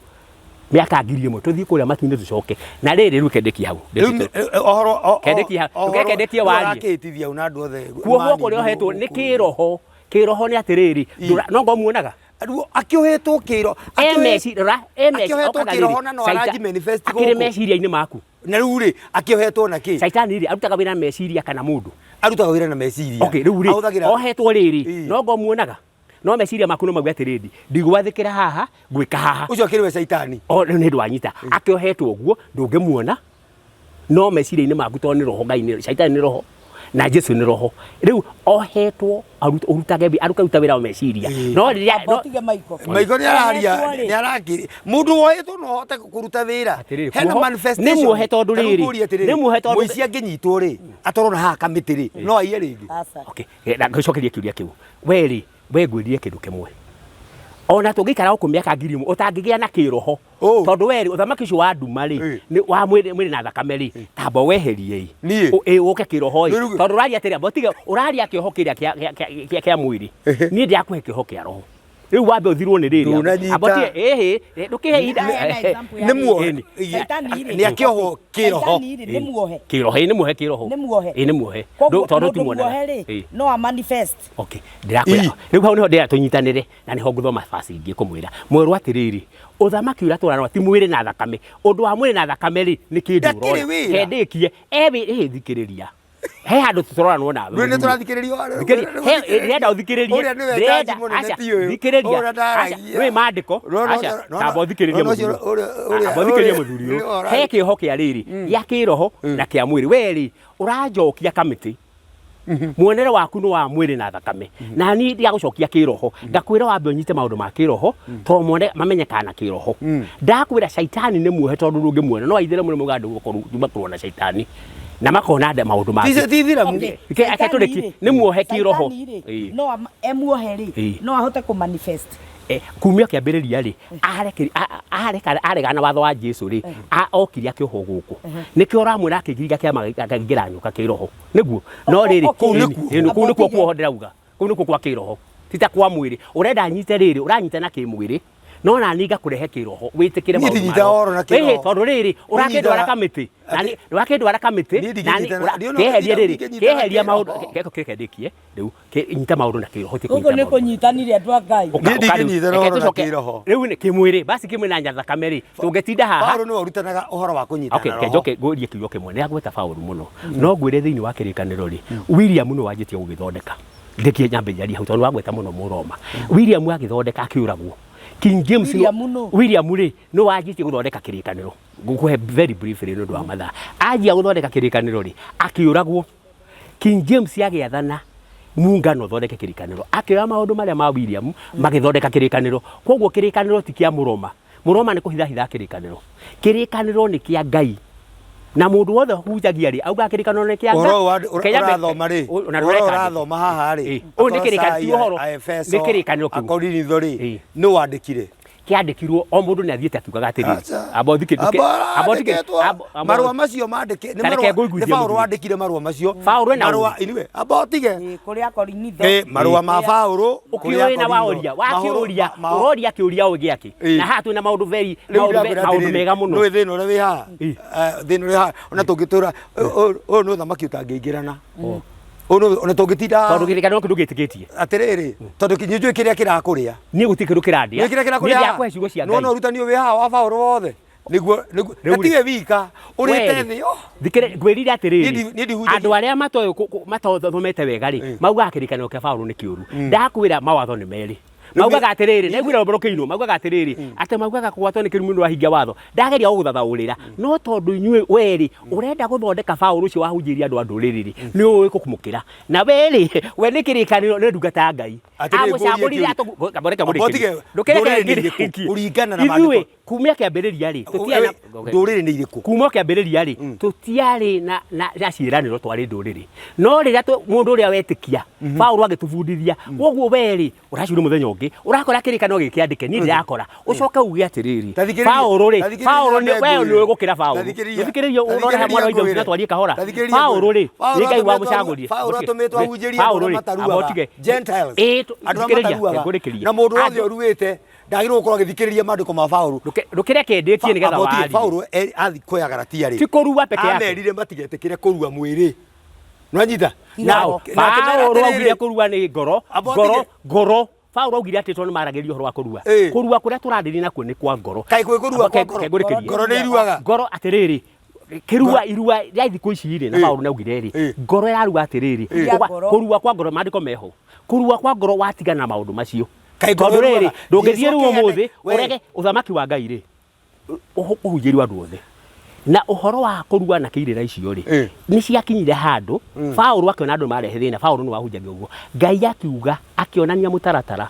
mĩaka 1000 tũthiĩ kũrĩa matu-inĩ tũcoke. Na rĩrĩ rĩu kendĩkie hau. Rĩu ũhoro Kendĩkie hau. Ndũkekendĩkie warie. Ũrakĩtithia hau na andũ othe. Kuohwo kũrĩa ohetwo nĩ kĩroho. Kĩroho nĩ atĩrĩrĩ, no ngo muonaga. Rĩu akĩohetwo kĩro. E meci, rora, e meci, Akĩohetwo okaga kĩroho rĩrĩ, na no Caita- aranji manifest akĩrĩ gũkũ. meciria-inĩ maku. Na rĩu rĩ, akĩohetwo na kĩ? Caitani rĩ, arutaga wĩra na meciria kana mũndũ? Arutaga wĩra na meciria. Okay, rĩu rĩ, Ahũthagĩra ohetwo rĩrĩ, Ii. no ngo muonaga. No meciria maku no mauge atĩrĩrĩ, ndigwathĩkĩra haha, ngwĩka haha. Ũcio akĩrĩ we caitani. O rĩu nĩ ndwanyita. Akĩohetwo ũguo, ndũngĩmuona. No meciria-inĩ maku tondũ nĩ roho, Ngai nĩ caitani nĩ roho na Jesu nĩ roho. Rĩu ohetwo arutage aruta wĩra wa meciria. No rĩrĩa Amba ũtige Michael. Maiko nĩ araria, Ohetwo rĩ. nĩ arakiri. Mũndũ wohetwo no ahote kũruta wĩra. Atĩrĩrĩ, Hena manifestation. nĩ muohe tondũ Ta rĩu rĩrĩ, ngũrie atĩrĩrĩ, nĩ muohe tondũ- mũici angĩnyitwo rĩ, atwarwo na haha kamĩtĩ rĩ, no aiye rĩngĩ. Aca. Okay, na ngũcokerie kĩũria kĩu. We rĩ, we ngwĩrire kĩndũ kĩmwe. Ona tũngĩikara gũkũ mĩaka 1000 ũtangĩgĩa na kĩroho. Oh. Tondũ we rĩ, ũthamaki ũcio wa nduma rĩ, nĩ wa mwĩrĩ na thakame rĩ, tamba weherie ĩ. Niĩ? Ĩ, ũke kĩroho ĩ. Rĩu- Tondũ ũraria atĩrĩ, amba ũtige, ũraria kĩoho kĩrĩa kĩa mwĩrĩ. Niĩ ndĩrakũhe kĩoho kĩa roho. Rĩu wambe ũthirwo nĩ rĩrĩ. Ndũnanyita. Amba ũtige, ĩhĩ, ndũkĩhe ihinda. Heana example ya Nĩ rĩrĩ. muohe. Caitani rĩ. Nĩ akĩohwo kĩroho. Caitani rĩ, nĩ muohe. Kĩroho, ĩ, nĩ muohe kĩroho. Nĩ muohe. Ĩ, nĩ muohe. Koguo Tondũ mũndũ timuonaga. muohe rĩ, Ĩ. no a manifest. Okay, ndĩrakwĩra. Rĩu hau nĩho ndĩrenda tũnyitanĩre na nĩho ngũthoma verse ingĩ kũmwĩra. Mwerwo atĩrĩrĩ, ũthamaki ũrĩa tũrarora ti mwĩrĩ na thakame. Ũndũ wa mwĩrĩ na thakame rĩ, nĩ kĩndũ Ndakĩrĩ ũrona. wĩra. Kendĩkie, ĩ thikĩrĩria. He handũ tũroranwo nawe. Rĩu nĩ tũrathikĩrĩrio. Thikĩrĩria. He ndĩrenda ũthikĩrĩrie. Ũrĩa nĩwe Ndĩrenda- jaji mũnene aca, ti ũyũ. Thikĩrĩria. Ũrĩa Aca, ndaragia. nĩũĩ maandĩko. No, no, Aca, no, no, tamba ũthikĩrĩrie no, no, ũcio mũthuri ũyũ. ũrĩa- Amba ũthikĩrĩrie ũrĩa- mũthuri ũyũ. ũrĩa- He kĩoho kĩa rĩrĩ, gĩa kĩroho na kĩa mwĩrĩ. We rĩ, ũranjokia kamĩtĩ. Muonere waku nĩ wa mwĩrĩ na thakame. Na niĩ ndigagũcokia kĩroho. Ngakwĩra wambe ũnyite maũndũ ma kĩroho, tondũ mone mamenyekaga na kĩroho. Ndakwĩra caitani nĩ muohe tondũ ndũngĩmuona. No aithĩramu nĩ maugaga ndũgũkorwo kũrũa na caitani. Na makona maũndũ mangĩ. Ti ithiramu. Okay. Ke- ake Caitani tũrĩkie. rĩ, Nĩ muohe kĩroho. Caitani rĩ, Ĩ. no emuohe rĩ, Ĩ. no ahote kũ manifest. Kumia kĩambĩrĩria rĩ, aregana na watho wa Jesu rĩ, okire akĩohwo gũkũ. Nĩkĩo ũramwĩra akĩgiria kĩama akĩingĩra nyoka kĩroho. Nĩguo. No rĩrĩ, Okay. Kũu nĩkuo. Kũu nĩkuo kuoho ndĩrauga. Kũu nĩkuo kwa kĩroho. Ti ta kwa mwĩrĩ. Ũrenda nyite rĩrĩ, ũranyita na kĩmwĩrĩ. No na niĩ ngakũrehe kĩroho, wĩtĩkĩre Niĩ maũndũ ma ndinyiitaga roho. ũhoro na kĩroho. Ĩhĩ, tondũ rĩrĩ, ũrakĩndwara Ndinyiitaga- kamĩtĩ. Na niĩ- ũrakĩndwara kamĩtĩ, Niĩ na niĩ ndingĩnyitana- kĩeherie rĩrĩ, ndingĩnyitana kĩeheria kĩroho. maũndũ, kĩreke kĩndĩkie, rĩu, nyita maũndũ na kĩroho, ti Gũkũ kũnyita nĩ maũndũ. kũnyitanire andũ a Ngai. Ũka- Niĩ ũka rĩu. ndingĩnyitana Reke ũhoro na tũcoke. kĩroho. Rĩu nĩ kĩmwĩrĩ, basi kĩmwĩrĩ na nyathakame rĩ, tũngĩtinda haha. Paũlũ nĩwe ũrutanaga ũhoro wa kũnyitana Okay, roho. reke njoke ngũrie kiugo kĩmwe. Nĩ agweta Paũlũ mũno. No ngwĩre thĩinĩ wa kĩrĩkanĩro rĩ, William nĩ wanjĩtie gũgĩthondeka. Ndĩkie nyambe njarie hau tondũ wagweta mũno Mũroma. William agĩthondeka akĩũragwo. King James William nũ? William rĩ, nĩ wanjĩtie gũthondeka kĩrĩkanĩro. Ngũkũhe very briefly nĩ ũndũ wa mathaa. Anjia gũthondeka kĩrĩkanĩro rĩ, akĩũragwo. King James agĩathana muungano ũthondeke kĩrĩkanĩro, akĩoya maũndũ marĩa ma William magĩthondeka kĩrĩkanĩro. Koguo kĩrĩkanĩro ti kĩa Mũroma. Mũroma nĩ kũhithahitha kĩrĩkanĩro. Kĩrĩkanĩro nĩ kĩa Ngai. Na mũndũ wothe ũhunjagia rĩ, augaga kĩrĩkanĩro nĩ kĩa Ngai. Ũhoro ũyũ Kenya ũrathoma rĩ, na ũhoro ndũreka ũrathoma haha rĩ, Ĩ, ũyũ nĩ kĩrĩkanĩro, ti ũhoro. Aefeso, Nĩ kĩrĩkanĩro kĩu. Akorinitho rĩ, Ĩ. nĩ wandĩkire. Kĩandĩkirwo o mũndũ nĩ athiĩte akiugaga atĩrĩrĩ. Aca. Amba ũthikĩ- Amba amba ũthikĩ- andĩkĩtwo. amba- Marũa macio mandĩke nĩ Ta reke marũa ngũiguithie nĩ Paũlũ mũthuri. wandĩkire marũa macio. Paũlũ ena Marũa ũũgĩ. anyway, amba ũtige. Ĩ, kũrĩ Akorinitho. Ĩ, marũa ma Paũlũ kũrĩ Ũkĩũĩ na Akorinitho. waũria, wakĩũria, ũroria kĩũria ũĩ gĩakĩ. Ĩ. Na haha twĩna maũndũ very, Rĩu maũndũ ndĩrakwĩra maũndũ atĩrĩrĩ, mega mũno. nĩũĩ thĩna ũrĩa wĩ haha? Ĩ. Thĩna ũrĩa wĩ haha, ona tũngĩtũra ũyũ nĩ ũthamaki ũtangĩingĩrana. Ũyũ ona tũngĩtinda Tondũ kĩrĩkanĩro kĩu ndũgĩtĩkĩtie. Atĩrĩrĩ, tondũ nĩ njũĩ kĩrĩa kĩrakũrĩa. Niĩ gũtirĩ kĩndũ kĩrandĩa. Nĩ kĩrĩa Niĩ kĩrakũrĩa. ndĩrakũhe ciugo cia Nĩwona Ngai. ũrutani ũyũ wĩ haha wa Paũlũ wothe. Nĩguo nĩguo Rĩu na rĩ- tiwe wika ũrĩte Wee-rĩ, thĩ yo. Thikĩrĩ- ngwĩrire atĩrĩrĩ Niĩ ndi- niĩ ndihunjagia- andũ arĩa matoĩ matathomete wega rĩ maugaga kĩrĩkanĩro kĩa Paũlũ nĩ kĩũru ndakwĩra mawatho nĩ merĩ maugaga atĩrĩrĩ naiguire rwĩmbo rũkĩinwo maugaga atĩrĩrĩ atĩ maugaga kũgwatwo nĩ kĩrumi nĩ wahingia watho ndageria gũgũthathaũrĩra no tondũ inyuĩ werĩ ũrenda gũthondeka Paũlũ ũcio wahunjĩirie andũ a ndũrĩrĩ rĩ nĩ ũĩ kũmũkĩra na werĩ we nĩ kĩrĩkanĩro nĩ ndungata ya Ngai Atĩrĩrĩ, ngũrie amũcagũrire kĩũria. atũreke Tige, ndũrĩrĩ nĩ irĩkũ? Kũringana na ithuĩ maandĩko. kumia kĩambĩrĩria rĩ tũtiarĩ na- Ndũrĩrĩ nĩ irĩkũ? kuma kĩambĩrĩria rĩ tũtiarĩ na na na ciĩranĩro twarĩ ndũrĩrĩ no rĩrĩa mũndũ ũrĩa wetĩkia Paũlũ agĩtũbundithia koguo we rĩ ũraciũria mũthenya ũngĩ ũrakora kĩrĩkanĩro gĩkĩandĩke niĩ ndĩrakora ũcoke uge atĩrĩrĩ Ta thikĩrĩria- Paũlũ rĩ ta thikĩrĩria Paũlũ nĩ nyambe we ngwĩre. nĩ ũgũkĩra Paũlũ Ta thikĩrĩria- thikĩrĩria ta ũrore thikĩrĩria mwana wa Ithe witũ ngwĩre. na twarie kahora Ta thikĩrĩria Paũlũ ngwĩre. rĩ Paũlũ nĩ Ngai atũmĩtwo- wamũcagũrire Paũlũ atũmĩtwo ahunjĩrie andũ Paũlũ arĩa rĩ mataruaga. amba ũtige. Gentiles. Ĩĩ, Andũ arĩa thikĩrĩria, mataruaga. ngũrĩkĩrie. Na mũndũ wothe Andũ- ũruĩte ndagĩrĩirwo gũkorwo agĩthikĩrĩria maandĩko ma Paũlũ. Ndũkĩreke ndĩkie nĩgetha Amba ũtige, warie Paũlũ athi kuoya Galatia rĩ. Ti kũrua peke yake. Amerire matigetĩkĩre kũrua mwĩrĩ. Nĩwanyita? Na- na akĩmera Paũlũ augire atĩrĩrĩ, kũrua nĩ ngoro Amba ngoro ũtige. ngoro Paũlũ augire atĩ tondũ nĩmaragĩria ũhoro wa kũrua Ĩĩ. kũrua kũrĩa tũrarĩria nakuo nĩ kwa ngoro Kaĩ kwĩ kũrua Amba kwa ngoro? ke ngũrĩkĩrie. Ngoro nĩ iruaga. ngoro atĩrĩrĩ kĩrua irua rĩa thikũ ici rĩ na Ĩĩ. Paũlũ nĩaugire rĩ Ĩĩ. ngoro ĩrarua atĩrĩrĩ Ĩĩ. Kũrua- kũrua kwa ngoro maandĩko meho kũrua kwa ngoro watigana na maũndũ macio Kaĩ ngoro tondũ rĩrĩ ĩruaga? ndũngĩthiĩ Jesũ rĩu akĩheana- ũmũthĩ We. ũrege ũthamaki wa Ngai rĩ ũhunjĩrio andũ othe na ũhoro wa kũrua na kĩirĩra icio rĩ Ĩĩ. nĩ ciakinyire handũ Paũlũ akĩona andũ marehe thĩna Paũlũ nĩ wahunjagia ũguo Ngai akiuga akĩonania mũtaratara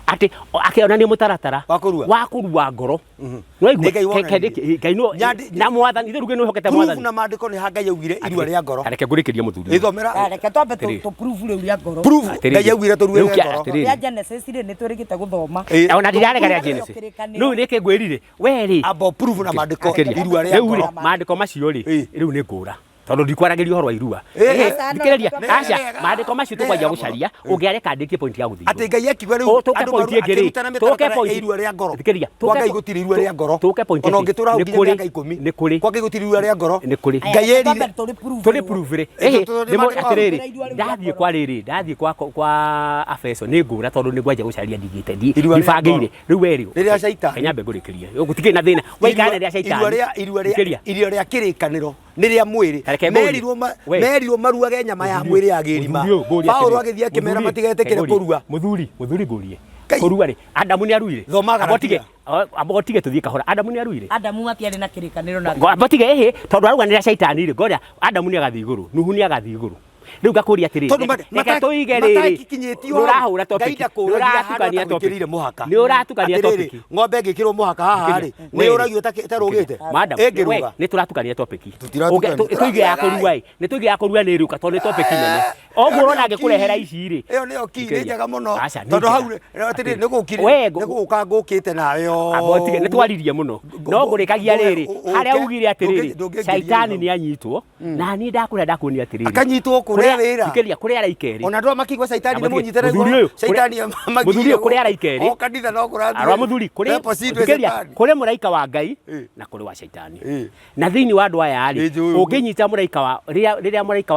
atĩ akĩonania mũtaratara Wa kũrua? wa kũrua ngoro Nĩ nĩwaigua Ngai wonanirie. Ngai no Nyandi- na mwathani ithe rugĩ nĩ wĩhokete Proof mwathani na maandĩko nĩ ha Ngai augire irua rĩa ngoro. reke ngũrĩkĩrie mũthuri ũyũ. Ĩthomera. Reke twambe Atĩrĩrĩ. tũ prove rĩu rĩa ngoro. Proof Atĩrĩrĩ. Ngai augire tũrue Rĩu rĩa kĩa- ngoro. atĩrĩrĩ. Rĩa Genesis rĩ nĩ twĩrĩgĩte gũthoma. Ĩĩ. ona ndirarega rĩa Kũrĩa Genesis kĩrĩkanĩro. rĩu nĩkĩ ngwĩrire we rĩ Amba proof na maandĩko Akĩria. irua rĩa Rĩu rĩ, ngoro. maandĩko macio rĩ Ĩĩ. rĩu nĩ ngũra tondũ ndikwaragĩria ũhoro wa irua Ĩĩ. Ĩĩ, Aca, no, thikĩrĩria nĩ aca wega. maandĩko macio Nĩ tũkwanjia wega gũcaria ũngĩareka ndĩkie point ya gũthiĩ Atĩ Ngai akiuga rĩu tũke andũ point maru- ĩngĩ rĩ akĩrutana tũke mĩtaratara point ya irua rĩa ngoro. thikĩrĩria Kwa Ngai gũtirĩ irua rĩa ngoro. tũke point Ona ĩngĩ. ũngĩtũra hau Nĩ nginya kũrĩ- mĩaka ikũmi. nĩ kũrĩ Kwa Ngai gũtirĩ irua rĩa ngoro. Nĩ kũrĩ. Ngai Aya, twambe erire tũrĩ prove tũrĩ rĩu. prove rĩ Ĩĩ, ĩhĩ tũrĩ ndĩmo maandĩko. atĩrĩrĩ Irua rĩu rĩa ndathiĩ ngoro. kwa rĩrĩ ndathiĩ kwa kwa Afeso nĩ ngũra tondũ nĩ ngwanja gũcaria ndigĩte Irua rĩa ndibangĩire ngoro. rĩu we rĩ Nĩ rĩa Shaitani. kanyambe ngũrĩkĩrie gũtikĩrĩ na thĩna waikara rĩa Shaitani Irua rĩa irua rĩa Thikĩrĩria. irua rĩa kĩrĩkanĩro nĩ rĩa mwĩrĩ. Reke ngũrie. Merirwo We. merirwo maruage nyama ya mwĩrĩ ya gĩrima. Mũthuri ũyũ, ngũrie Paũlũ atĩrĩrĩ. agĩthiĩ akĩmera Mũthuri, matigetĩkĩre ngũrie. kũrua. Mũthuri, mũthuri ngũrie. Ngai. Kũrua rĩ, Adamu nĩ aruire. Thoma Amba Galatia. ũtige, amba ũtige tũthiĩ kahora. Adamu nĩ aruire. Adamu matiarĩ na kĩrĩkanĩro na Amba ũtige ĩhĩ, tondũ arauga nĩ rĩa Shaitani rĩ, ngoria Adamu nĩ agathiĩ igũrũ, Nuhu nĩ agathiĩ igũrũ. Rĩu ngakũria atĩrĩrĩ, Tondũ reke tũige rĩrĩ, matakinyĩtio hau, nĩũrahũra Ngai topic, ndakũragia handũ nĩũratukania atagwĩkĩrĩire topic. mũhaka. Nĩũratukania Atĩrĩrĩ, topic. ng'ombe ĩngĩkĩrwo mũhaka haha rĩ, We. nĩ ũragio ĩtarũgĩte? Madam, Ĩngĩrũga. we, nĩ tũratukania topic. Tũtiratukania. Tũige ya kũrua ĩ, nĩ tũige ya kũrua nĩ ĩrũka tondũ nĩ topic nene. Oguo ũrona ngĩkũrehera ici rĩ. Ĩyo nĩyo key, nĩ Thikĩrĩria. njega mũno. Aca, nĩ Tondũ hau njega. atĩrĩrĩ, nĩ gũkire- We, nĩ gũka ngũkĩte nawe Amba ũtige, nĩ twaririe mũno no ngũrĩkagia rĩrĩ harĩa ugire atĩrĩrĩ ndũngĩngiria caitani hau. nĩ anyitwo na niĩ ndakũrĩa ndakuonia atĩrĩrĩ Akanyitwo kũrĩa wĩra. thikĩrĩria kũrĩa araika erĩ Ona andũ aya makigua caitani nĩ Amba mũnyitĩre mũthuri igũrũ, ũyũ, caitani mũthuri ũyũ kũrĩa araika erĩ O kanitha no kũrathiĩ. arwa mũthuri kũrĩ Pepo citwe thikĩrĩria caitani. kũrĩ mũraika wa Ngai Ĩ. na kũrĩ wa caitani Ĩ. na thĩinĩ wa andũ aya rĩ Nĩ njũĩ ũguo. ũngĩnyita mũraika wa rĩrĩa rĩrĩa mũraika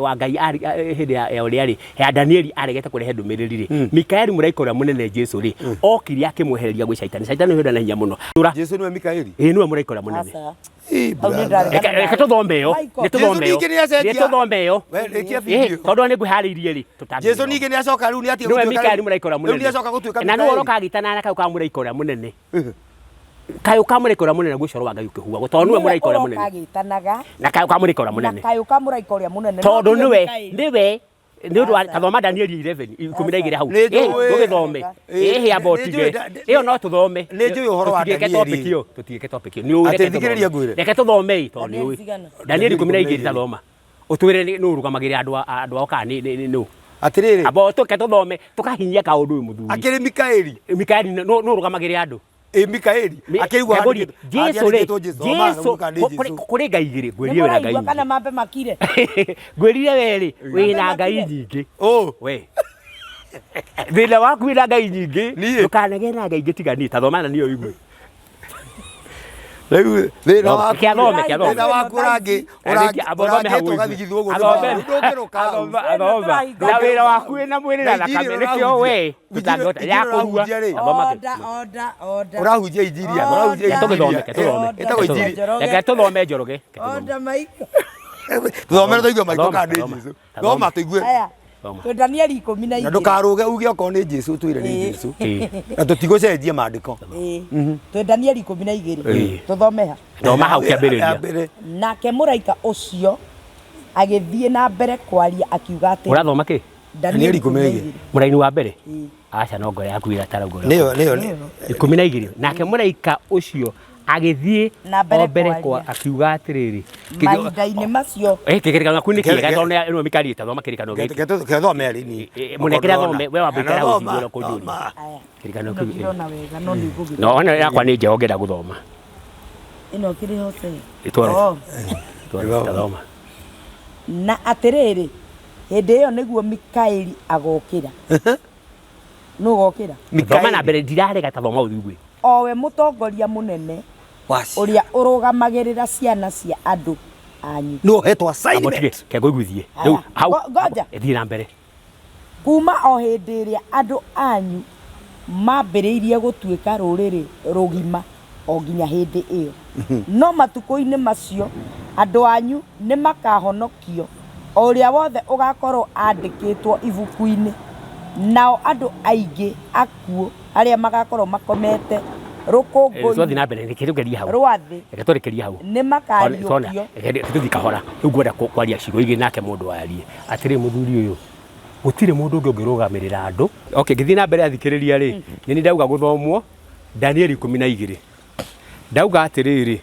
wa Ngai hĩndĩ ya ũrĩa rĩ ya Danieli aregete kũrehe ndũmĩrĩri rĩ Mikaeli mũraika ũrĩa mũnene Jesu rĩ okire akĩmwehereria gwĩ caitani caitani ũyũ na hinya mũno Tũra Jesu nĩwe Mikaeli. ĩ nĩwe mũraika ũrĩa mũnene Aca. Ĩ, Hau nĩ brother. ndarĩ. Reke tũthome ĩyo Michael. nĩ tũthome Jesu ĩyo ningĩ nĩacenjia. nĩ tũthome ĩyo We, rĩkia Ĩ, video. tondũ nĩ ngwĩharĩirie rĩ tũtangĩthoma. Jesu ningĩ nĩacoka rĩu nĩatige nĩwe gũtuĩka Mikaeli rĩu- mũraika ũrĩa rĩu mũnene nĩacoka gũtuĩka na nĩwe Mikaeli. ũroka agĩtana na kayũ ka mũraika ũrĩa mũnene kayũ ka mũraika ũrĩa mũnene guo coro wa Ngai ũkĩhuagwo tondũ nĩwe mũraika ũrĩa mũnene agĩtanaga na kayũ ka mũraika ũrĩa na mũnene kayũ ka mũraika ũrĩa mũnene no tondũ tiwe nĩwe Mikaeli. nĩwe nĩ ũndũ wa Aca. tathoma Danieli 11 12 hau Nĩ Ĩ, njũĩ. ndũgĩthome Ĩ, ĩhĩ amba nĩ ũtige njũĩ ĩyo no tũthome nĩ njũĩ ũhoro wa Tũtigĩke Danieli. topic ĩyo tũtigĩke topic ĩyo nĩ ũĩ Atĩ reke thikĩrĩria tũthome. ngwĩre. reke tũthome ĩ tondũ nĩ Danieli ũĩ cigana? Danieli 12 12. tathoma ũtwĩre nĩ ũrũgamagĩrĩra andũ ao kana nĩ nũ Atĩrĩrĩ, amba tũke tũthome tũkahinyia kaũndũ ũyũ mũthuri akĩrĩ Mikaeli. Mikaeli nũ ũrũgamagĩrĩra andũ Ĩ Mikaeli. Akĩigua Ngũrie, Jesu rĩ Jesu Jesu kũrĩ ngai igĩrĩ Nĩ ngwĩrire wĩna ngai mũraigua kana nyingĩ mambe makire ngwĩrire we rĩ wĩna ngai nyingĩ Oh, we thĩna waku wĩna ngai nyingĩ Niĩ? ndũkanagĩe na ngai ingĩ tiga niĩ ta thoma na niĩ ũigue Rĩu thĩna Thoma. waku Reke athome, reke athome. thĩna waku ũrangĩ Arĩkia, athome hau ũrangĩtwo ũigue. ũgathigithwo ũguo Athome. ndũngĩrũka hau. Athoma, athoma. Na wĩra waku wĩna mwĩrĩ na thakame nĩkĩo we tũtangĩhota Injiri ya kũrua. ũrahunjia rĩ. Athoma kĩ- Order, order, order. Ũrahunjia injiri ya ũrahunjia Order. injiri Tũgĩthome, ya. reke tũthome. Ĩtagwo injiri. Njoroge. Reke tũthome Njoroge. Reke tũthome. Order, Michael. Tũthomere tũigue maiko Thoma, kana nĩ thoma, Jesu. thoma. Thoma tũigue. Aya. Thoma. Twĩ Danieli ikũmi na Na igĩrĩ. ndũkarũge uge okorwo nĩ Jesu twĩre nĩ Ĩĩ. Jesu. Ĩĩ. Na tũtigũcenjia maandĩko. Ĩĩ. Twĩ Danieli ikũmi na igĩrĩ. Ĩĩ. Tũthome ha. Thoma hau kĩambĩrĩria. Ya mbere. Nake mũraika ũcio agĩthiĩ na mbere kwaria akiuga atĩrĩ. Ũrathoma kĩ? Danieli 12. Mũraini wa mbere? Ĩĩ. Aca no ngoro yaku ĩratara ngoro. Nĩyo nĩyo nĩ- 12 nake mũraika ũcio agĩthiĩ Na mbere o mbere kwaria. kwa akiuga atĩrĩrĩ Mahinda-inĩ macio Eh, kĩrĩkanĩro gĩaku nĩ Ke- kĩega ke- tondũ nĩ ĩno mĩkari ĩtathoma kĩrĩkanĩro gĩkĩ. Ke thome rĩ ni. Mũnengere athome, we wambe ikara hau ũcigue na kũnjũria. aya Kĩrĩkanĩro ĩno kĩu, ĩ. ndĩrona wega no nĩ ngũgĩ No ona yakwa nĩ njega ũngĩenda gũthoma. ĩno kĩrĩ Hosea Ĩtware. Oh. Ĩtware, tathoma. Na atĩrĩrĩ hĩndĩ ĩyo nĩguo Mikaeli agokĩra nũ ũgokĩra Thoma na mbere ndirarega tathoma ũthigue. o we mũtongoria mũnene ũrĩa ũrũgamagĩrĩra ciana cia andũ anyu Nĩ ũhetwo Amba ũtige, assignment. ke ngũiguithie. Aya. Rĩu hau. Ngoja. Thiĩ na mbere. Kuma o hĩndĩ ĩrĩa andũ anyu mambĩrĩirie gũtuĩka rũrĩrĩ rũgima o nginya hĩndĩ ĩyo no matukũ-inĩ macio andũ anyu nĩ makahonokio o ũrĩa wothe ũgakorwo andĩkĩtwo ibuku-inĩ nao andũ aingĩ akuũ arĩa magakorwo makomete Twathiĩ rũkũngũ-inĩ na mbere reke tũgerie hau. rwa thĩ Reke tũrekerie hau. nĩ makariũkio Reke tũthiĩ kahora. Rĩu ngwenda kwaria ciugo igĩrĩ nake mũndũ arie. Atĩrĩ mũthuri ũyũ gũtirĩ mũndũ ũngĩ ũngĩrũgamĩrĩra andũ. Okay, ngĩthiĩ na mbere athikĩrĩria rĩ, nĩ nĩ ndauga gũthomwo Danieli 12. Ndauga atĩrĩrĩ,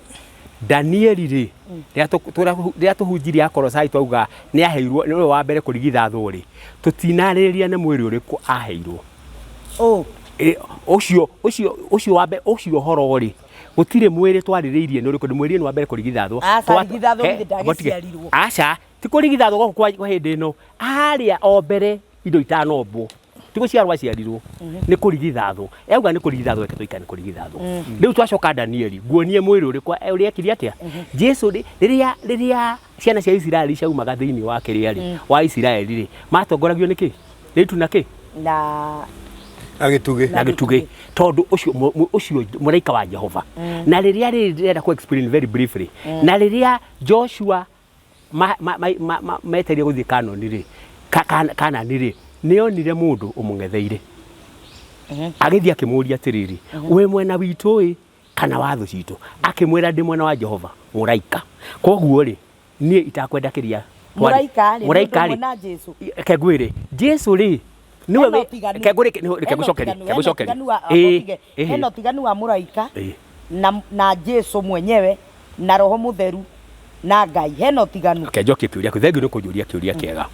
Danieli rĩ, rĩrĩa tũhunjirie Akolosai twauga nĩ aheirwo nĩwe wa mbere kũrigithathwo rĩ, tũtinarĩrĩria nĩ mwĩrĩ ũrĩkũ aheirwo. Ũ Ũcio ũcio ũcio wa mbere ũcio ũhoro rĩ, gũtirĩ mwĩrĩ twarĩrĩirie nĩ ũrĩkũ, nĩ mwĩrĩ nĩ wa mbere kũrigithathwo. Aca, rigithathwo githĩ ndagĩciarirwo. Aca, ti kũrigithathwo gũkũ kwa hĩndĩ ĩno, harĩa o mbere indo itanombwo. Ti gũciarwo aciarirwo, nĩ kũrigithathwo. Auga nĩ kũrigithathwo, reke tũikare nĩ kũrigithathwo. Rĩu twacoka Danieli, nguonie mwĩrĩ ũrĩkũ ũrĩa ekire atĩa? Jesu rĩ, rĩrĩa rĩrĩa ciana cia Isiraeli ciaumaga thĩinĩ wa kĩrĩa rĩ, wa Isiraeli rĩ, matongoragio nĩ kĩ? Nĩ itu na kĩ? Na Agĩtugĩ. Na gĩtugĩ tondũ ũcio ũcio mũraika wa Jehova na rĩrĩa rĩrĩ ndĩrenda kũ explain very briefly na rĩrĩa Joshua metereire gũthiĩ Kanoni rĩ Kanani rĩ nĩonire mũndũ ũmũng'etheire agĩthiĩ akĩmũũria atĩrĩrĩ wĩ mwena witũ ĩ kana wa thũ citũ akĩmwĩra ndĩ mwena wa Jehova mũraika koguo rĩ niĩ itakwenda kĩrĩa Mũraika rĩ, mũraika mũndũ ũmwe rĩ na Jesu. Reke ngwĩre Jesu rĩ nĩwe Hena ũtiganu. reke ngwĩre reke Hena ngũcokerie ũtiganu, reke ngũcokerie hena ũtiganu wa- Ĩĩ, ũtige. ĩĩ. Hena ũtiganu wa mũraika Ĩĩ. na Jesu mwenyewe na Roho Mũtheru na Ngai hena ũtiganu Reke njokie kĩũria kĩu thengiũ nĩ kũnjũria kĩũria kĩega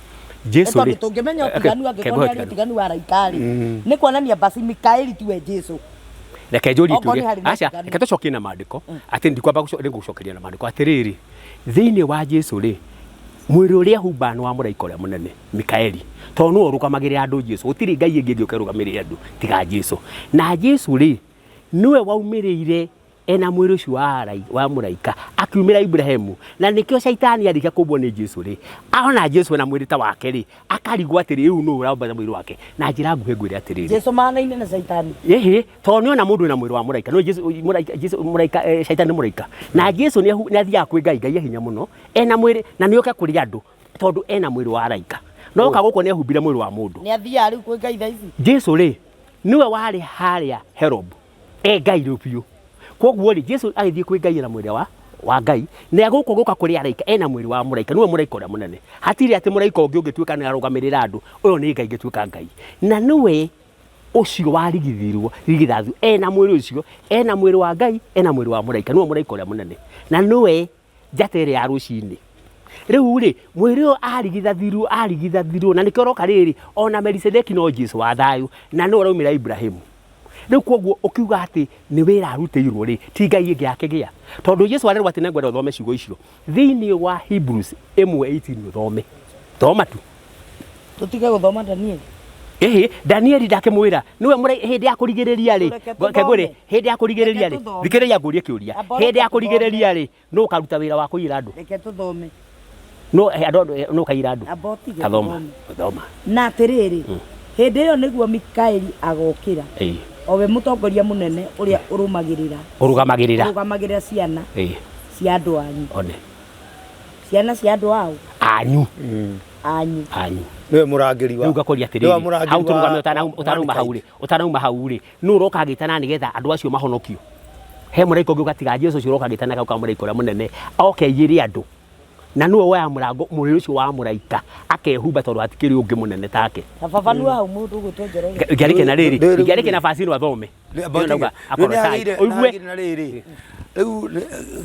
Jesu tondũ rĩ tũngĩmenya Reke- ũtiganu reke angĩkorwo ngũhe nĩ harĩ ũtiganu. ũtiganu wa araika rĩ nĩ kuonania basi Mikaeli tiwe Jesu Reke njũrie Okorwo nĩ kĩũria harĩ na aca ũtiganu. reke tũcokie na maandĩko atĩ ndikwamba nĩngũgũcokeria na maandĩko atĩrĩrĩ thĩinĩ wa Jesu rĩ mwĩrĩ ũrĩa humbaga nĩ wa mũraika ũrĩa mũnene Mikaeli tondũ nĩwe ũrũgamagĩrĩra andũ Jesu gũtirĩ Ngai ĩngĩ ĩngĩũka ĩrũgamĩrĩre andũ tiga Jesu na Jesu rĩ nĩwe waumĩrĩire ena mwĩrĩ ũcio wa mũraika akiumĩra Ibrahimu na nĩkĩo caitani arĩkia kũmbwo nĩ Jesu rĩ ona Jesu ena mwĩrĩ ta wake rĩ akarigwo atĩrĩ rĩu nũ ũramba mwĩrĩ wake na njĩra nguhĩ ngwĩre atĩrĩrĩ Jesu mahanaine na Caitani ĩhĩ tondũ nĩona mũndũ wĩna mwĩrĩ wa mũraika no Jesu mũraika Jesu mũraika caitani nĩ mũraika na Jesu nĩ athiaga kwĩ Ngai Ngai e hinya mũno ena mwĩrĩ na nĩoka kũrĩ andũ tondũ ena mwĩrĩ wa araika no oka gũkũ nĩ ehumbire mwĩrĩ wa mũndũ nĩ athiaga rĩu kwĩ Ngai thaa ici Jesu rĩ nĩwe warĩ harĩa Herob e Ngai rĩu biũ koguo rĩ Jesu agĩthiĩ kwĩ Ngai ena mwĩrĩ wa Ngai na gũkũ gũka kũrĩ araika ena mwĩrĩ wa mũraika nĩwe mũraika ũrĩa mũnene hatirĩ atĩ mũraika ũngĩ ũngĩtuĩka nĩ arũgamĩrĩra andũ ũyũ nĩ Ngai ingĩtuĩka Ngai na nĩwe ũcio warigithirwo rigithathu ena mwĩrĩ ũcio ena mwĩrĩ wa Ngai ena mwĩrĩ wa mũraika nĩwe mũraika ũrĩa mũnene na nĩwe njata ĩrĩa ya rũcinĩ rĩu rĩ mwĩrĩ ũyũ arigithathirwo na nĩkĩo ũroka rĩrĩ ona Melisedeki no Jesu wa thayũ na nĩwe ũraumĩra Ibrahimu rĩu koguo ũkiuga atĩ nĩ wĩra arutĩirwo rĩ ti Ngai ĩngĩ akĩgĩa tondũ Jesu arerwo atĩ nĩngwenda ũthome ciugo icio thĩinĩ wa Hebrews 1:18 ũthome thoma tu tũtige gũthoma Danieli Ĩhĩ, Danieli ndakĩmwĩra nĩwe hĩndĩ ya kũrigĩrĩria rĩ, Reke reke ngwĩre, tũthome. hĩndĩ ya kũrigĩrĩria Reke rĩ, tũthome. thikĩrĩria ngũrie kĩũria, Amba hĩndĩ ya reke tũthome. kũrigĩrĩria rĩ, nũ ũkaruta wĩra wa kũiyĩra andũ? Reke tũthome. Nũ andũ nũ ũkaiyĩra andũ? Amba ũtige Tathoma, tũthome. thoma. Na atĩrĩrĩ, hĩndĩ ĩyo nĩguo Mikaeli agokĩra, Ĩĩ. o we mũtongoria mũnene ũrĩa ũrũmagĩrĩra Ũrũgamagĩrĩra. ũrũgamagĩrĩra ciana Ĩĩ, cia andũ anyu. One. Ciana cia andũ ao Anyu, anyu. Anyu. Nĩwe mũrangĩri wa Rĩu ngakũria nĩwe atĩrĩrĩ, mũrangĩri hau wa tũrũgame ũtanauma hau rĩ, ũtanauma hau rĩ, nũ ũroka agĩtana nĩgetha andũ acio mahonokio? He mũraika ũngĩ ũgatiga Jesu ũcio ũroka agĩtana kau ka mũraika ũrĩa mũnene, oke aiyĩre andũ. Na nĩwe woya mũrango mũrĩ ũcio wa mũraika akehumba tondũ hatikĩrĩ ũngĩ mũnene take. Na baba nĩwe hau mũndũ ũgwĩtwo Njoroge. Ingĩarĩkia na rĩrĩ, Rĩu- rĩu- ingĩarĩkia na basi ĩno athome. Ĩyo ndauga Akolosai. Ũigue na rĩrĩ rĩu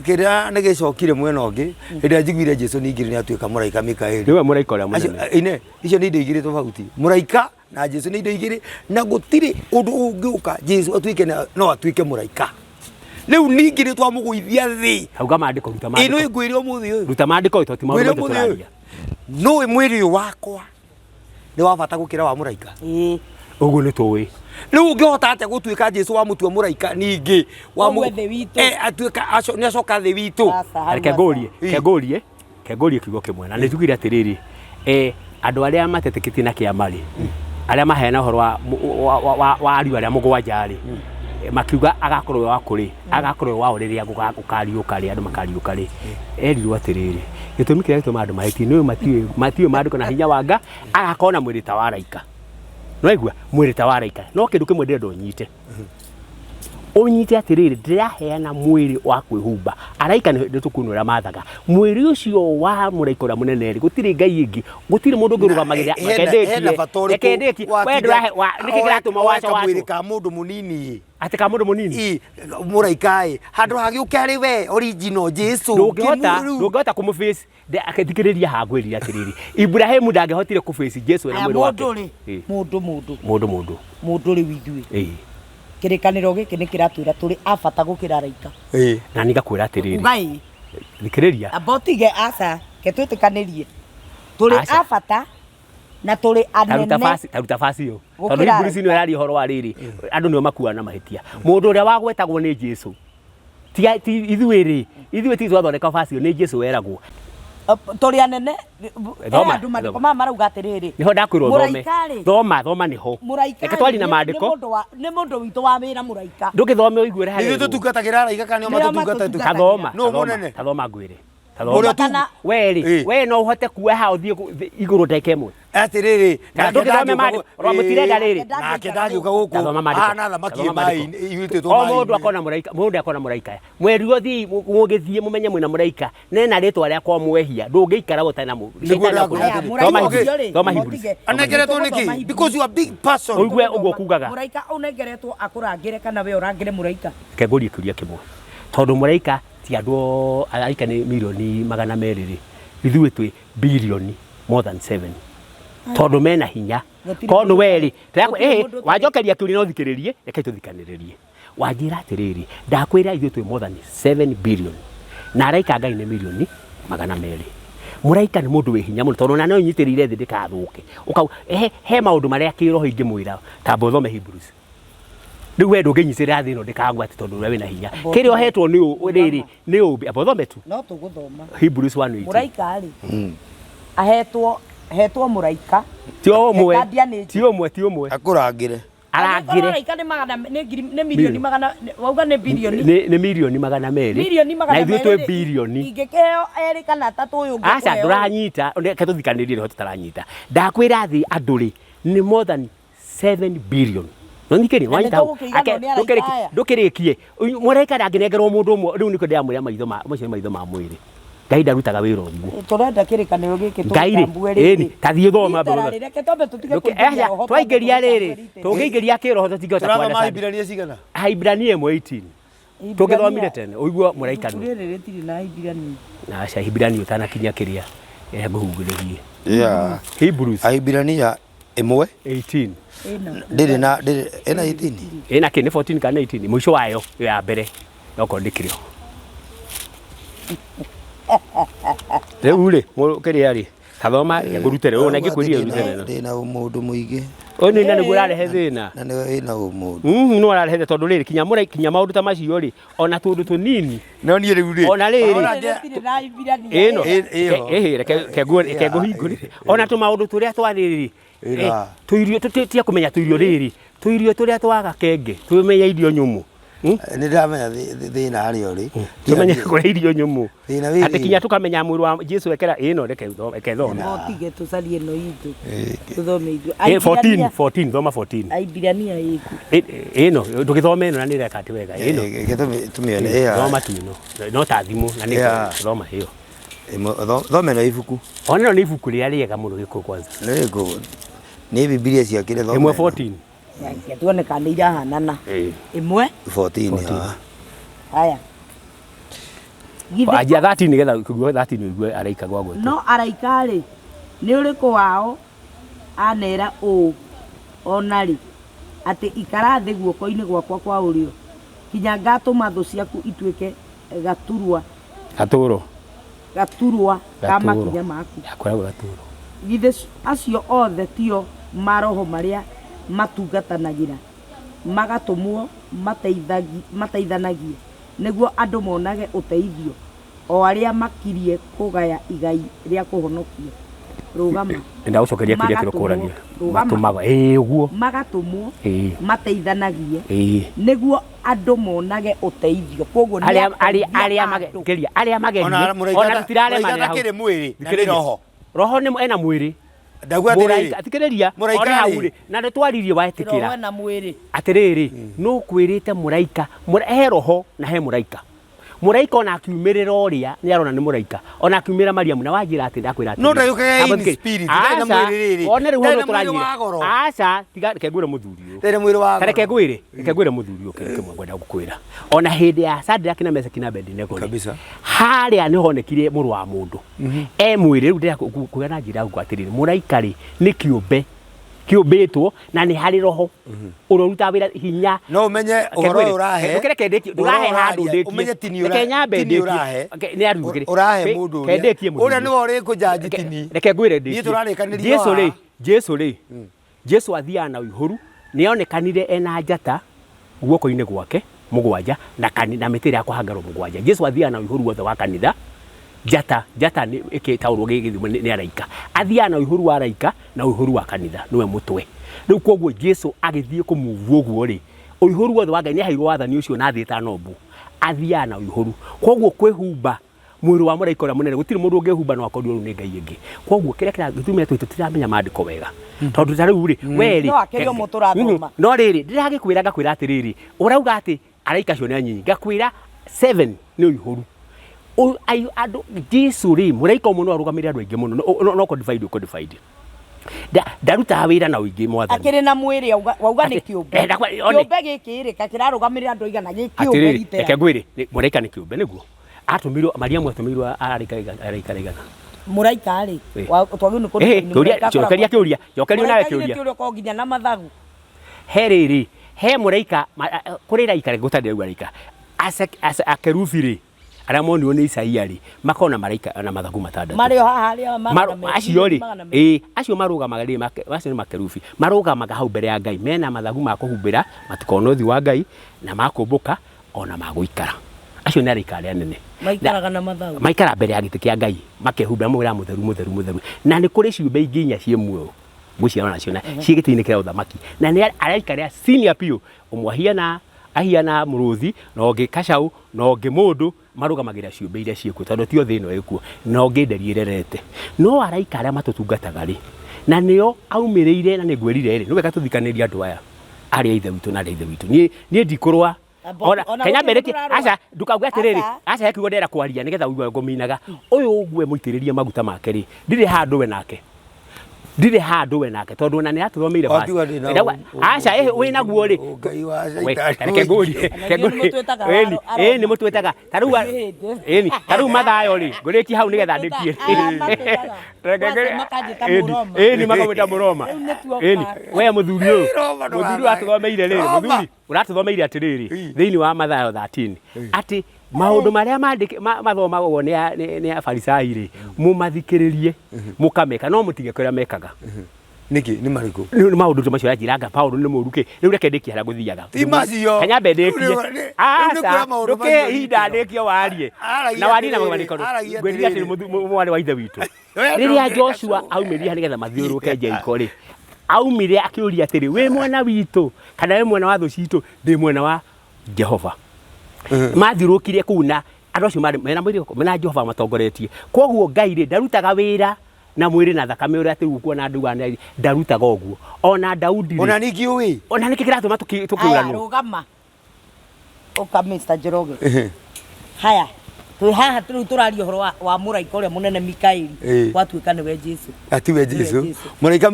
kĩrĩa nĩ gĩcokire mwena ũngĩ hĩndĩ ĩrĩa njiguire Jesu ningĩ nĩ atuĩka mũraika Mikaeli. Nĩwe mũraika ũrĩa Acio- mũnene. ine icio nĩ indo igĩrĩ tofauti, mũraika na Jesu nĩ indo igĩrĩ, na gũtirĩ ũndũ ũngĩũka Jesu atuĩke no atuĩke mũraika. Rĩu ningĩ nĩ twamũgũithia thĩ. Tauga maandĩko, ruta Ĩ maandĩko. nĩ ngwĩre ũmũthĩ ũyũ, Ruta maandĩko tondũ ti maũndũ ngwĩre maitũ ũmũthĩ ũyũ, tũraria. nũĩ mwĩrĩ ũyũ wakwa nĩ wa bata gũkĩra wa mũraika. Ĩĩ. Ũguo nĩ tũĩ. Rĩu ũngĩhota atĩa gũtuĩka Jesu wamũtua mũraika ningĩ Ũguo thĩ witũ. Atuĩka nĩ acoka thĩ witũ. Aca, hau Reke aca. ngũrie, Ĩ. reke ngũrie, reke ngũrie kiugo kĩmwe na nĩ njugire atĩrĩrĩ, andũ arĩa matetĩkĩtie na kĩama rĩ, arĩa maheana ũhoro wa ariũ arĩa mũgwanja rĩ, makiuga agakorwo we waku rĩ, agakorwo we wao rĩrĩa gũkariũka rĩ, andũ makariũka rĩ, erirwo atĩrĩrĩ, gĩtũmi kĩrĩa gĩtũmaga andũ mahĩtie nĩ ũyũ matiũĩ maandĩko na hinya wa Nga, agakorwo na mwĩrĩ ta wa araika. Nĩwaigua? Mwĩrĩ ta wa araika. No kĩndũ kĩmwe ndĩrenda ũnyite. Ũnyite atĩrĩrĩ, ndĩraheana mwĩrĩ wa kwĩhumba. Araika nĩ tũkuona ũrĩa mathaga. Mwĩrĩ ũcio wa mũraika ũrĩa mũnene rĩ, gũtirĩ ngai ĩngĩ, gũtirĩ mũndũ ũngĩ ũrũgamagĩrĩra. Hena- Reke hena ndĩkie, bata ũrĩkũ reke ndĩkie. wa We tinda- ndũrahe, nĩkĩ kĩratũma oe waco kamwĩrĩ waco? ka mũndũ mũnini. Atĩ ka mũndũ mũnini? Ĩ, mũraika ĩ handũ hagĩũke arĩ we original Jesu Ndũngĩhota, kĩmũrũ. ndũngĩhota kũmũface. Akĩthikĩrĩria haha ngwĩrire atĩrĩrĩ, Ibrahimu ndangĩhotire kũface Jesu ena Aya, mwĩrĩ wake. mũndũ rĩ, Ĩ. mũndũ mũndũ. Mũndũ mũndũ. Mũndũ rĩu ithuĩ. Ĩ. Kĩrĩkanĩro gĩkĩ nĩ kĩratwĩra tũrĩ a bata gũkĩra araika. Ĩ. Na nĩ ngakwĩra atĩrĩrĩ. Uga ĩ. Thikĩrĩria. Amba ũtige aca, reke twĩtĩkanĩrie. Tũrĩ Aca. a bata na tũrĩ Taruta anene. basi, taruta basi ĩyo. Gũkĩra Tondũ Hebrews araika. nĩyo ĩraria ũhoro wa rĩrĩ, andũ nĩo makuaga na mahĩtia. Mũndũ ũrĩa wagwetagwo nĩ Jesu. Ti ithuĩ rĩ, ithuĩ ti twathondeka basi ĩyo, nĩ Jesu weragwo. Tũrĩ anene. Thoma, Andũ maandĩko thoma. maya marauga atĩrĩrĩ. Nĩho ndakwĩrwo ũthome. Mũraika rĩ. Thoma, thoma nĩho. Mũraika Reke twarie na rĩ, maandĩko. nĩ mũndũ witũ wa wĩra mũraika. Ndũgĩthome ũigue ũrĩa Ithuĩ harerwo. tũtungatagĩra araika kana nĩo Nĩo matũtungataga? matũtungataga. Tathoma, Nũ tathoma, mũnene? tathoma ngwĩre. Ũrĩa Tathoma. Kana- We rĩ, Ĩ. we no ũhote kuoya haha ũthiĩ igũrũ ndagĩka ĩmwe. Atĩrĩrĩ, Ta nake ndũgĩthome ndangĩũka maandĩko. Rora mũtirenda rĩrĩ. Nake ndangĩũka gũkũ. Tathoma maandĩko. Ahana thamaki Tathoma maandĩko. maĩ-inĩ, iyũrĩtwo O mũndũ maĩ-inĩ. akona mũraika, mũndũ akona mũraika. Mwerirwo thiĩ mũgĩthiĩ mũmenye mwĩna mũraika, nena rĩtwa rĩakwa mwehia, ndũngĩikara ũtarĩ na mũndũ. Nĩguo Shaitani ndakwĩra akũrĩa. atĩrĩ. Aya, Thoma mũraika Hebrews. ũcio rĩ, Thoma Hebrews. mũtige. Anengeretwo Thoma nĩkĩ? Hebrews. Because you are big person. Ũigue ũguo kugaga. Mũraika ũnengeretwo akũrangĩre kana we ũrangĩre mũraika. Reke ngũrie kĩũria kĩmwe. Tondũ mũraika ti andũ araika nĩ mirioni 200 rĩ, ithuĩ twĩ birioni more than 7. Tondũ mena hinya. Gũtirĩ Korwo nĩ mũndũ we rĩ, gũtirĩ mũndũ ũtarĩ- wanjokeria kĩũria no thikĩrĩrie, reke tũthikanĩrĩrie. Wanjĩra atĩrĩrĩ, ndakwĩra ithuĩ twĩ more than 7 billion. Na araika Ngai nĩ mirioni 200. Mũraika nĩ mũndũ wĩ hinya mũno tondũ ona no ũnyitĩrĩire thĩ ndĩkathũke. Ũkau he maũndũ marĩa kĩroho ingĩmwĩra tamba ũthome Hebrews. Rĩu we ndũngĩnyitĩrĩra thĩ ĩno ndĩkagwe atĩ tondũ ũrĩa wĩna hinya. Kĩrĩa ũhetwo nĩ rĩrĩ nĩ ũmbi. Amba ũthome tu. No tũgũthoma. Hebrews 1:18. Mũraika rĩ, ahetwo hetwo mũraika. Ti o ũmwe. Reke ndianĩtie. Ti ũmwe, ti ũmwe. Akũrangĩre. Arangĩre. Mũraika nĩ magana nĩ ngiri nĩ mirioni magana wauga nĩ birioni. Nĩ mirioni 200. Mirioni magana Na ithuĩ twĩ merĩ rĩ, birioni. Ingĩkĩheo erĩ kana atatũ ũyũ ũngĩ Aca kũheo. ndũranyita, reke tũthikanĩrie nĩho tũtaranyita. Ndakwĩra thĩ andũ rĩ nĩ more than 7 billion. Nonyikĩrie, Na wanyita hau. nĩtũgũkĩiganwo Ake, nĩ araika aya. ndũkĩrĩkie. Mũraika ndangĩnengerwo mũndũ ũmwe, rĩu nĩkĩo ndĩramwĩra maitho ma macio nĩ maitho ma mwĩrĩ. Ngai ndarutaga wĩra ũguo. Tũrenda kĩrĩkanĩro gĩkĩ Ngai rĩ, tũgĩtambue ĩni, ta thiĩ ũthome Literally, mbere. reke twambe tũtige Ndũkĩ- kũingĩria aca, roho, twambe twaingĩria rĩrĩ, tũgĩtambue tũngĩingĩria kĩroho tũtingĩhota Tũrathoma kũunderstand. Ahibirania cigana? Ahibirania 1:18. Tũngĩthomire tene, ũigue mũraika Ibuku nũ. rĩrĩ rĩtirĩ na Ahibirania. Na aca Ahibirania ũtanakinya kĩrĩa ngũhugĩrĩrie. Yeah. Hebrews Ahibirania ĩmwe 18. Ĩna. ndĩrĩ na ndĩrĩ ĩna 18. Ĩna kĩ nĩ 14 kana 18 mũico wayo ĩyo ya mbere okorwo ndĩkĩrĩ ho. Rĩu rĩ, kĩrĩa rĩ, Tathoma ngũrute rĩu, na ingĩkwĩrire ũrute neno. Ndĩna ũmũndũ mũingĩ. Ũyũ nĩ na nĩguo ũrarehe thĩna. Na nĩwe wĩna ũmũndũ. No ũrarehe tondũ rĩrĩ kinya mũra kinya maũndũ ta macio rĩ, ona tũndũ tũnini. No niĩ rĩu rĩ. Ona rĩrĩ. Gũtirĩ na Aibirania. Ĩno. Ĩyo. Ĩhĩ, reke ngũhingũrĩre. Ona tũmaũndũ tũrĩa twa rĩrĩ. Ĩra. Tũirio tũtiga kũmenya tũirio rĩrĩ. Tũirio tũrĩa twaga kenge, tũmenye irio nyũmũ. Nĩ ndĩramenya thĩna harĩa ũrĩ. Tũmenye kũrĩa irio nyũmũ. Thĩna wĩ Atĩ kinya tũkamenya mwĩrĩ wa Jesu ekera ĩno reke thome. No tige tũcarie ĩno itũ. Tũthome itũ. 14, 14, thoma 14. Aibirania ĩku. Ĩno ndũgĩthome ĩno na nĩ ĩreka atĩ wega. Ĩno. Tũmĩone. Ĩya. Thoma tu ĩno. No ta thimũ na nĩ thoma ĩyo. Thome ĩno ibuku. Ona ĩno nĩ ibuku rĩrĩa rĩega mũno Gĩkũyũ kwanza. Nĩ rĩkũ. Nĩ Bibilia ciakĩre thome. Ĩmwe 14. Tuone kana nĩ irahanana. Ĩmwe 14. Haya. Anjia 13 nĩgetha kũigua 13 ũigue araika gwa gwĩtwo. No araika rĩ, nĩ ũrĩkũ wao anera ũũ ona rĩ, atĩ ikara thĩ guoko-inĩ gwakwa kwa ũrĩo kinya ngatũma thũ ciaku ituĩke gaturwa. Gatũro. Gaturwa ka makinya maku. Yakoragwo gatũro. Githĩ acio othe tio maroho marĩa matungatanagĩra magatũmwo mateithanagie nĩguo andũ monage ũteithio o arĩa makirie kũgaya igai rĩa kũhonokio. Rũgama. Ndagũcokeria kĩrĩa kĩrokũragia. Matũmaga. Ĩĩ ũguo. Magatũmwo mateithanagie nĩguo andũ monage ũteithio. Koguo nĩ arĩa mageria arĩa mageria ona tũtiraremanĩra hau. Mũraika mwĩrĩ na nĩ roho. Roho nĩ ena mwĩrĩ. Ndauga atĩrĩrĩ. Thikĩrĩria. Ona hau rĩ na nĩ twaririe wetĩkĩra. Roho na mwĩrĩ. Atĩrĩrĩ nũ kwĩrĩte mũraika he roho na he mũraika. Mũraika ona akiumĩrĩra ũrĩa nĩ arona nĩ mũraika ona akiumĩra Mariamu na wanjĩra atĩ ndakwĩra atĩ no ndagĩũkaga in spirit ndarĩ na mwĩrĩ rĩrĩ one rĩu hau tũranjĩra aca tiga reke ngwĩre mũthuri ũyũ ndarĩ na mwĩrĩ wa goro reke ngwĩre reke ngwĩre mũthuri ũyũ kĩndũ kĩmwe ngwenda gũkwĩra ona hĩndĩ ya Shadrach na Meshaki na Abednego kabisa harĩa nĩ honekire mũrũ wa mũndũ e mwĩrĩ rĩu ndĩra na njĩra yaku atĩrĩrĩ mũraika rĩ nĩ kĩũmbe kĩũmbĩtwo na nĩ harĩ roho ũrĩa ũrutaga wĩra hinya no ũmenye ũhoro ũyũ ũrahe ndũkĩreke ndĩkie ndũrahe handũ ndĩkie ũmenye tini reke nyambe ndĩkie ũrahe nĩ arugire ũrahe mũndũ ũrĩa ndĩkie ũrĩa nĩwe ũrĩkũnjanji tini reke ngwĩre ndĩkie niĩ tũrarĩkanĩria Jesu rĩ Jesu rĩ Jesu athiaga na ũihũru nĩ onekanire ena njata guoko-inĩ gwake mũgwanja na na mĩtĩ ĩrĩa ya kũhangarwo mũgwanja. Jesu athiaga na ũihũru wothe wa kanitha njata njata nĩ ĩkĩtaũrwo gĩgĩthimo nĩ araika athiaga na ũihũru wa araika na ũihũru wa kanitha nĩwe mũtwe rĩu koguo Jesu agĩthiĩ kũmuvwo ũguo rĩ ũihũru wothe wa Ngai nĩ aheirwo wathani ũcio na thĩ ĩtanombwo athiaga na ũihũru koguo kwĩhumba mwĩrĩ wa mũraika ũrĩa mũnene gũtirĩ mũndũ ũngĩhumba no akorirwo rĩu nĩ Ngai ĩngĩ koguo kĩrĩa kĩratũmĩra tũtũ tũtiramenya maandĩko wega tondũ ta rĩu rĩ we rĩ No akĩria ũmwe tũrathoma. No rĩrĩ ndĩragĩkwĩra ngakwĩra atĩrĩrĩ ũrauga atĩ araika acio nĩ anyinyi ngakwĩra 7 nĩ ũihũru andũ Jesu rĩ mũraika ũmwe no arũgamĩrĩre andũ aingĩ mũno no codified codified ndarutaga wĩra na ũingĩ mwathani akĩrĩ na mwĩrĩ wauga nĩ kĩũmbe kĩũmbe gĩkĩ rĩ kĩrarũgamĩrĩra andũ aigana gĩ kĩũmbe gitera reke ngwĩre mũraika nĩ kĩũmbe nĩguo atũmirwo Mariamu atũmirwo araika aigana mũraika rĩ twagĩrĩirwo nĩ kũrĩa jokeria kĩũria jokeria nawe kĩũria kĩũria ko nginya na mathagu he rĩrĩ he mũraika kũrĩ raika gũtarĩ rĩu araika akerubi rĩ arĩa monirwo nĩ Isaia rĩ makorwo na maraika na mathagu matandatũ marĩ o haha arĩa acio rĩ ĩĩ acio marũgamaga rĩ acio nĩ makerubi marũgamaga hau mbere ya Ngai mena mathagu ma kũhumbĩra matikone ũthiũ wa Ngai na ma kũmbũka ona ma gũikara acio nĩ araika arĩa anene maikaraga na mathagu maikara mbere ya gĩtĩ kĩa Ngai makehumbĩra mawĩra mũtheru mũtheru mũtheru na nĩ kũrĩ ciũmbe ingĩ inya ciĩ muoyo ngwĩciria nacio na ciĩ gĩtĩ-inĩ kĩa ũthamaki na nĩ araika arĩa senior biũ ũmwe ahiana ahiana mũrũthi na ũngĩ kacau na ũngĩ mũndũ marũgamagĩrĩra ciũmbe iria ciĩkuo tondũ ti othe ĩno ĩkuo na ũngĩ nderi ĩrerete no araika arĩa matũtungataga rĩ na nĩo aumĩrĩire na nĩ ngwĩrire rĩ nĩ wega tũthikanĩrie andũ aya arĩa ithe witũ na arĩa ithe witũ niĩ ndikũrũa ona kenya mbere aca ndukauge atiriri aca he kiugo ndĩrenda kwaria nigetha ũigue ngũminaga ũyũ ũgue mũitĩrĩrie maguta make rĩ ndirĩ handũ we nake ndirĩ handũ we nake tondũ ona nĩ atũthomeire aca wĩ naguo rĩ reke ngũrie ĩni nĩ mũtwĩtaga ta rĩu ĩni ta rĩu Mathayo rĩ ngũrĩkie hau nĩgetha ndĩkie ĩni makamwĩta Mũroma ĩni we mũthuri ũyũ mũthuri ũratũthomeire rĩ mũthuri ũratũthomeire atĩrĩrĩ thĩinĩ wa Mathayo 13 atĩ Maũndũ marĩa mandĩke mathomagwo nĩ Afarisai rĩ, mũmathikĩrĩrie, mũkameka, no mũtige kũrĩa mekaga. Nĩkĩ nĩ marĩkũ? Rĩu nĩ maũndũ ta macio aranjĩra anga Paũlũ nĩ mũũru kĩ. Rĩu reke ndĩkie harĩa ngũthiaga. Ti macio. Kanyambe Rĩu ndĩkie. rĩu nĩ Aca, kuoya maũndũ ndũkĩhe macio ihinda nditĩro. ndĩkie warie. Aragia Na warie na atĩrĩrĩ, mwanĩko. aragia Ngwĩrire atĩ atĩrĩrĩ. mwarĩ wa ithe witũ. We Rĩrĩa ndũngĩreka Joshua cũwe. aumĩrire haha nĩgetha mathiũrũrũke Jeriko rĩ, aumire akĩũria atĩrĩ, wĩ mwena witũ kana wĩ mwena wa thũ citũ? Ndĩ mwena wa Jehova. Mathiũrũrũkire kũu na andũ acio marĩ mena mwĩrĩ mena Jehova matongoretie. Koguo Ngai rĩ ndarutaga wĩra na mwĩrĩ na thakame ũrĩa atĩ rĩu kuona andũ aya ndarutaga ũguo. Ona Daudi rĩ, Ona ningĩ ũĩ. ona nĩkĩ kĩratũma Aya, tũkĩũranwo? rũgama. Ũka Mr. Njoroge. Haya, twĩ haha rĩu tũraria ũhoro wa mũraika ũrĩa mũnene Mikaeli. Gwatuĩka nĩwe Jesu. Atiwe Nĩwe Jesu. Jesu. Mũraika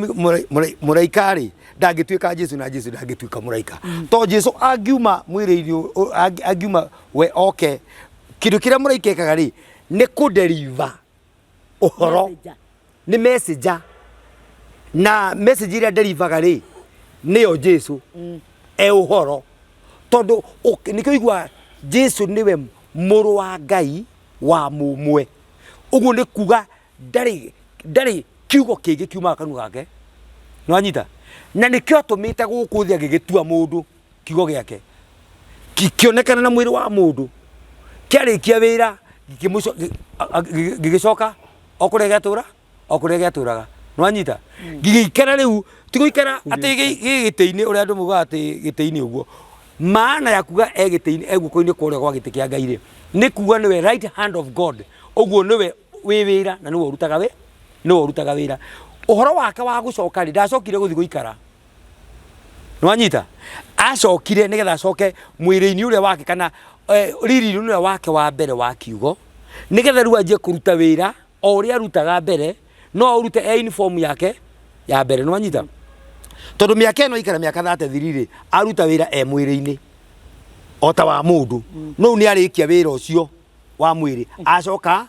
mũraika rĩ ndangĩtuĩka Jesu na Jesu ndangĩtuĩka mũraika. To Jesu angiuma mwĩrĩ-inĩ angiuma we oke kĩndũ kĩrĩa mũraika ekaga rĩ nĩ kũdeliver ũhoro. Messenger. Nĩ messenger. Na message ĩrĩa delivaga rĩ nĩyo Jesu e ũhoro tondũ nĩkĩo igua Jesu nĩwe mũrũ wa Ngai wa mũmwe. Ũguo nĩ kuga ndarĩ kiugo kĩngĩ kiumaga kanua gake. Nĩwanyita? Na nĩkĩo atũmĩte gũkũ thĩ agĩgĩtua mũndũ kiugo gĩake kĩonekana na mwĩrĩ wa mũndũ kĩarĩkia wĩra gĩgĩcoka o kũrĩa gĩatũra o kũrĩa gĩatũraga. Nĩwanyita? Gĩgĩikara rĩu ti gũikara atĩ gĩ gĩtĩ-inĩ ũrĩa andũ maugaga atĩ gĩtĩ-inĩ ũguo. Maana ya kuga e gĩtĩ-inĩ e guoko-inĩ kwa ũrĩa gwa gĩtĩ kĩa Ngai rĩ nĩ kuga nĩwe right hand of God. Ũguo nĩwe wĩ wĩra na nĩwe ũrutaga wĩ nĩwe ũrutaga wĩra. Ũhoro wake wa gũcoka rĩ ndacokire gũthiĩ gũikara. Nĩwanyita? Acokire nĩgetha acoke mwĩrĩ-inĩ ũrĩa wake kana riri-inĩ ũrĩa wake wa mbere wa kiugo nĩgetha rĩu anjie kũruta wĩra o ũrĩa arutaga mbere no aũrute e uniform yake ya mbere. Nĩwanyita? Tondũ mĩaka ĩno aikara mĩaka 33 rĩ aruta wĩra e mwĩrĩ-inĩ o ta wa mũndũ. No rĩu nĩ arĩkia wĩra ũcio wa mwĩrĩ acoka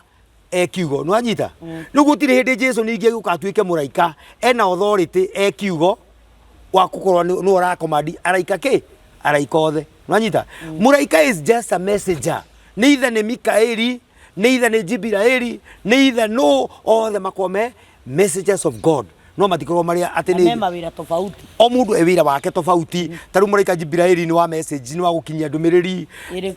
e kiugo. Nĩwanyita? Rĩu gũtirĩ hĩndĩ Jesu ningĩ agĩũka atuĩke mũraika ena authority e kiugo wa gũkorwo nĩwe ũrakomandi araika kĩ araika othe. Nĩwanyita? Mũraika is just a messenger. Nĩ ithe nĩ Mikaeli, nĩ ithe nĩ Jibiraeli, nĩ ithe nũ, othe makorwo me messengers of God. No matikorwo marĩa atĩ Na nĩ me mawĩra tofauti. O mũndũ e wĩra wake tofauti. Ta rĩu mũraika Jibiraeli nĩ wa message, nĩ wa gũkinyia ndũmĩrĩri Ĩrĩkũ?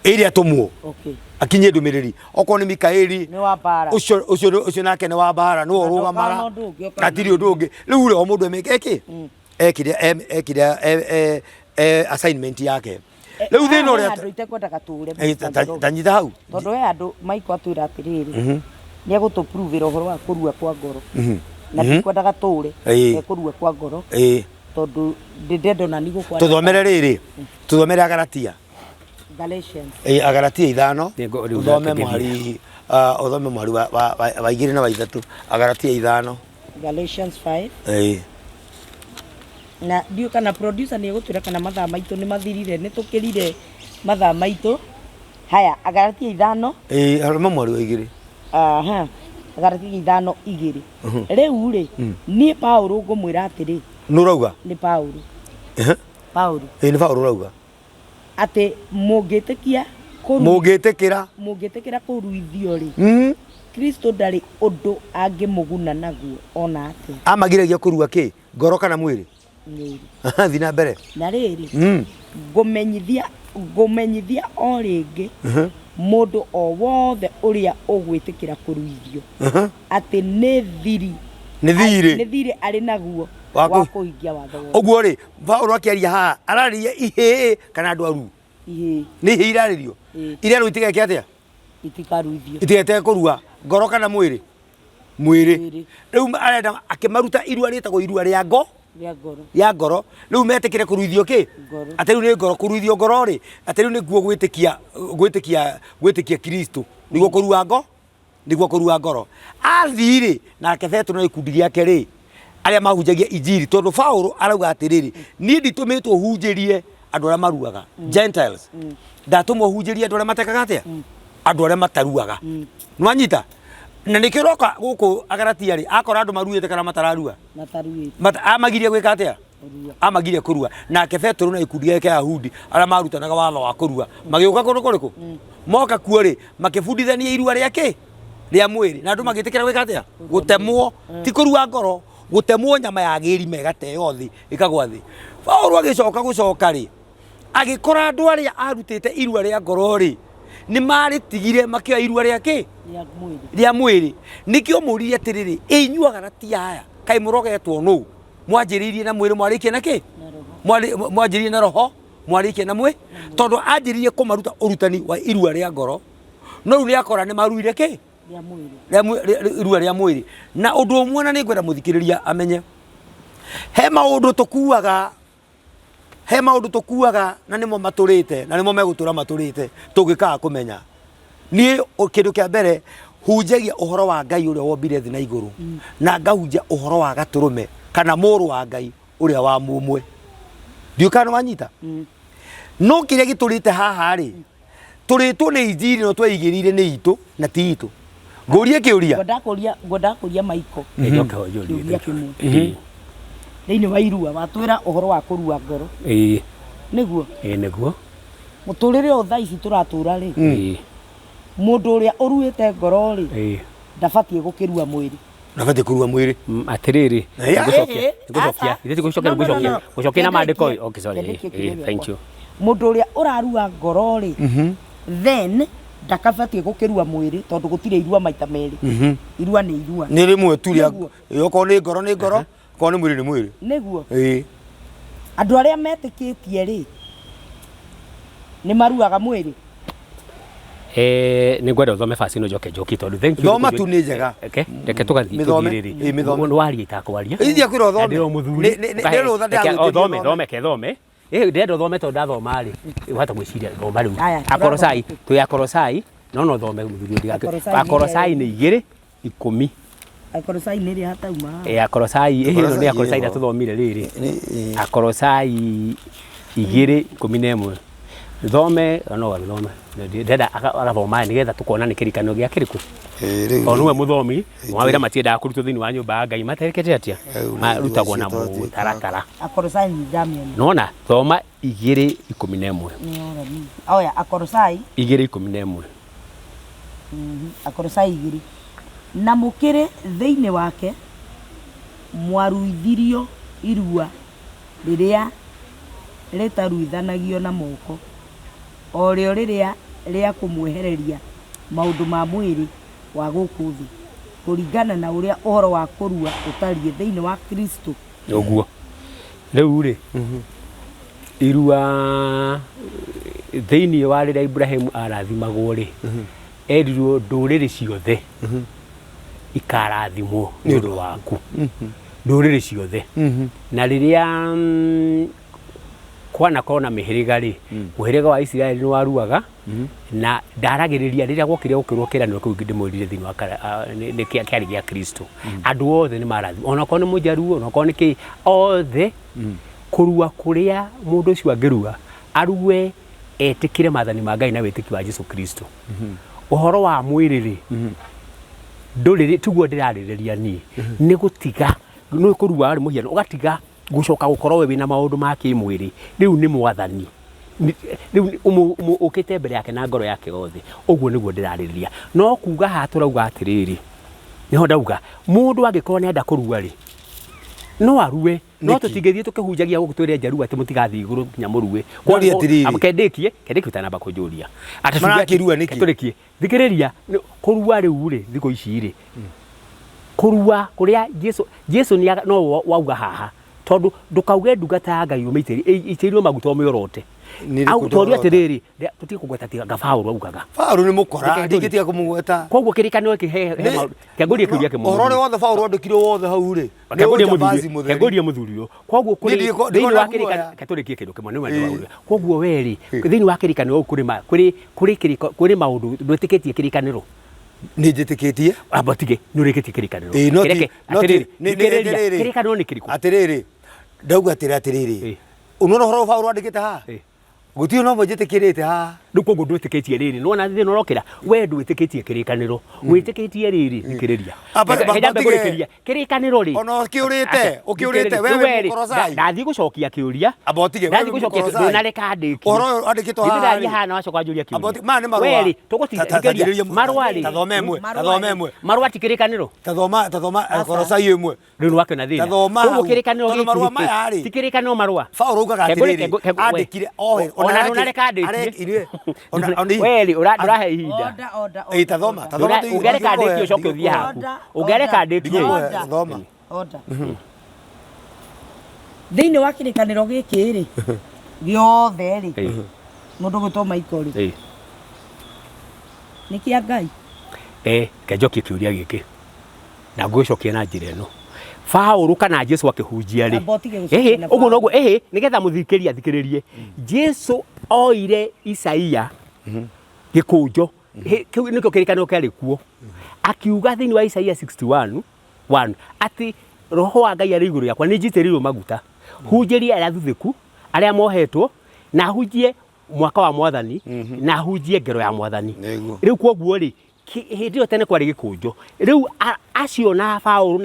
ĩrĩa atũmwo. Okay. Akinyie ndũmĩrĩri. Okorwo nĩ Mikaeli, Nĩ wa mbara. Ũcio nake nĩ wa mbara, nĩwe Na ũrũgamaga. ndũkona ũndũ ũngĩ ũkona. Hatirĩ ũndũ ũngĩ. Rĩu rĩ, o mũndũ emĩke kĩ? Ekire assignment yake. Rĩu thĩna ũrĩa Handũ itekwendaga tũre, Mr. Njoroge. Tanyita hau. Tondũ he handũ Michael atwĩra atĩrĩrĩ, nĩ egũtũpruvĩra ũhoro wa kũrua kwa ngoro. Na ndikwendaga tũre, kũrua kwa ngoro. Tondũ ndĩndenda ona niĩ gũkwaria. Tũthomere rĩrĩ, tũthomere Agalatia. Galatians. Agalatia 5, Nĩ rĩu ũthome ndakĩgeria. mũhari, ũthome mũhari wa 2 na wa 3. Agalatia 5. Galatians 5. Na ndiũ kana producer nĩ egũtwĩra kana mathaa maitũ nĩ mathirire, nĩ tũkĩrire mathaa maitũ. Haya, Agalatia 5. Thoma mũhari wa 2. Aha. Agalatia 5:2. Rĩu rĩ, niĩ Paũlũ ngũmwĩra atĩrĩ. Nũ ũrauga? Nĩ Paũlũ. Paũlũ. Nĩ Paũlũ ũrauga. Atĩ mũngĩtĩkia kũru- Mũngĩtĩkĩra. Mũngĩtĩkĩra kũruithio rĩ, Kristo ndarĩ ũndũ angĩmũguna naguo ona atĩa. Amagiragia kũrua kĩ? Ngoro kana mwĩrĩ? Mwĩrĩ. Thiĩ na mbere. Na rĩrĩ, ngũmenyithia o rĩngĩ mũndũ o wothe ũrĩa ũgwĩtĩkĩra kũruithio atĩ nĩ thiri. Nĩ thirĩ. Nĩ thirĩ arĩ naguo Wa wa kũhingia watho wothe. Ũguo rĩ, Paũlũ akĩaria haha, ararĩria ihĩĩ kana andũ aruu? Ihĩĩ. Nĩ ihĩĩ irarĩrio? Ĩĩ. Iria rĩu itigeke atĩa? Itikaruithio. Itigete kũrua ngoro kana mwĩrĩ? Mwĩrĩ. Mwĩrĩ. Rĩu arenda akĩmaruta irua rĩtagwo irua rĩa ngo. Rĩa ngoro. Ya ngoro. Rĩu metĩkĩre kũruithio kĩ? Ngoro. Atĩ rĩu nĩ ngoro kũruithio ngoro rĩ, atĩ rĩu nĩkuo gwĩtĩkia Kristo. Nĩguo kũrua ngo? Nĩguo kũrua ngoro. Athiĩ rĩ, nake Petero na gĩkundi gĩake rĩ, arĩa mahunjagia injiri, tondũ Paũlũ arauga atĩrĩrĩ, niĩ nditũmĩtwo hunjĩrie andũ arĩa maruaga, Gentiles. Ndatũmwo hunjĩrie andũ arĩa matekaga atĩa? Andũ arĩa mataruaga. Nĩwanyita? Na nĩkĩo ũroka gũkũ Agalatia rĩ, akora andũ maruĩte kana matararua? Mataruĩte. Amagirie gwĩka atĩa? Kũrua. Amagirie kũrua. Nake Petero na gĩkundi gĩake kĩa Ayahudi arĩa marutanaga watho wa kũrua, magĩũka kũndũ kũrĩkũ? Moka kuo rĩ, makĩbundithania irua rĩa kĩ? Rĩa mwĩrĩ. Na andũ magĩtĩkĩra gwĩka atĩa? Gũtemwo. Ti kũrua ngoro, gũtemwo nyama ya gĩrima ĩgateo thĩ, ĩkagwa thĩ. Paulo agĩcoka gũcoka rĩ, agĩkora andũ arĩa arutĩte irua rĩa ngoro rĩ, nĩ marĩtigire makĩoya irua rĩa kĩ? Rĩa mwĩrĩ. Rĩa mwĩrĩ. Nĩkĩo mũririe atĩrĩrĩ, ĩ inyuĩ Agalatia aya, kaĩ mũrogetwo nũ? Mwanjĩrĩirie na mwĩrĩ mwarĩkia na kĩ? Na roho. Mwanjĩrĩirie na roho mwarĩkia na mwĩ tondũ anjĩrĩirie kũmaruta ũrutani wa irua rĩa ngoro no rĩu nĩakora nĩ maruire kĩ? Rĩa mwĩrĩ. Rĩa irua rĩa mwĩrĩ. Na ũndũ ũmwe na nĩngwenda mũthikĩrĩria amenye, he maũndũ tũkuaga, he maũndũ tũkuaga na nĩmo matũrĩte na nĩmo megũtũra matũrĩte tũngĩkaga kũmenya. Niĩ kĩndũ kĩa mbere hunjagia ũhoro wa Ngai ũrĩa wombire thĩ na igũrũ, na ngahunjia ũhoro wa gatũrũme kana mũrũ wa Ngai ũrĩa wa mũmwe. Ndiũĩ kana nĩwanyita. No kĩrĩa gĩtũrĩte haha rĩ, tũrĩtwo nĩ injiri no tweigĩrĩire nĩ itũ na ti itũ. Ngũrie kĩũria. Ngwendaga kũria Maiko Njoke ho njũrie. kĩũria kĩmwe. Thĩinĩ wa irua watwĩra ũhoro wa kũrua ngoro. Ĩĩ. Nĩguo? Ĩĩ nĩguo. Mũtũrĩre ũyũ thaa ici tũratũra rĩ, Ĩĩ. mũndũ ũrĩa ũruĩte ngoro rĩ, Ĩĩ. ndabatiĩ gũkĩrua mwĩrĩ. Ndabatiĩ kũrua mwĩrĩ. Atĩrĩrĩ, Ĩĩ. nĩngũcokia, nĩngũcokia, Aca. ithe ti gũcokia, No, no, no, nĩngũcokia, no. gũcokia na maandĩko Kĩndĩkie. ĩ, okay, sorry, Kĩndĩkie ĩ, kĩũria ĩ, thank gĩakwa. you. Mũndũ ũrĩa ũrarua ngoro rĩ, then ndakabatiĩ gũkĩrua mwĩrĩ tondũ gũtirĩ irua maita merĩ. Irua nĩ irua. Nĩ rĩmwe tu rĩa Nĩguo. okorwo nĩ ngoro nĩ ngoro, okorwo nĩ mwĩrĩ nĩ mwĩrĩ. Nĩguo. Ĩĩ. Andũ arĩa metĩkĩtie rĩ, nĩ maruaga mwĩrĩ? Nĩ ngwenda ũthome verse ĩno njoke njokie tondũ thank you. Thoma tu nĩ njega. Reke, reke tũgathiĩ Mĩthome, tũthiĩ rĩrĩ. ĩĩ, mĩthome. Nĩ waria itakwaria. Ithiĩ akwĩra ũthome. Na ndĩrĩ o mũthuri. Nĩ rũtha Reke, ndĩragwĩtĩria o, thome, ũthome. thome, ke thome. Ndĩrenda ũthome tondũ ndathoma rĩ, ũhota gwĩciria thoma rĩu. Aya, Akorosai, twĩ Akorosai, no no thome mũthuri ũyũ ndigake. Akorosai nĩ Akorosai nĩ 2:10. Akorosai nĩ ĩrĩa hatauma haha. Akorosai, ĩno nĩ Akorosai Akorosai ĩho. ĩrĩa tũthomire rĩrĩ. Nĩ- Akorosai 2:11. Thome, no thome. Ndĩrenda agathoma nĩgetha tũkona nĩ kĩrĩkanĩro gĩa kĩrĩkũ. Ĩĩ, rĩu Tondũ nĩwe mũthomi, mawĩra matiendaga kũrutwo thĩinĩ wa nyũmba ya Ngai materekete atĩa? Rĩu nĩ Marutagwo na ithuĩ acio twatuĩka. mũtaratara. Akorosai nĩ ndamĩona. Nona thoma 2:11. Nĩ ora niĩ. Oya, Akorosai. 2:11. Akorosai 2. Na mũkĩrĩ thĩinĩ wake mwaruithirio irua rĩrĩa rĩtaruithanagio na moko, o rĩo rĩrĩa rĩa kũmwehereria maũndũ ma mwĩrĩ wa gũkũ thĩ, kũringana na ũrĩa ũhoro wa kũrua ũtariĩ thĩinĩ wa Kristo. Ũguo. Rĩu rĩ, irua thĩinĩ wa rĩrĩa Ibrahimu arathimagwo rĩ, erirwo ndũrĩrĩ ciothe ikarathimwo nĩ ũndũ waku. Ndũrĩrĩ ciothe. Na rĩrĩa kwanakorwo na mĩhĩrĩga rĩ, mũhĩrĩga wa Isiraeli nĩ waruaga, na ndaragĩrĩria rĩrĩa gwokire gũkĩrwo kĩranĩro kĩu ndĩmwĩrire thĩinĩ wa nĩ kĩarĩ gĩa Kristo. Andũ othe nĩ marathimwo, onakorwo nĩ mũjaruo, onakorwo nĩ kĩ, othe kũrua kũrĩa mũndũ ũcio angĩrua, arue etĩkĩre maathani ma Ngai na wĩtĩkio wa Jesu Kristo. Ũhoro wa mwĩrĩ rĩ, ndũrĩ, tiguo ndĩrarĩrĩria niĩ, nĩ gũtiga, nĩ kũrua warĩ mũhiano, ũgatiga gũcoka gũkorwo we wĩna maũndũ ma kĩmwĩrĩ, rĩu nĩ mwathani. Rĩu ũkĩte mbere yake na ngoro yake yothe, ũguo nĩguo ndĩrarĩrĩria. No kuga haha tũrauga atĩrĩrĩ, nĩho ndauga, mũndũ angĩkorwo nĩenda kũrua rĩ, no arue. No Nĩkĩ? tũtingĩthiĩ tũkĩhunjagia gũkũ twĩre njaruo atĩ mũtigathiĩ igũrũ nginya mũrue. Ndũrie atĩrĩrĩ. Amba kendĩkie, kendĩkie ũtanamba kũnjũria. Atĩ tuge atĩ- Marakĩrua nĩkĩ? Tũrĩkie. Thikĩrĩria, kũrua rĩu rĩ, thikũ ici rĩ, kũrua kũrĩa Jesu, Jesu nĩ no wauga haha, tondũ ndũkauge ndungata ya Ngai ũmĩitĩrĩrie, ĩitĩrĩrio maguta ũmĩorote. Nĩ Au, rĩkũ tondũ ndorota? atĩrĩrĩ, tũtige kũgweta tiga nga Paũlũ augaga. Paũlũ nĩ mũkora, Reke tũrie. ndingĩtiga kũmũgweta. Koguo kĩrĩkanĩro gĩkĩ he, he Nĩ- maũndũ. Kĩangũrie kĩũria kĩmwe. Ũhoro ũrĩa wothe Paũlũ andĩkire wothe hau rĩ, nĩ Kĩangũrie ũnjambazi mũthuri, mũtheri. kĩangũrie mũthuri ũyũ. Koguo kũrĩ Niĩ ndiko- thĩinĩ wa ndikona kĩrĩkanĩro, guoya. reke tũrĩkie kĩndũ kĩmwe nĩ wendo Ĩĩ. wa ũrĩa. Koguo we rĩ, thĩinĩ wa kĩrĩkanĩro kũrĩ ma, kũrĩ, kũrĩ kĩrĩko, kũrĩ maũndũ ndwĩtĩkĩtie kĩrĩkanĩro. Nĩ njĩtĩkĩtie. Amba tige, nĩ ũrĩkĩtie kĩrĩkanĩro. Ĩĩ, no ti- Kĩreke, no ti- atĩrĩrĩ, nĩ- nĩ- thikĩrĩria, atĩrĩrĩ. kĩrĩkanĩro nĩ kĩrĩkũ? Atĩrĩrĩ, ndauga atĩrĩ atĩrĩrĩ. Ĩĩ. Unaona ũhoro Paũlũ andĩkĩte haha? Ĩĩ. Gũtirĩ na ũmwe njĩtĩkĩrĩte haha. Rĩu koguo ndwĩtĩkĩtie rĩrĩ, nĩwona thĩna ũrokĩra, we ndwĩtĩkĩtie kĩrĩkanĩro, wĩtĩkĩtie rĩrĩ, thikĩrĩria. Amba- Reke nyambe tige- ngũrĩkĩria. Kĩrĩkanĩro rĩ, Ona ũkĩũrĩte, Aca, ũkĩũrĩte, thikĩrĩria. we Rĩu wĩ we rĩ, Mũkorosai. ndathiĩ gũcokia kĩũria. Amba ũtige, we Ndathiĩ wĩ gũcokia Mũkorosai. ndũnareka ndĩkie. Ũhoro ũyũ wandĩkĩtwo haha Ndĩraria rĩ. haha na wacoka wanjũria Amba kĩũria. ũtige- maya nĩ marũa. We rĩ, tũgũtinda- Ta- ta- thikĩrĩria. ta- thikĩrĩria- Marũa rĩ, ta thoma ĩmwe, ta Marũa thoma rĩ. ĩmwe. marũa ti kĩrĩkanĩro. Ta thoma, ta thoma, Akolosai ĩmwe. Rĩu nĩwakĩona thĩna. Ta thoma Koguo hau. kĩrĩkanĩro Tondũ gĩkĩ marũa nĩkĩ? maya rĩ. Ti kĩrĩkanĩro marũa. Paũlũ augaga Kengũrĩ- atĩrĩrĩ, kengũ- kengũ- we. andĩkire ohe, Ona areke- ndũnareka ndĩkie. areke- ona- We rĩ, ndũrahe ihinda. Order, order, Ĩ, ta thoma, ta thoma Ndũra- tũigue- Ũngĩreka ndingĩkũhe, ndĩkie ũcoke ũthiĩ ndingĩkũhe. haku. Order, Ũngĩreka order. ndĩkie. Ndingĩkũhe, thoma. Order. Thĩinĩ wa kĩrĩkanĩro gĩkĩ rĩ gĩothe rĩ Ĩ, mũndũ gwĩtwo Michael rĩ ĩ. nĩ kĩa Ngai. Eh, reke njokie kĩũria gĩkĩ na ngũgĩcokia na njĩra ĩno. Paũlũ kana Jesu akĩhunjia rĩ, Amba ũtige gũcokia ĩhĩ, na ũguo Paũlũ. noguo, ĩhĩ, nĩgetha mũthikĩrĩria athikĩrĩrie. Jesu oire Isaia gĩkũnjo, kĩu nĩkĩo kĩrĩkanĩro kĩarĩ kuo, akiuga thĩinĩ wa Isaia 61 1 atĩ roho wa Ngai arĩ igũrũ rĩakwa, nĩ njitĩrĩirwo maguta hunjĩrie arĩa athuthĩku, arĩa mohetwo, na hunjie mwaka wa mwathani, na hunjie ngero ya mwathani. Nĩguo. Rĩu koguo rĩ, hĩndĩ ĩyo tene kwarĩ gĩkũnjo. Rĩu acio na Paũlũ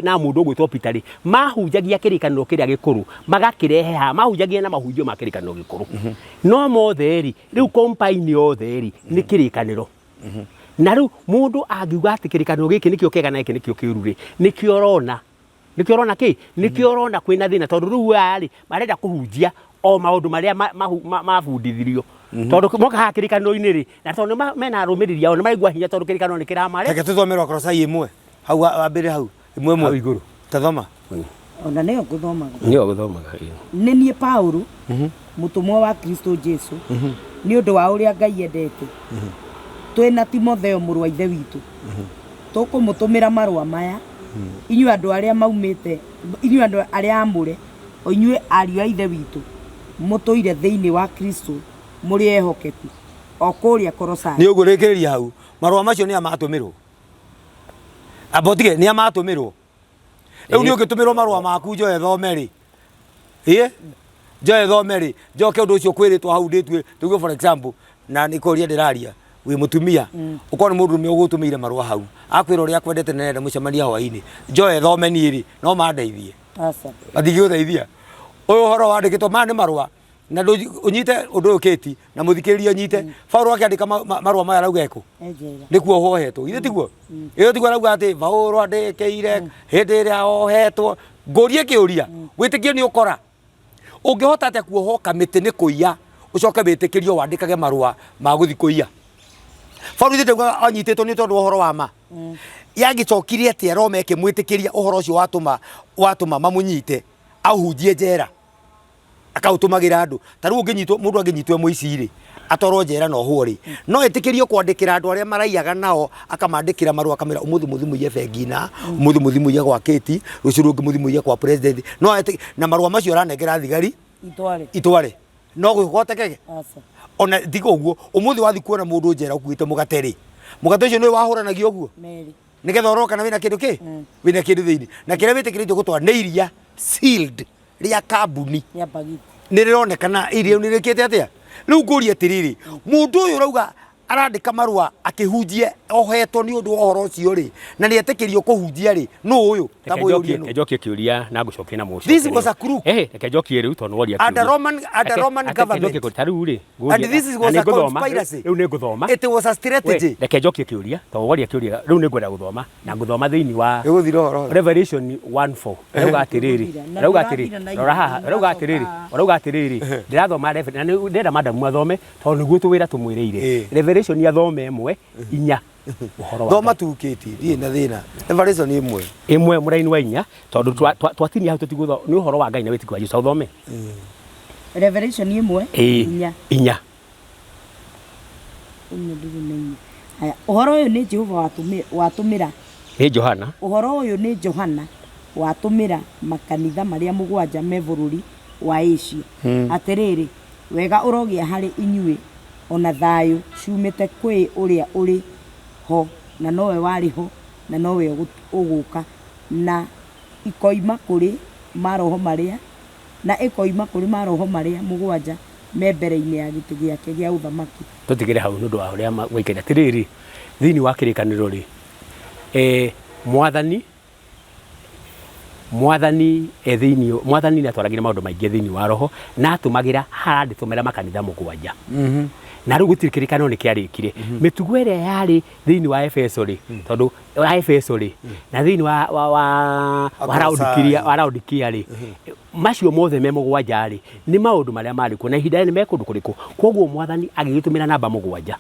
na mũndũ ũgwĩtwo Peter rĩ, mahunjagia kĩrĩkanĩro kĩrĩa gĩkũrũ, magakĩrehe haha, mahunjagia na mahunjio ma kĩrĩkanĩro gĩkũrũ. No mothe rĩ, rĩu combine yothe rĩ, nĩ kĩrĩkanĩro. Na rĩu mũndũ angiuga atĩ kĩrĩkanĩro gĩkĩ nĩkĩo kĩega na gĩkĩ nĩkĩo kĩũru rĩ, nĩkĩo ũrona. Nĩkĩo ũrona kĩ? Nĩkĩo ũrona kwĩna thĩna tondũ rĩu aya rĩ, marenda kũhunjia o maũndũ marĩa mabundithirio. Tondũ moka haha kĩrĩkanĩro-inĩ rĩ, na tondũ mena arũmĩrĩri ao nĩ maraigua hinya tondũ kĩrĩkanĩro nĩ kĩramare. Reke tũthome rwa Kolosai ĩmwe. Hau wambĩrĩre hau. Ĩmwe ĩmwe. Hau igũrũ. Ta thoma. Ona nĩyo ngũthomaga. Nĩyo gũthomaga. Nĩ niĩ Paũlũ, mũtũmwo wa Kristo Jesu, nĩ ũndũ wa ũrĩa Ngai endete. Twĩ na Timotheo mũrũ wa ithe witũ. Tũkũmũtũmĩra marũa maya, inyuĩ andũ arĩa maumĩte, inyuĩ andũ arĩa aamũre, o inyuĩ ariũ a ithe witũ, mũtũire thĩinĩ wa Kristo mũrĩ ehokeku, o kũrĩa Kolosai. Nĩ ũguo rĩkĩrĩria hau. Marũa macio nĩ amatũmĩrwo. Amba ũtige, nĩ amatũmĩrwo. Rĩu nĩ ũngĩtũmĩrwo marũa maku njoe thome rĩ. Ĩ? Njoe thome rĩ, njoke ũndũ ũcio kwĩrĩtwo hau ndĩtue, tuge for example, na nĩ kũria ndĩraria, wĩ mũtumia, ũkorwo nĩ mũndũrũme ũgũtũmĩire marũa hau, akwĩra ũrĩa akwendete na nĩarenda mũcemanie hwainĩ, njoe thome niĩ rĩ, no mandeithie. Aca. Matingĩgũteithia. Ũyũ ũhoro wandĩkĩtwo, maya nĩ marũa, na ũnyite ũndũ ũyũ Kate, na mũthikĩrĩria ũnyite, Paũlũ akĩandĩka marũa maya arauga ekũ? E njera. Nĩ kuohwo ohetwo, githĩ tiguo? Ĩyo tiguo arauga atĩ Paũlũ andĩkĩire hĩndĩ ĩrĩa ohetwo. Ngũrie kĩũria, wĩtĩkio nĩ ũkora? Ũngĩhota atĩa kuohwo kamĩtĩ nĩ kũiya, ũcoke wĩtĩkĩrio wandĩkage marũa ma gũthiĩ kũiya? Paũlũ ithe ndaugaga anyitĩtwo nĩ tondũ wa ũhoro wa ma. Yagĩcokire atĩa Roma ĩkĩmwĩtĩkĩria ũhoro ũcio watũma mamũnyite aũhunjie njera, akaũtũmagĩra andũ. Ta rĩu ũngĩnyitwo, mũndũ angĩnyitwo e mũici rĩ, atwarwo njera na ohwo rĩ, no etĩkĩrio kwandĩkĩra andũ arĩa maraiyaga nao, akamandĩkĩra marũa akamera ũmũthĩ mũthiĩ mũiye bengi na, ũmũthĩ mũthiĩ mũiye gwa Kate, rũciũ rũngĩ mũthiĩ mũiye kwa president. No etĩ, na marũa macio aranengera thigari Itware. Itware. No gũhotekeke? Aca. Ona tiga ũguo, ũmũthĩ wathiĩ kuona mũndũ njera ũkuĩte mũgate rĩ, mũgate ũcio nĩ wahũranagio ũguo? Merĩ. Nĩgetha ũrore kana wĩna kĩndũ kĩ? Wĩna kĩndũ thĩinĩ. Na kĩrĩa wĩtĩkĩrĩtio gũtwara nĩ iria sealed rĩa kambuni. Rĩa mbagiti. Nĩ rĩronekana iria nĩ rĩkĩte atĩa? Rĩu ngũrie atĩrĩrĩ, mũndũ ũyũ ũrauga arandĩka marũa akĩhunjie ohetwo nĩ ũndũ wa ũhoro ũcio rĩ, na nĩ etĩkĩrio kũhunjia rĩ, nũ ũyũ? Ta Reke mũyũrie njokie, nũ? reke njokie kĩũria na ngũcokie na mũcokerio. This was a crook. Eh, reke njokie rĩu tondũ woria Under kĩũria. Roman, under Reke- Roman reke njokie government. kĩũria. Ta rĩu rĩ, ngũrie- And this na was nĩ a ngũthoma, conspiracy. Rĩu nĩ ngũthoma. It was a strategy. We, reke njokie kĩũria tondũ woria kĩũria rĩu nĩ ngwenda gũthoma na ngũthoma thĩinĩ wa Ĩgũthira ũhoro. Revelation 1:4 rauga atĩrĩrĩ, Na rauga ndũrathira atĩrĩrĩ, na rora haha, ihenya, rauga atĩrĩrĩ, ũracoka. rauga atĩrĩrĩ, ndĩrathoma na nĩ ndĩrenda madamu athome tondũ nĩguo tũwĩra tũmwĩrĩire. Revelation athome 1:4 ũhoro wa Thoma Ngai. tu Kate, ndirĩ na thĩna. Revelation 1. 1 mũraini wa 4 tondũ twatinia hau tũtigũtho nĩ ũhoro wa Ngai na wĩtĩkio wa Jesũ ũthome. Revelation 1 4. 4. 1 ndĩrĩ na 4. Haya, ũhoro ũyũ nĩ Jehova watũmĩra. Nĩ Johana. Ũhoro ũyũ nĩ Johana watũmĩra makanitha marĩa 7 me bũrũri wa Asia. Atĩrĩrĩ, wega ũrogĩa harĩ inyuĩ ona thayũ ciumĩte kwĩ ũrĩa ũrĩ ho na nowe warĩ ho na nowe ũgũka, na ikoima kũrĩ maroho marĩa na ĩkoima kũrĩ maroho marĩa 7 me mbere-inĩ ya gĩtĩ gĩake gĩa ũthamaki. Tũtigĩre hau nĩ ũndũ wa ũrĩa gwaikaire. Atĩrĩrĩ, thĩinĩ wa kĩrĩkanĩro rĩ, eh, mwathani mwathani e thĩinĩ mwathani nĩ atwaragire maũndũ maingĩ thĩinĩ wa roho na atũmagĩra harandĩtũmĩra makanitha mũgwanja na rĩu gũtirĩ kĩrĩkanĩro nĩ kĩarĩkire mĩtugo ĩrĩa yarĩ thĩinĩ wa Efeso rĩ tondũ wa Efeso rĩ na thĩinĩ wa wa wa wa Laodikia wa Laodikia rĩ macio mothe me mũgwanja rĩ nĩ maũndũ marĩa marĩ kuo na ihinda rĩrĩ me kũndũ kũrĩkũ koguo mwathani agĩgĩtũmĩra namba mũgwanja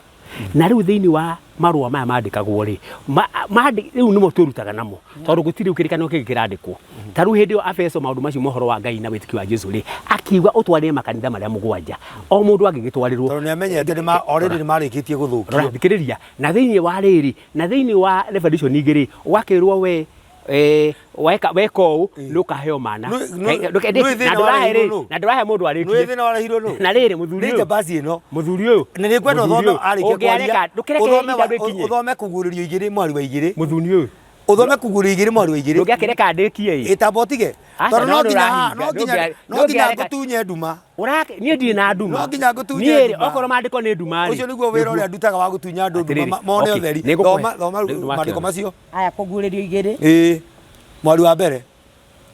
na rĩu thĩinĩ wa marũa maya mandĩkagwo rĩ rĩu nĩmo twĩrutaga namo tondũ gũtirĩ rĩu kĩrĩkanĩro kĩngĩ kĩrandĩkwo ta rĩu hĩndĩ ĩyo Efeso maũndũ macio mohoro wa Ngai na wĩtĩkio wa Jesu rĩ akiuga ũtwarĩre makanitha marĩa mũgwanja o mũndũ agĩgĩtwarĩrwo tondũ nĩ amenyete nĩ ma already nĩ marĩkĩtie rora gũthũkio thikĩrĩria na thĩinĩ wa rĩrĩ na thĩinĩ wa revelation igĩ rĩ ũgakĩrwo we eh, weka weka ũũ nĩ ũkaheo mana Nĩ thĩna na ndũrahe warehirwo rĩ nũ? na ndũrahe mũndũ nĩ arĩkie thĩna warehirwo nũ na rĩrĩ mũthuri nĩ ũyũ njambazi ĩno mũthuri ũyũ na nĩ ngwenda mũthuri ũthome ũyũ, arĩkia kwaria ũngĩareka ndũkĩreke ũthome ihinda rĩkinye ũthome kũguũrĩrio igĩrĩ mwari wa igĩrĩ mũthuri ũyũ ũthome kũguũrĩrio igĩrĩ mwari wa igĩrĩ ndũngĩakĩreka ndĩkie ĩ ĩtamba ũtige Aca, tondũ no no nginya nĩũrahinga, no nginya no nginya ngũtunye nduma niĩ ndirĩ na nduma No nginya ngũtunye Niĩ rĩ, nduma. okorwo maandĩko nĩ nduma rĩ ũcio nĩguo wĩra ũrĩa ndutaga wa gũtunya andũ nduma Atĩrĩrĩ, mone okay, ũtheri nĩngũkũhe. thoma thoma Rĩu nĩwakĩona. maandĩko macio Aya kũguũrĩrio igĩrĩ ĩĩ mwari wa mbere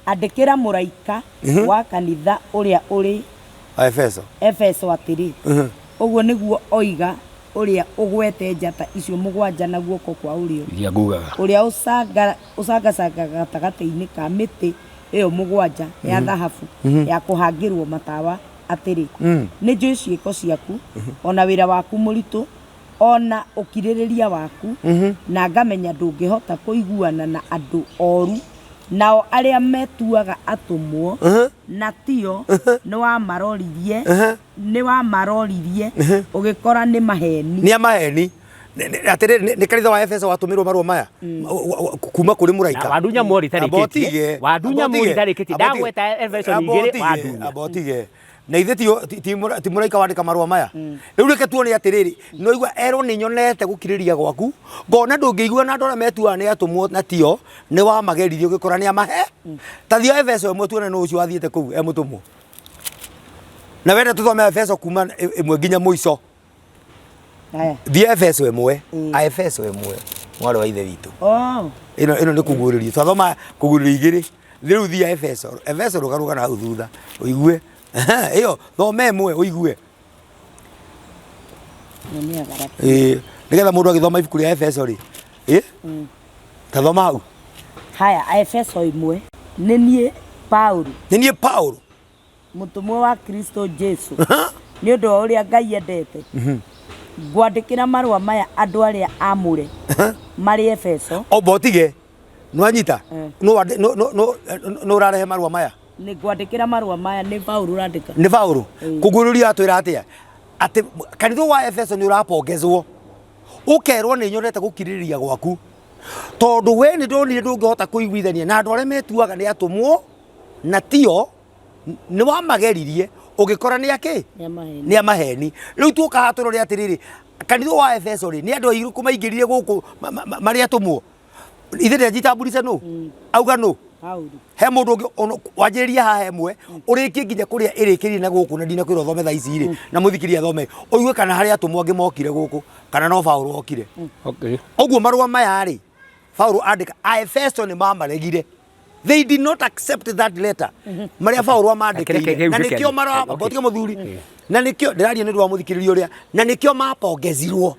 andĩkĩra mũraika wa kanitha ũrĩa ũrĩ wa Efeso Efeso atĩrĩ ũguo nĩguo oiga ũrĩa ũgwete njata icio mũgwanja na guoko kwa ũrĩo iria ngugaga ũrĩa ũcangacangaga gatagatĩ-inĩ ka mĩtĩ ĩyo mũgwanja ya thahabu ya kũhangĩrwo matawa atĩrĩ nĩ njũĩ ciĩko ciaku ona wĩra waku mũritũ ona ũkirĩrĩria waku na ngamenya ndũngĩhota kũiguana na andũ oru nao arĩa metuaga atũmwo na tio nĩ wamaroririe nĩ wamaroririe ũgĩkora nĩ maheni nĩ a maheni atĩrĩrĩ nĩ kanitha wa Efeso watũmĩrwo marũa maya kuma kũrĩ mũraika Na wandunya mwori Amba itarĩkĩtie. ũtige, Wandunya amba mwori ũtige, itarĩkĩtie. amba ũtige. Ndagweta Efeso Amba igĩrĩ, ũtige, wandunya. amba ũtige na ithe ti mũraika wandĩka marũa maya rĩu reke tuone atĩrĩrĩ noigua erwo nĩ nyonete gũkirĩrĩria gwaku ngona ndũngĩigua na andũ arĩa metuaga nĩ atũmwo na tio nĩ wamageririe ũgĩkora nĩ amahe ta thiĩ Efeso ĩmwe tuone nũ ũcio wathiĩte kũu e mũtũmwo na wenda tũthome Efeso kuma ĩmwe nginya mũico Aya. thiĩ Efeso ĩmwe a Efeso ĩmwe mwarĩ wa ithe witũ Oh. ĩno ĩno nĩ kũguũrĩrio twathoma kũguũrĩrio igĩrĩ rĩu thiĩ Efeso Efeso rũgarũga na hau thutha ũigue ĩyo thoma ĩmwe ũigue Nyonia garati. Ĩĩ, nĩgetha mũndũ agĩthoma ibuku rĩa Efeso rĩ ĩ ta thoma hau Haya, Aefeso ĩmwe. Nĩ niĩ Paulo, nĩ niĩ Paulo mũtũmwo wa Kristo Jesu, nĩ ũndũ wa ũrĩa Ngai endete. Ngwandĩkĩra marũa maya andũ arĩa aamũre marĩ Efeso. omba ũtige nĩwanyita nũ ũrarehe marũa maya Nĩ ngwandĩkĩra marũa maya nĩ Paulo ũrandĩka. nĩ Paulo kũguũrĩrio atwĩra atĩa atĩ kanitha wa Efeso nĩ ũrapongezwo ũkerwo nĩ nyonete gũkirĩrĩria gwaku tondũ we nĩ ndonire ndũngĩhota kũiguithania na andũ arĩa metuaga nĩ atũmwo na tio nĩ wamageririe ũgĩkora nĩ akĩ Nĩ a maheni. nĩ a maheni rĩu tuoka haha tũrore atĩrĩrĩ kanitha wa Efeso rĩ nĩ andũ airũ maingĩrire gũkũ marĩ atũmwo ithe ndanjitamburice nũ auga nũ Paulo. he mũndũ ũngĩ wanjĩrĩria haha ĩmwe ũrĩkie nginya kũrĩa ĩrĩkĩrie na gũkũ na ndinakwĩra ũthome thaa ici rĩ na mũthikĩria athome ũigue kana harĩ atũmwo angĩ mokire gũkũ kana no Paũlũ okire Okay. ũguo marũa maya rĩ Paũlũ andĩka Aefeso nĩ mamaregire they did not accept that letter marĩa Paũlũ amandĩkĩire Reke- na reke- nĩkĩo marũa okay. botige mũthuri na nĩkĩo ndĩraria nĩ ũndũ wa mũthikĩrĩria ũrĩa na nĩkĩo mapongezirwo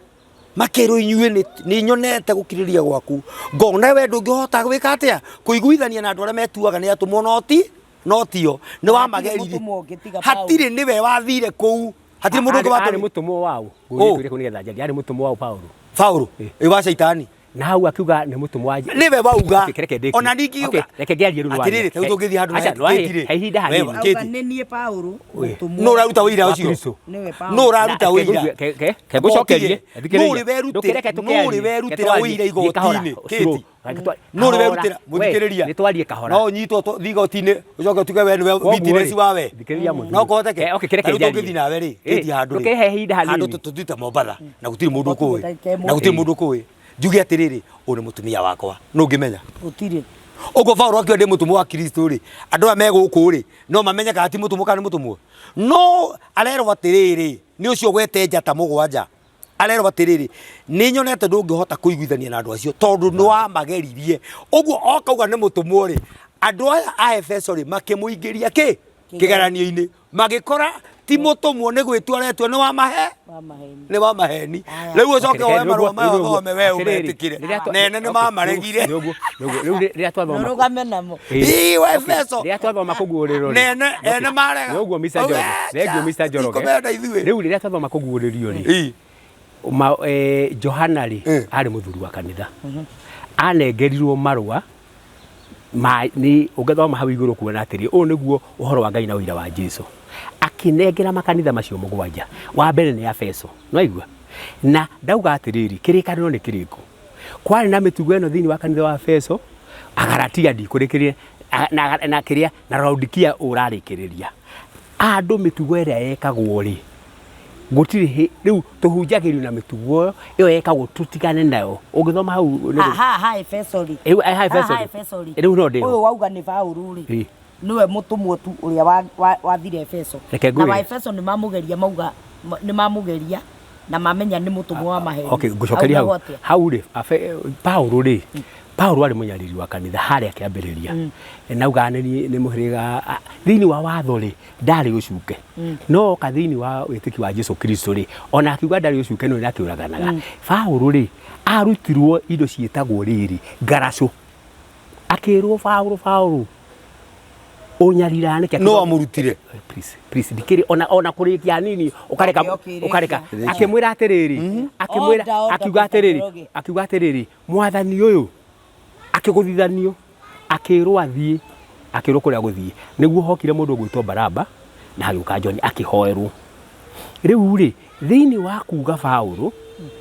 makĩrwo inyuĩ nĩ nyonete gũkirĩrĩria gwaku ngona we ndũngĩhota gwĩka atĩa kũiguithania na andũ arĩa metuaga nĩ atũmwo no ti no tio nĩ wamageririe mũtũmwo ũngĩ tiga Paũlũ. hatirĩ nĩwe wathire kũu hatirĩ mũndũ ũngĩ Arĩ watũmire mũtũmwo waũ Ũ. ngũrie kũu nĩgetha njarie arĩ mũtũmwo waũ Paulo Paũlũ ĩ wa caitani na hau akiuga nĩ mũtũmwo wa nĩwe wauga Okay, reke ndĩkie. ona ningiuga Okay, reke ngĩarie rĩu nĩwaria. atĩrĩrĩ ta rĩu tũngĩthiĩ handũ Aca, na nĩwahe- Kate rĩ. he ihinda Wewe, hanini. Auga Kate. nĩ niĩ Paulo, Ui. mũtũmwo. nũ ũraruta ũira Wa ũcio Kristo. Nĩwe Paulo. nũ ũraruta ũira Ngũcokerie Nũ ũrĩ werutĩra nũ ũrĩ werutĩra ũira igoti-inĩ Kate nũ ũrĩ werutĩra mũthikĩrĩria nĩ twarie kahora no ũnyitwo thiĩ igoti-inĩ ũcoke ũtuge we nĩwe witness wa we thikĩrĩria mũthuri. no kũhoteke Eh, okay, kĩreke Ta rĩu njarie. tũngĩthiĩ nawe rĩ Eh, Kate handũ rĩ ndũkĩhe ihinda hanini. handũ tũthiĩte Mombatha na gũtirĩ mũndũ ũkũĩ Ndagĩka ĩmwe. na gũtirĩ mũndũ ũkũĩ njuge atĩrĩrĩ ũyũ nĩ mũtumia wakwa nũ ũngĩmenya Gũtirĩ. Ũguo Paulo akiuga ndĩ mũtũmwo wa Kristo rĩ, andũ aya me gũkũ rĩ, no mamenye kana ti mũtũmwo kana nĩ mũtũmwo. No arerwo atĩrĩrĩ, nĩ ũcio ũgwete njata mũgwanja, arerwo atĩrĩrĩ, nĩ nyonete ndũngĩhota kũiguithania na andũ acio tondũ nĩ wamageririe. Ũguo okauga nĩ mũtũmwo rĩ, andũ aya a Efeso rĩ, makĩmũingĩria kĩ? Kĩgeranio-inĩ. Magĩkora ti mũtũmwo nĩ gwĩtua aretua nĩ wa mahe Wa maheni. nĩ wa maheni. Aya. Rĩu ũcoke Okay, woe rĩu marũa ũguo- maya rĩu ũguo- ũthome we atĩrĩrĩ, ũmetĩkĩre. rĩrĩa twa- Nene nĩ okay, mamaregire. rĩu ũguo- rĩu ũguo- rĩu rĩrĩa twathoma Nũrũgame namo. Ĩĩ. Ii, wa Efeso. Rĩrĩa twathoma kũguũrĩrwo rĩ. Nene, ene marega. Nĩ ũguo Mr. Njoroge. Thengiũ Mr. Njoroge. Tikũmenda ithuĩ. Rĩu rĩrĩa twathoma kũguũrĩrio rĩ, Ii. Johana rĩ, arĩ mũthuri wa kanitha. Anengerirwo marũa ma nĩ ũngĩthoma hau igũrũ kuona atĩrĩ, ũyũ nĩguo ũhoro wa Ngai na ũira wa Jesu. Akĩnengera makanitha macio mũgwanja. Wa mbere nĩ Efeso. Nĩwaigua? Na ndauga atĩrĩrĩ, kĩrĩkanĩro nĩ kĩrĩkũ? Kwarĩ na mĩtugo ĩno thĩinĩ wa kanitha wa Efeso, Agalatia ndikũrĩkĩrĩria, na kĩrĩa, na Laodikia ũrarĩkĩrĩria. Andũ mĩtugo ĩrĩa yekagwo rĩ, gũtirĩ hĩ, rĩu tũhunjagĩrio na mĩtugo ĩyo yekagwo tũtigane nayo. Ũngĩthoma hau nĩ Ha ha ha Efeso rĩ. Rĩu, ha Efeso Ha rĩ. Efeso rĩ. Rĩu no ndĩho. Ũyũ wauga nĩ Paũlũ rĩ. Ĩ. Nĩwe mũtũmwo tu ũrĩa wa, wa, wathire Efeso. Reke Na ngwĩre. wa Efeso nĩ mamũgeria mauga nĩ mamũgeria na mamenya nĩ mũtũmwo wa maheni. Okay, ngũcokeria hau. Augagwo atĩa? Hau rĩ, Paulo rĩ, Paulo arĩ mũnyariri wa kanitha harĩa kĩambĩrĩria. Nauga nĩ nĩ mũhĩrĩga thĩinĩ wa watho rĩ, ndarĩ ũcuke. No oka thĩinĩ wa wĩtĩkio wa Jesu Kristo rĩ, ona akiuga ndarĩ ũcuke no nĩakĩũraganaga. Paulo rĩ, arutirwo indo ciĩtagwo rĩrĩ, ngaracũ. Akĩrwo Paulo, Paulo, ũnyariraga nĩkĩ? No amũrutire. Please, please, ndikĩrĩ ona ona kũrĩkia hanini ũkareka Okay, okay, rĩkia. ũkareka akĩmwĩra atĩrĩrĩ akĩmwĩra Order, order, akiuga Mr. atĩrĩrĩ Njoroge. akiuga atĩrĩrĩ mwathani ũyũ akĩgũthithanio akĩrwo athiĩ akĩrwo kũrĩa gũthiĩ nĩguo hokire mũndũ ũgwĩtwo Baraba na hagĩũka John akĩhoerwo rĩu rĩ thĩinĩ wa kuga Paulo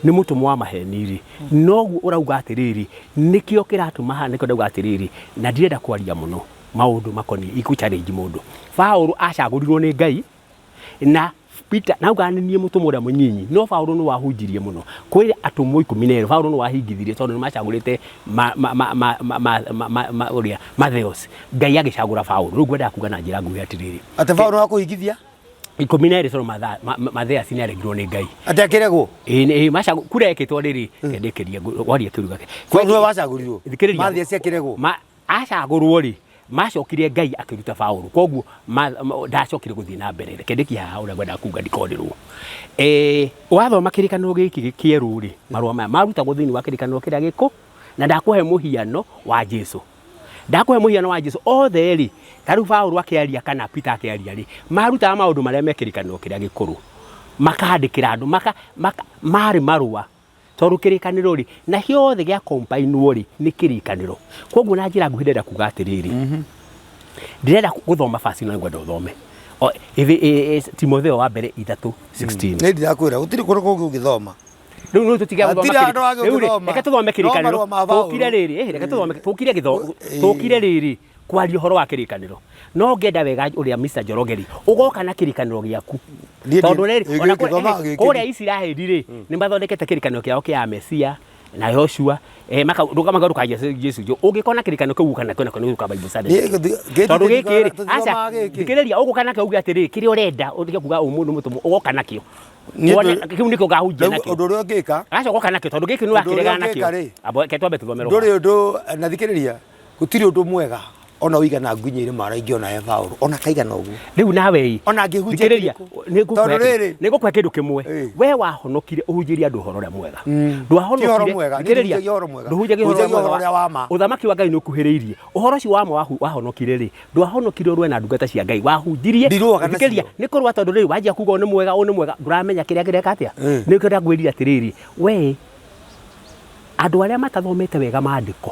nĩ mũtũmwo wa maheni rĩ noguo ũrauga atĩrĩrĩ nĩkĩo kĩratũma haha nĩkĩo ndauga atĩrĩrĩ na ndirenda kwaria mũno maũndũ makoniĩ ikũ challenge mũndũ Paulo acagũrirwo nĩ Ngai na Peter nauga nĩ niĩ mũtũmwo ũrĩa mũnyinyi no Paulo nĩ wahunjirie mũno kwĩ atũmwo 12 Paulo nĩ wahingithirie tondũ nĩ macagũrĩte ũrĩa Matheos Ngai agĩcagũra Paulo rĩu ngwendaga kuga na njĩra nguhĩ atĩrĩrĩ Atĩ Paulo wakũhingithia 12 tondũ Matheas nĩ aregirwo nĩ Ngai Atĩ akĩregwo ĩĩ ĩĩ macagu kura ĩkĩtwo rĩrĩ ndĩkĩrie waria kĩruga Paulo nĩwe wacagũrirwo Thikĩrĩria. Mathias akĩregwo Acagũrwo rĩ macokire Ngai akĩruta Paulo koguo ndacokire gũthiĩ na mbere reke ndĩkie haha ũrĩa ngwendaga kuga ndikonĩrwo wathoma kĩrĩkanĩro gĩkĩ kĩerũ rĩ marũa maya marutagwo thĩinĩ wa kĩrĩkanĩro kĩrĩa gĩkũ na ndakũhe mũhiano wa Jesu ndakũhe mũhiano wa Jesu othe rĩ ta rĩu Paulo akĩaria kana Peter akĩaria rĩ marutaga maũndũ marĩa me kĩrĩkanĩro kĩrĩa gĩkũrũ makandĩkĩra andũ marĩ marũa tondũ kĩrĩkanĩro rĩ na gĩothe gĩa kombainwo rĩ nĩ kĩrĩkanĩro koguo na njĩra nguhĩ ndĩrenda kuga atĩrĩrĩ ndĩrenda gũthoma basi no ngwenda ũthome Timotheo wa mbere 3:16 Nĩ ndirakwĩra gũtirĩ kũndũ kũngĩ ũngĩthoma rĩu no tũtige gũthoma Hatirĩ handũ hangĩ rĩu rĩ, ũngĩthoma. reke tũthome No kĩrĩkanĩro marũa ma Paũlũ. tũkire rĩrĩ reke tũthome tũkire gĩtho tũkire rĩrĩ kwaria ũhoro wa kĩrĩkanĩro no ngenda wega ũrĩa Mr. Njoroge rĩ ũgoka na kĩrĩkanĩro gĩaku Niĩ tondũ rĩrĩ ona gĩthoma gĩkĩ kũrĩa Isiraeli rĩ nĩ mathondekete kĩrĩkanĩro kĩao kĩa Mesia na Yoshua maka ndũkamaga ndũkaria Jesu jo ũngĩkona kĩrĩkanĩro kĩu ũka nakĩo nakĩo nĩ gũka Bible study Niĩ gĩthi- tondũ gĩkĩ rĩ tũtithomaga aca gĩkĩ. thikĩrĩria ũgũka nakĩo uge atĩrĩ kĩrĩa ũrenda ũtige kuga ũmũndũ mũtũmwo ũgoka nakĩo Niĩ Wone- ndũ- kĩu nĩkĩo ngahunjia Rĩu nakĩo ũndũ ũrĩa ũngĩka aca ũgoka nakĩo tondũ gĩkĩ nĩ Ũndũ ũrĩa wakĩregana ũngĩka nakĩo rĩ, Amba reke twambe tũthome ndũrĩ ũndũ na thikĩrĩria gũtirĩ ũndũ mwega ona ũigana ngunyĩire mara ingĩona he Paũlũ ona kaigana ũguo rĩu nawe ĩ Ona angĩhunjia thikĩrĩria kĩrĩkũ? Tondũ rĩrĩ- nĩ ngũkũhe kĩndũ kĩmwe Ĩ. we wahonokire ũhunjĩrie andũ ũhoro ũrĩa mwega Ti ũhoro mwega, niĩ thikĩrĩria ndihunjagia ũhoro mwega. ndũhunjagia ũhoro Hunjagia ũhoro ũrĩa wa ma. ũthamaki wa Ngai nĩ ũkuhĩrĩirie ũhoro ũcio wa ma wahonokire rĩ ndwahonokire ũrũe na ndungata cia Ngai wahunjirie Ndirũaga nacio. thikĩrĩria nĩ kũrũa tondũ rĩu wanjia kuga ũyũ nĩ mwega ũyũ nĩ mwega ndũramenya kĩrĩa kĩreka atĩa nĩkĩo ndagwĩrire atĩrĩrĩ we andũ arĩa matathomete wega maandĩko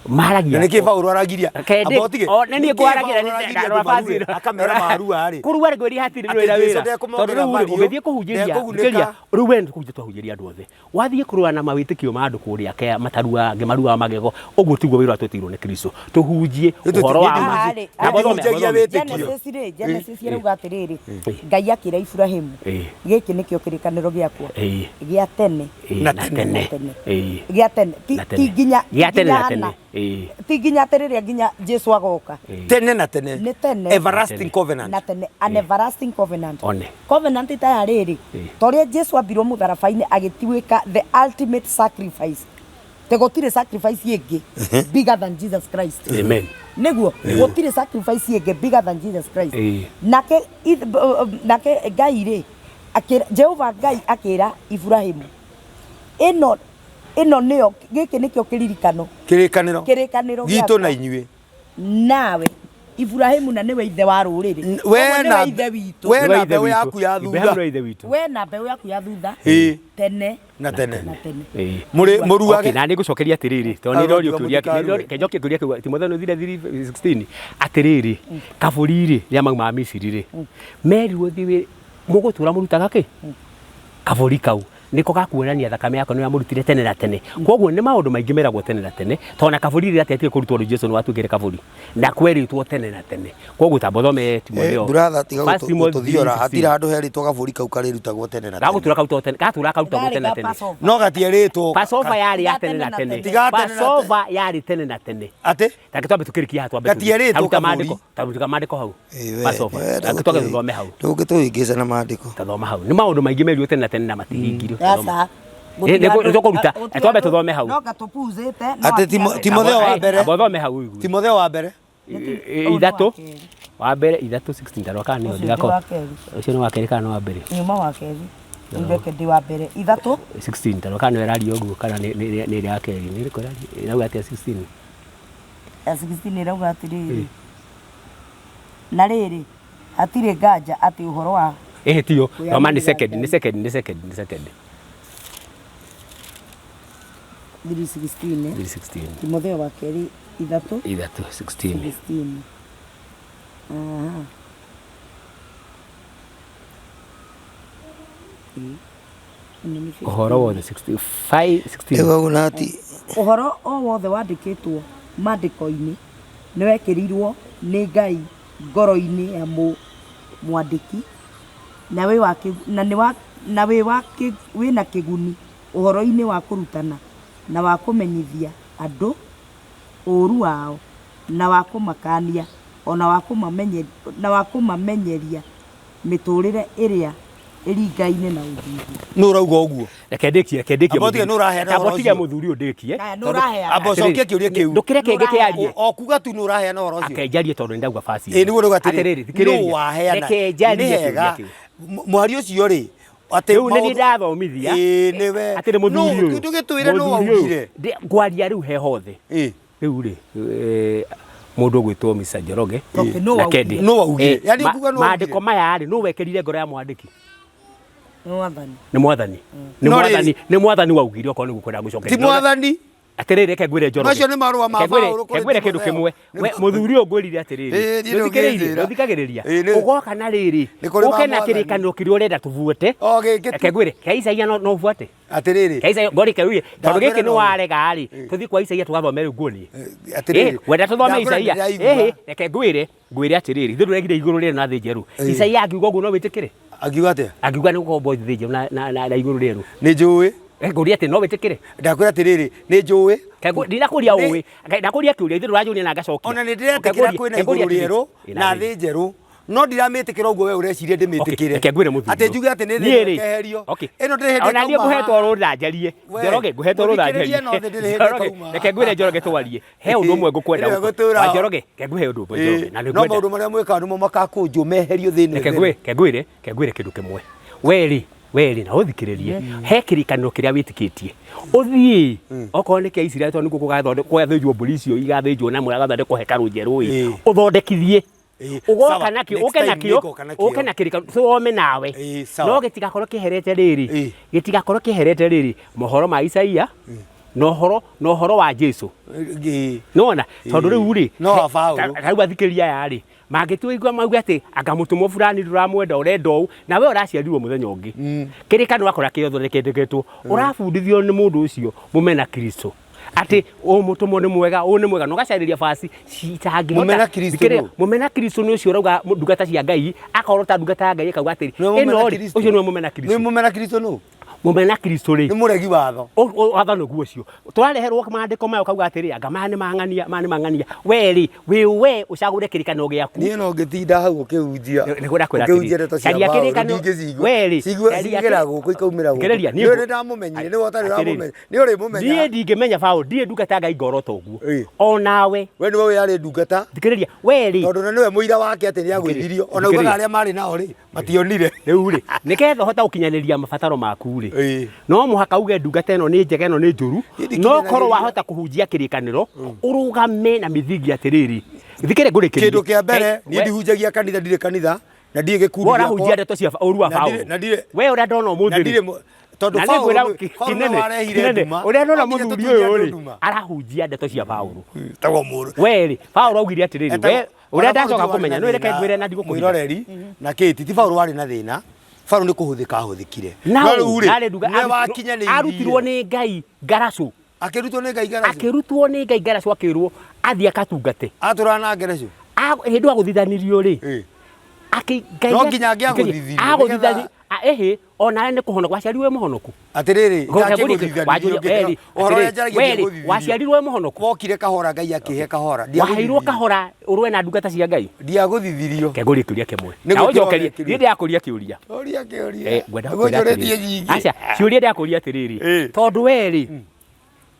maragia Na nĩkĩ Paũlũ aragiria Kende, Amba ũtige. o, nĩ niĩ Nĩkĩ ngwaragia Paũlũ aragiria andũ marue? Akamera marua rĩ kũrua rĩ ngwĩria hatirĩ Atĩ rwĩra Jesũ wĩra ndekũmongerera tondũ rĩu rĩ mario, ũngĩthiĩ kũhunjĩria ndekũgunĩka. thikĩrĩria rĩu we nĩ kũhunjia twahunjĩria andũ othe wathiĩ kũrũa na mawĩtĩkio ma andũ kũrĩa kea mataruaga angĩ maruaga magego ũguo tiguo wĩra twĩtĩirwo nĩ Kristo tũhunjie Nĩ ũhoro wa ma Haha rĩ, Na bothome, Ndihunjagia bothome. wĩtĩkio. Genesis rĩ, Genesis ĩrauga atĩrĩrĩ, Ngai akĩra Iburahĩmu, gĩkĩ nĩkĩo kĩrĩkanĩro gĩakwa gĩa tene Na na tene. tene. Gĩa tene. Ti Na ti tene. nginya Gĩa tene nginya na tene. Hana. Ĩĩ. Ti nginya atĩ rĩrĩa nginya Jesu agoka. Tene na tene. Nĩ tene. Everlasting covenant. Na tene, an everlasting covenant. One. Covenant ta ya rĩrĩ, ta ũrĩa Jesu ambirwo mũtharaba-inĩ agĩtuĩka the ultimate sacrifice. Te gũtirĩ sacrifice ĩngĩ bigger than Jesus Christ. Amen. Nĩguo gũtirĩ sacrifice ĩngĩ bigger than Jesus Christ. Ĩĩ. Nake nake Ngai rĩ, Jehova Ngai akĩra Iburahĩmu, ĩno ĩno nĩyo, gĩkĩ nĩkĩo kĩririkano, Kĩrĩkanĩro kĩrĩkanĩro gitũ na gĩakwa inyuĩ. Nawe Iburahĩmu, na nĩwe ithe wa rũrĩrĩ. We Koguo na nĩwe ithe witũ. We Nĩwe na ithe mbeũ witũ. yaku ya Ibrahim thutha. nĩwe ithe witũ. We na mbeũ yaku ya thutha. Ĩĩ. Tene Na tene. na tene. Ĩĩ. Mũrĩ mũruage. Okay, na nĩ ngũcokeria atĩrĩrĩ, tondũ nĩ Arũaga ndorio kĩũria, mũtikarue. kenjokie kĩũria kĩu, Timotheo 3:16, atĩrĩrĩ, kabũri rĩ, rĩrĩa maumaga Misiri rĩ, merirwo thiĩ mũgũtũra mũrutaga kĩ? Kabũri kau nĩko gakuonania thakame yako nĩyo yamũrutire tene na tene. Koguo nĩ maũndũ maingĩ meragwo tene na tene, tondũ na kabũri rĩrĩa rĩtiatigire kũrutwo rĩu Jesu nĩ watuĩkire kabũri na kwerĩtwo tene na tene. Koguo tamba ũthome Timotheo. Brother, tiga First Timothy gũtũthiora. 3:16. Hatirĩ handũ herĩtwo kabũri kau karĩrutagwo tene na tene. Gagũtũra karutagwo tene, gatũra karutagwo Garĩ tene na ga tene. Passover. No gatierĩtwo. Passover yarĩ ya Tiga tene na tene na tene. tene. Tiga tene na tene. Passover yarĩ tene na tene. Atĩ? Reke twambe tũkĩrĩkie haha, twambe Gatierĩtwo taruta kabũri. maandĩko, taruta maandĩko hau. Passover. Reke twambe tũthome hau. Ndũngĩtũhĩngĩca na maandĩko. Tathoma hau. Nĩ maũndũ maingĩ merirwo tene na tene na matihingirwo. Aca. Nĩ tũkũruta. Twambe tũthome hau. No gatũpuzĩte. No Atĩ Timotheo wa mbere. Amba ũthome hau ũigue. Timotheo wa mbere. Ithatũ. Wa mbere ithatũ 16 tarora kana nĩyo Ũcio ndigakorwo. ndĩ wa kerĩ. Ũcio nĩ wa kerĩ kana nĩ wa mbere? Nyuma wa kerĩ. Ndeke ndĩ wa mbere. Ithatũ. 16 tarora kana nĩyo ĩraria ũguo kana nĩ ĩrĩa ya kerĩ. Nĩ ĩrĩkũ ĩraria? Ĩrauga atĩa 16? Ya 16 ĩrauga atĩrĩrĩ. Na rĩrĩ, hatirĩ nganja atĩ ũhoro wa Ĩhĩ tiyo. Thoma nĩ Kwĩyamũrĩra second, nĩ Ngai. second, nĩ second, nĩ second. 3:16, eh? 3:16. Timotheo wa kerĩ ithatũ Ithatũ 16. 16. Aha. Ĩĩ. Ĩno nĩ 15. Ũhoro wothe 65 16. Nĩguo ati Ũhoro o wothe wandĩkĩtwo maandĩko-inĩ nĩ wekĩrirwo nĩ Ngai ngoro-inĩ ya mwandĩki, na wĩ wa kĩ- na nĩ wa na wĩ wa kĩ- wĩna kĩguni ũhoro-inĩ wa kũrutana na wa kũmenyithia andũ ũũru wao, na wa kũmakania, o na wa kũmamenyeria mĩtũũrĩre ĩrĩa ĩringaine na ũthingu. Nũ ũrauga ũguo? Reke ndĩkie, reke ndĩkie. Amba ũtige nũ ũraheana Amba ũhoro ũtige ũcio. mũthuri ũyũ ndĩkie. Aya, nũ Tondũ- ũraheana? Amba ũcokie kĩũria kĩu. Ndũkĩreke ngĩke yarie. O kuga tu nũ ũraheana ũhoro ũcio. Ake njarie tondũ nĩndauga basi. Ĩĩ nĩguo rĩu atĩrĩ. Atĩrĩrĩ, thikĩrĩria. Nũ waheana? Reke njarie Nĩ kĩũria hega. kĩu. Mũhari ũcio rĩ, atĩ Rĩu nĩ niĩ maũndũ- ndathomithia. Ĩĩ nĩwe. Atĩrĩ mũthuri ũyũ. Ndũgĩtwĩre nũ Mũthuri ũyũ. waugire. Ngwaria rĩu he hothe. Ĩĩ. Rĩu rĩ, mũndũ ũgwĩtwo Mr. Njoroge Okay, nũ na waugire? Kendi. Nũ waugire? Yaani ũkuga nũ waugire? Maandĩko maya rĩ, nũ wekĩrire ngoro ya mwandĩki? Nĩ mwathani. Nĩ mwathani. Nĩ No rĩrĩ- mwathani, nĩ mwathani waugire okorwo nĩguo kwenda gũcokeria. Ti mwathani. Atĩrĩrĩ, reke ngwĩre Njoroge. Macio nĩ marũa ma Reke ngwĩre- Paũlũ kũrĩ reke ngwĩre kĩndũ Timotheo. kĩmwe. We, mũthuri ũyũ ngwĩrire atĩrĩrĩ. Ĩĩ, niĩ Ndũthikĩrĩirie? ndũngĩnjĩra. Ndũthikagĩrĩria? Ĩĩ, Ũgoka na rĩrĩ, Nĩ kũrĩ ũke ma na mwathani. kĩrĩkanĩro kĩrĩa ũrenda tũbuate. O gĩkĩ tu. Reke ngwĩre, kĩa Isaia no ũbuate. Atĩrĩrĩ. Kĩa Isaia, ngori kĩu tondũ Ndakwĩra gĩkĩ nĩ no- warega rĩ, tũthiĩ kwa Isaia tũgathome rĩu nguonie. Atĩrĩrĩ. Ĩĩ, wenda tũthome Ndakwĩra Isaia. nĩndĩraigua. Ĩhĩ, reke ngwĩre, ngwĩre atĩrĩrĩ, ithuĩ ndũregire igũrũ rĩerũ na thĩ njerũ. Isaia angiuga ũguo no wĩtĩkĩre? Angiuga atĩa? Angiuga nĩ gũkombo thĩ njerũ na igũrũ rĩerũ. Nĩ njũĩ. Ngũria atĩ no wĩtĩkĩre? Ndakwĩra atĩrĩrĩ, nĩ njũĩ. Ndinakũria ũĩ, ndakũria kĩũria, ithuĩ ndũranjũria na ngacokia. Ona nĩ ndĩretĩkĩra kwĩna igũrũ rĩerũ na thĩ njerũ. No ndiramĩtĩkĩra ũguo we ũreciria ndĩmĩtĩkĩre. Reke ngwĩre mũthuri. Atĩ njuge atĩ nĩ thĩ ĩkeherio. Ĩno ndĩrĩ hĩndĩ Ona niĩ ĩkauma ngũhetwo haha. rũtha njarie. We, Njoroge, ngũhetwo rũtha njarie. mũthikĩrĩrie no thĩ ndĩrĩ hĩndĩ Njoroge, ĩkauma. reke ngwĩre Njoroge twarie. He ũndũ ũmwe ngũkwenda. Ĩno ĩgũtũra. Wa Njoroge, reke ngwĩhe ũndũ ũmwe Njoroge. Na nĩ No ngwenda. maũndũ marĩa mwĩkaga nĩmo makakũnjwo meherio thĩ ĩno Reke ĩthere. ngwĩre, reke ngwĩre kĩndũ kĩmwe. We rĩ, we rĩ, na ũthikĩrĩrie. He kĩrĩkanĩro kĩrĩa wĩtĩkĩtie. Ũthiĩ, okorwo nĩ kĩa Isiraeli tondũ nĩkuo kũgathĩnjwo mbũri icio igathĩnjwo na mũgathondekwo hekarũ njerũ ĩ. Ĩĩ. Ũthondekithie. Ĩĩ, Ũgoka sawa. nakĩo, Next ũke time nakĩo, nĩngoka nakĩo. ũke na kĩrĩkanĩro tũthome nawe. Ĩĩ, sawa. No gĩtigakorwo kĩherete rĩrĩ. Ĩĩ. Gĩtigakorwo kĩherete rĩrĩ mohoro ma Isaia na ũhoro na ũhoro wa Jesu. Ĩĩ. Nĩwona? Tondũ rĩu rĩ, No wa Paũlũ. rĩu athikĩrĩria aya rĩ, mangĩtũigua mauge atĩ anga mũtũmwo fulani ndũramwenda ũrenda ũũ, na we ũraciarirwo mũthenya ũngĩ. Kĩrĩkanĩro wakora kĩthondeketwo, ũrabundithio nĩ mũndũ ũcio mũmena Kristo. Atĩ ũyũ mũtũmwo nĩ mwega, ũyũ nĩ mwega, na ũgacarĩria basi citangĩhota. Mũmena Kristo Thikĩrĩria, nũ? mũmena Kristo nĩ ũcio ũrauga ndungata cia Ngai, akorwo ta ndungata ya Ngai akauga atĩrĩ, Nĩwe mũmena ĩno rĩ, Kristo? ũcio nĩwe mũmena Kristo. Nĩ mũmena Kristo nũ? Mũmena Kristo rĩ, Nĩ mũregi watho. Watho nĩguo ũcio tũrareherwo maandĩko maya ũkauga atĩrĩ, anga maya nĩ mang'ania, maya nĩ mang'ania. We rĩ, wĩ we ũcagũre kĩrĩkanĩro gĩaku. Niĩ no ngĩtinda hau ũkĩhunjia. Nĩguo ndakwĩra Ũkĩhunjia atĩrĩrĩ, ndeto cia caria Paũlũ, kĩrĩkanĩro- ndingĩcigua. we rĩ, Cigua- caria cingĩra kĩ- gũkũ ikaumĩra gũkũ. Thikĩrĩria, niĩ Nĩ ngũ- nĩ ndamũmenyire, nĩwe ũtarĩ Atĩrĩrĩ, ũramũmenya. Nĩ ũrĩmũmenya. Niĩ ndingĩmenya Paũlũ, ndirĩ ndungata ya Ngai ngorota ũguo. Ĩ. Onawe We nĩwe ũyũ arĩ ndungata. thikĩrĩria, we rĩ, Tondũ na nĩwe mũira wake atĩ nĩagũithirio. Ona Thikĩrĩria. ugaga arĩa marĩ nao rĩ, mationire. Rĩu rĩ, nĩgetha ũhote gũkinyanĩria mabataro maku rĩ, Ĩĩ. no mũhaka uge ndungata ĩno nĩ njega, ĩno nĩ njũru. Niĩ ndikinyanagĩria. No korwo wahota kũhunjia kĩrĩkanĩro, ũrũgame na mĩthingi atĩrĩrĩ, thikĩrĩ ngũrĩkĩrie. Kĩndũ kĩa mbere, niĩ ndihunjagia kanitha, ndirĩ kanitha, na ndirĩ gĩkundi We ũrahunjia gĩakwa. ndeto cia ũru wa Na ndirĩ- Paũlũ. na ndirĩ- We ũrĩa ndona na ũmũthĩ ndirĩ rĩ, tondũ na Paũlũ nĩngwĩra Paũlũ nĩwe kĩnene, warehire kĩnene, nduma. ũrĩa ndona No nginya mũthuri tũtunye ũyũ andũ rĩ, nduma. arahunjia ndeto cia Paũlũ. Tagwo mũru. We rĩ, Paũlũ augire atĩrĩrĩ, Etagwo- we ũrĩa ona Paũlũ ndacoka ti warĩ kũmenya, na nĩ reke thĩna, ngwĩre na ndigũkũhitha. mwĩroreri na kĩti ti Paũlũ warĩ na thĩna. Paũlũ nĩ kũhũthĩka ahũthĩkire. Na No rĩu rĩ, narĩ nduga nĩwe wakinyanĩirie. arutirwo nĩ Ngai ngaracũ. Akĩrutwo nĩ Ngai ngaracũ. Akĩrutwo nĩ Ngai ngaracũ akĩrwo athiĩ akatungate. Atũraga na ngaracũ. Hĩndĩ ĩyo agũthithanirio rĩ, Ĩ. Ngai No nginya angĩagũthithirio, Agũthithani nĩgetha- ĩhĩ, ona nĩ kũhonoka, waciarirwo wĩ mũhonoku. Atĩrĩrĩ, Wanjũria, ndakĩgũthithanirio we rĩ, ũhoro ũrĩa atĩrĩrĩ, njaragia we rĩ, ndĩgũthithirio. waciarirwo wĩ mũhonoku. Wokire kahora Ngai akĩhe kahora. Waheirwo kahora ũrũe na ndungata cia Ngai. Ndiagũthithirio. Kengũrie kĩũria kĩmwe. Nĩ Na gwĩkĩrwo ũnjokerie, wekĩrirwo. niĩ ndĩrakũria kĩũria. Ũria kĩũria. Eh, ngwenda gũkwĩra Ngũnjũrĩtie atĩrĩrĩ. nyingĩ. Aca, ciũria ndĩrakũria atĩrĩrĩ. Ĩ. Tondũ we rĩ,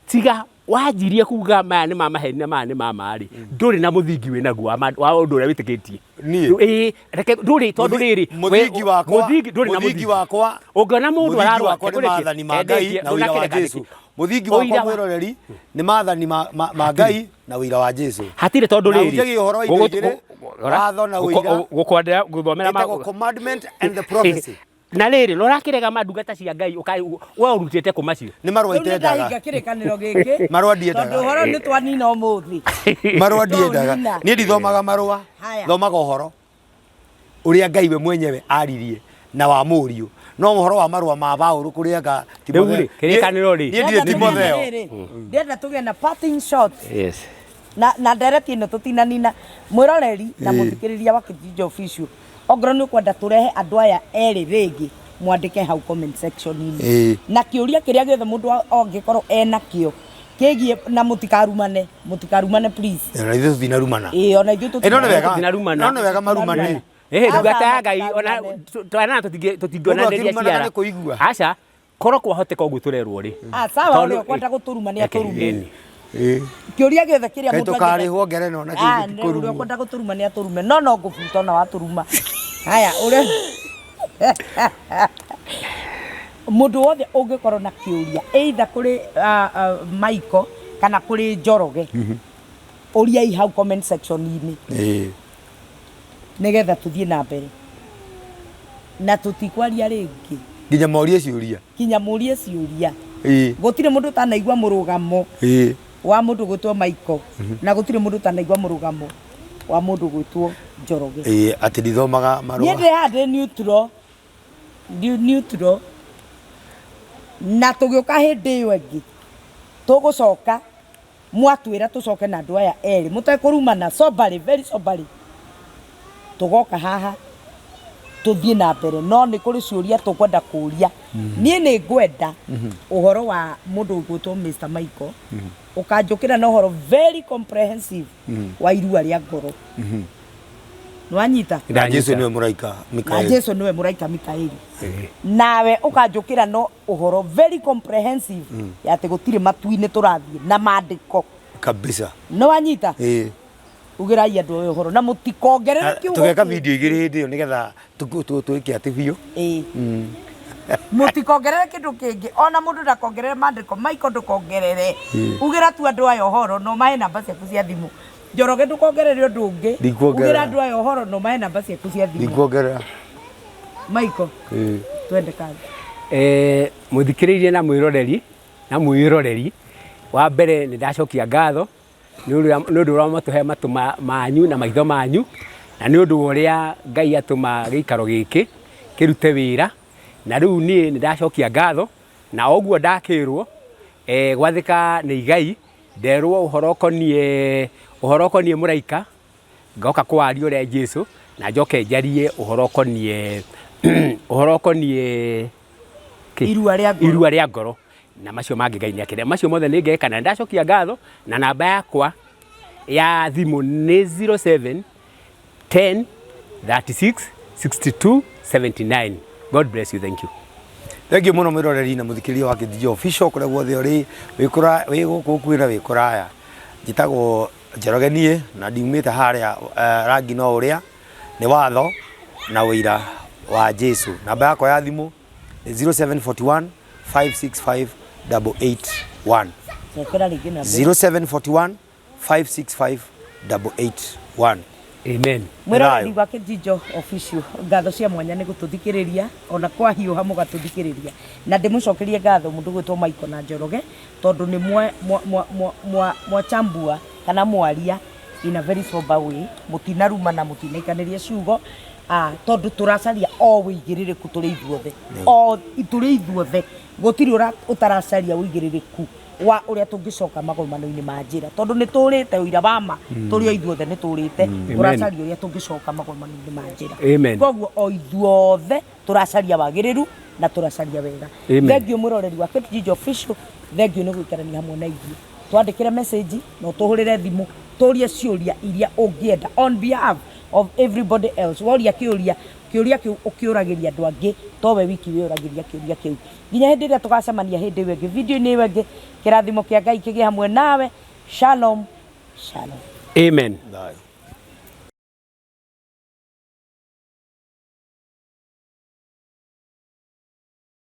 tiga wanjirie kuga maya nĩ ma maheni na maya nĩ ma ma rĩ, ndũrĩ na mũthingi wĩ naguo wa ũndũ ũrĩa wĩtĩkĩtie. Niĩ? Ĩĩ, reke ndũrĩ tondũ rĩrĩ, we- Mũthingi wakwa, mũthingi ndũrĩ na mũthingi mũthingi. wakwa, Ũngĩona mũndũ mũthingi ararwara, wakwa nĩ reke maathani ma Ngai ngũrĩkie, na ũira wa ndũnakĩreka Jesũ. nĩkĩ. Mũthingi Ũira wakwa wa- mwĩroreri nĩ maathani ma Ngai na ũira wa Jesũ. Hatirĩ tondũ Na rĩrĩ. hunjagia ũhoro wa indo igĩrĩ, watho na ũira. Gũkwendera gũthomera Ĩtagwo commandment and the prophecy. Na rĩrĩ, na ũrakĩrega ma ndungata cia Ngai we ũrutĩte kũ macio? Nĩ marũa Rĩu nĩ itendaga. ndahinga kĩrĩkanĩro gĩkĩ. Marũa ndiendaga. Tondũ ũhoro nĩ twanina ũmũthĩ. Marũa ndiendaga. Twaũnina. Niĩ ndithomaga marũa. Haya. Thomaga ũhoro ũrĩa Ngai we mwenyewe aririe na wa mũriũ. No ũhoro wa marũa ma Paũlũ kũrĩ anga Rĩu rĩ, kĩrĩkanĩro rĩ. Niĩ ndirĩ Timotheo. Ndĩrenda tũgĩe na parting shot Yes. na ndereti ĩno tũtinanina mwĩroreri na mũthikĩrĩria wa Kijiji Official. Ongorwo nĩ ũkwenda tũrehe andũ aya erĩ rĩngĩ, mwandĩke hau comment section-inĩ. Ĩĩ. Na kĩũria kĩrĩa gĩothe mũndũ angĩkorwo ena kĩo kĩgiĩ, na mũtikarumane, mũtikarumane please. Na ithuĩ tũtinarumana. Ĩĩ, ona ithuĩ Ĩ, no nĩ wega. Tũtinarumana. No nĩ wega marumane. Ĩhĩ, ndungata ya Ngai, Aca, ona mũtikarumane. twana tũtingĩonanĩria Mũndũ akĩrumanaga ciara. nĩ kũigua. Aca, korwo kwahoteka ũguo tũrerwo rĩ. Ah, sawa, Tondũ- ũrĩa ũkwenda gũtũruma nĩ Reke, atũrume. ĩni. Ĩĩ. Kĩũria gĩothe kĩrĩa Kaĩ mũndũ angĩenda- tũkarĩhwo ngerenwa na Ah, kĩndũ nĩ ti ũrĩa kũrumwo. ũkwenda gũtũruma nĩ atũrume. No no ngũbuta ona watũruma. Haya, ũrĩa mũndũ wothe ũngĩkorwo na kĩũria either kũrĩ Michael kana kũrĩ Njoroge, ũriai hau comment section-inĩ. Ĩĩ. Nĩgetha tũthiĩ na mbere na tũtikwaria rĩngĩ. Nginya morie ciũria. Nginya mũrie ciũria. Ĩĩ. Gũtirĩ mũndũ ũtanaigua mũrũgamo Ĩĩ. wa mũndũ gwĩtwo Michael, na gũtirĩ mũndũ ũtanaigua mũrũgamo wa mũndũ gwĩtwo Njoroge. Ĩĩ, atĩ ndithomaga Niĩ marũa. ndĩ haha ndĩ neutral. Ndĩ neutral. Na tũgĩũka hĩndĩ ĩyo ĩngĩ tũgũcoka mwatwĩra tũcoke na andũ aya erĩ mũtekũrumana, soberly, very soberly, tũgoka haha tũthiĩ na mbere. No nĩ kũrĩ ciũria tũkwenda kũria. Niĩ nĩ ngwenda ũhoro wa mũndũ ũgwĩtwo Mr. Michael, ũkanjũkĩra na ũhoro very comprehensive wa irua rĩa ngoro. Nĩwanyita? Na Jesu nĩwe mũraika Na Mikaeli. Jesu nĩwe mũraika Mikaeli. Nawe ũkanjũkĩra no ũhoro very comprehensive ya atĩ gũtirĩ matu-inĩ tũrathiĩ na maandĩko. Kabisa. Nĩwanyita? Ĩĩ. Ugĩrai andũ aya ũhoro na mũtikongerere kiugo Tũgeka kĩngĩ. video igĩrĩ hĩndĩ ĩyo nĩgetha twĩke atĩ biũ. Ĩĩ. Mũtikongerere kĩndũ kĩngĩ, ona mũndũ ndakongerere maandĩko. Michael ndũkongerere. Ugĩra tu andũ aya ũhoro na ũmahe namba ciaku cia thimũ. Njoroge ndũkongerere ũndũ ũngĩ. Ndikuongerera. Ugĩra andũ aya ũhoro na ũmahe namba ciaku cia thimũ. Ndikuongerera. Michael, Ĩĩ. twende kazi. Mũthikĩrĩria na mwĩroreri, na mwĩroreri, wa mbere nĩ ndacokia ngatho nĩ ũndũ ũrĩa mwatũhe matũ manyu na maitho manyu, na nĩ ũndũ wa ũrĩa Ngai atũma gĩikaro gĩkĩ kĩrute wĩra. Na rĩu niĩ nĩ ndacokia ngatho, na ũguo ndakĩrwo, gwathĩka nĩ igai, nderwo ũhoro ũkoniĩ mũraika, ngoka kwaria ũrĩa Jesu, na njoke njarie ũhoro ũkoniĩ, ũhoro ũkoniĩ Kĩ? Irua rĩa ngoro. Irua rĩa ngoro. Na macio mangĩ Ngai nĩakĩrĩa. Macio mothe nĩ ngeka na ndacokia ngatho na namba yakwa ya thimũ nĩ 07 10 36 62 79. God bless you. Thank you. Thengiũ mũno mwĩroreri na mũthikĩrĩria wa Kĩnjinjo Official kũrĩa guothe ũrĩ wĩ kũra wĩ gũkũ gũkuhĩ na wĩ kũraya. Njĩtagwo Njoroge niĩ na ndiumĩte harĩa rangi no ũrĩa nĩ watho na ũira wa Jesu. Namba yakwa ya thimũ nĩ 0741 565 881. Cokera rĩngĩ namba ĩyo. 0741 565 881. Amen. Mwĩroreri wa Kĩnjinjo Official, ngatho cia mwanya nĩ gũtũthikĩrĩria ona kwahiũha mũgatũthikĩrĩria, na ndĩmũcokerie ngatho mũndũ gwĩtwo Michael na Njoroge tondũ nĩ mwachambua kana mwaria in a very sober way, mũtinarumana, mũtinaikanĩria ciugo, tondũ tũracaria o wĩigĩrĩrĩku tũrĩ ithuothe, o tũrĩ ithuothe, gũtirĩ ũtaracaria wĩigĩrĩrĩku wa ũrĩa tũngĩcoka magomano-inĩ ma njĩra, tondũ nĩ tũrĩte ũira wa ma, tũrĩ o ithuothe nĩ tũrĩte, tũracaria ũrĩa tũngĩcoka magomano-inĩ ma njĩra. Amen. Koguo o ithuothe tũracaria wagĩrĩru na tũracaria wega. Amen. Thengiũ mwĩroreri wa Kĩnjinjo Official, thengiũ nĩ gũikarania hamwe na ithuĩ. Twandĩkĩre message na ũtũhũrĩre thimũ, tũrie ciũria iria ũngĩenda on behalf of everybody else. Woria kĩũria, kĩũria kĩu ũkĩũragĩria andũ angĩ, towe wiki wĩũragĩria kĩũria kĩu. Nginya hĩndĩ ĩrĩa tũgacemania hĩndĩ ĩyo ĩngĩ, video-inĩ ĩyo ĩngĩ, kĩrathimo kĩa Ngai kĩgĩe hamwe nawe. Shalom, shalom. Amen. Thayũ.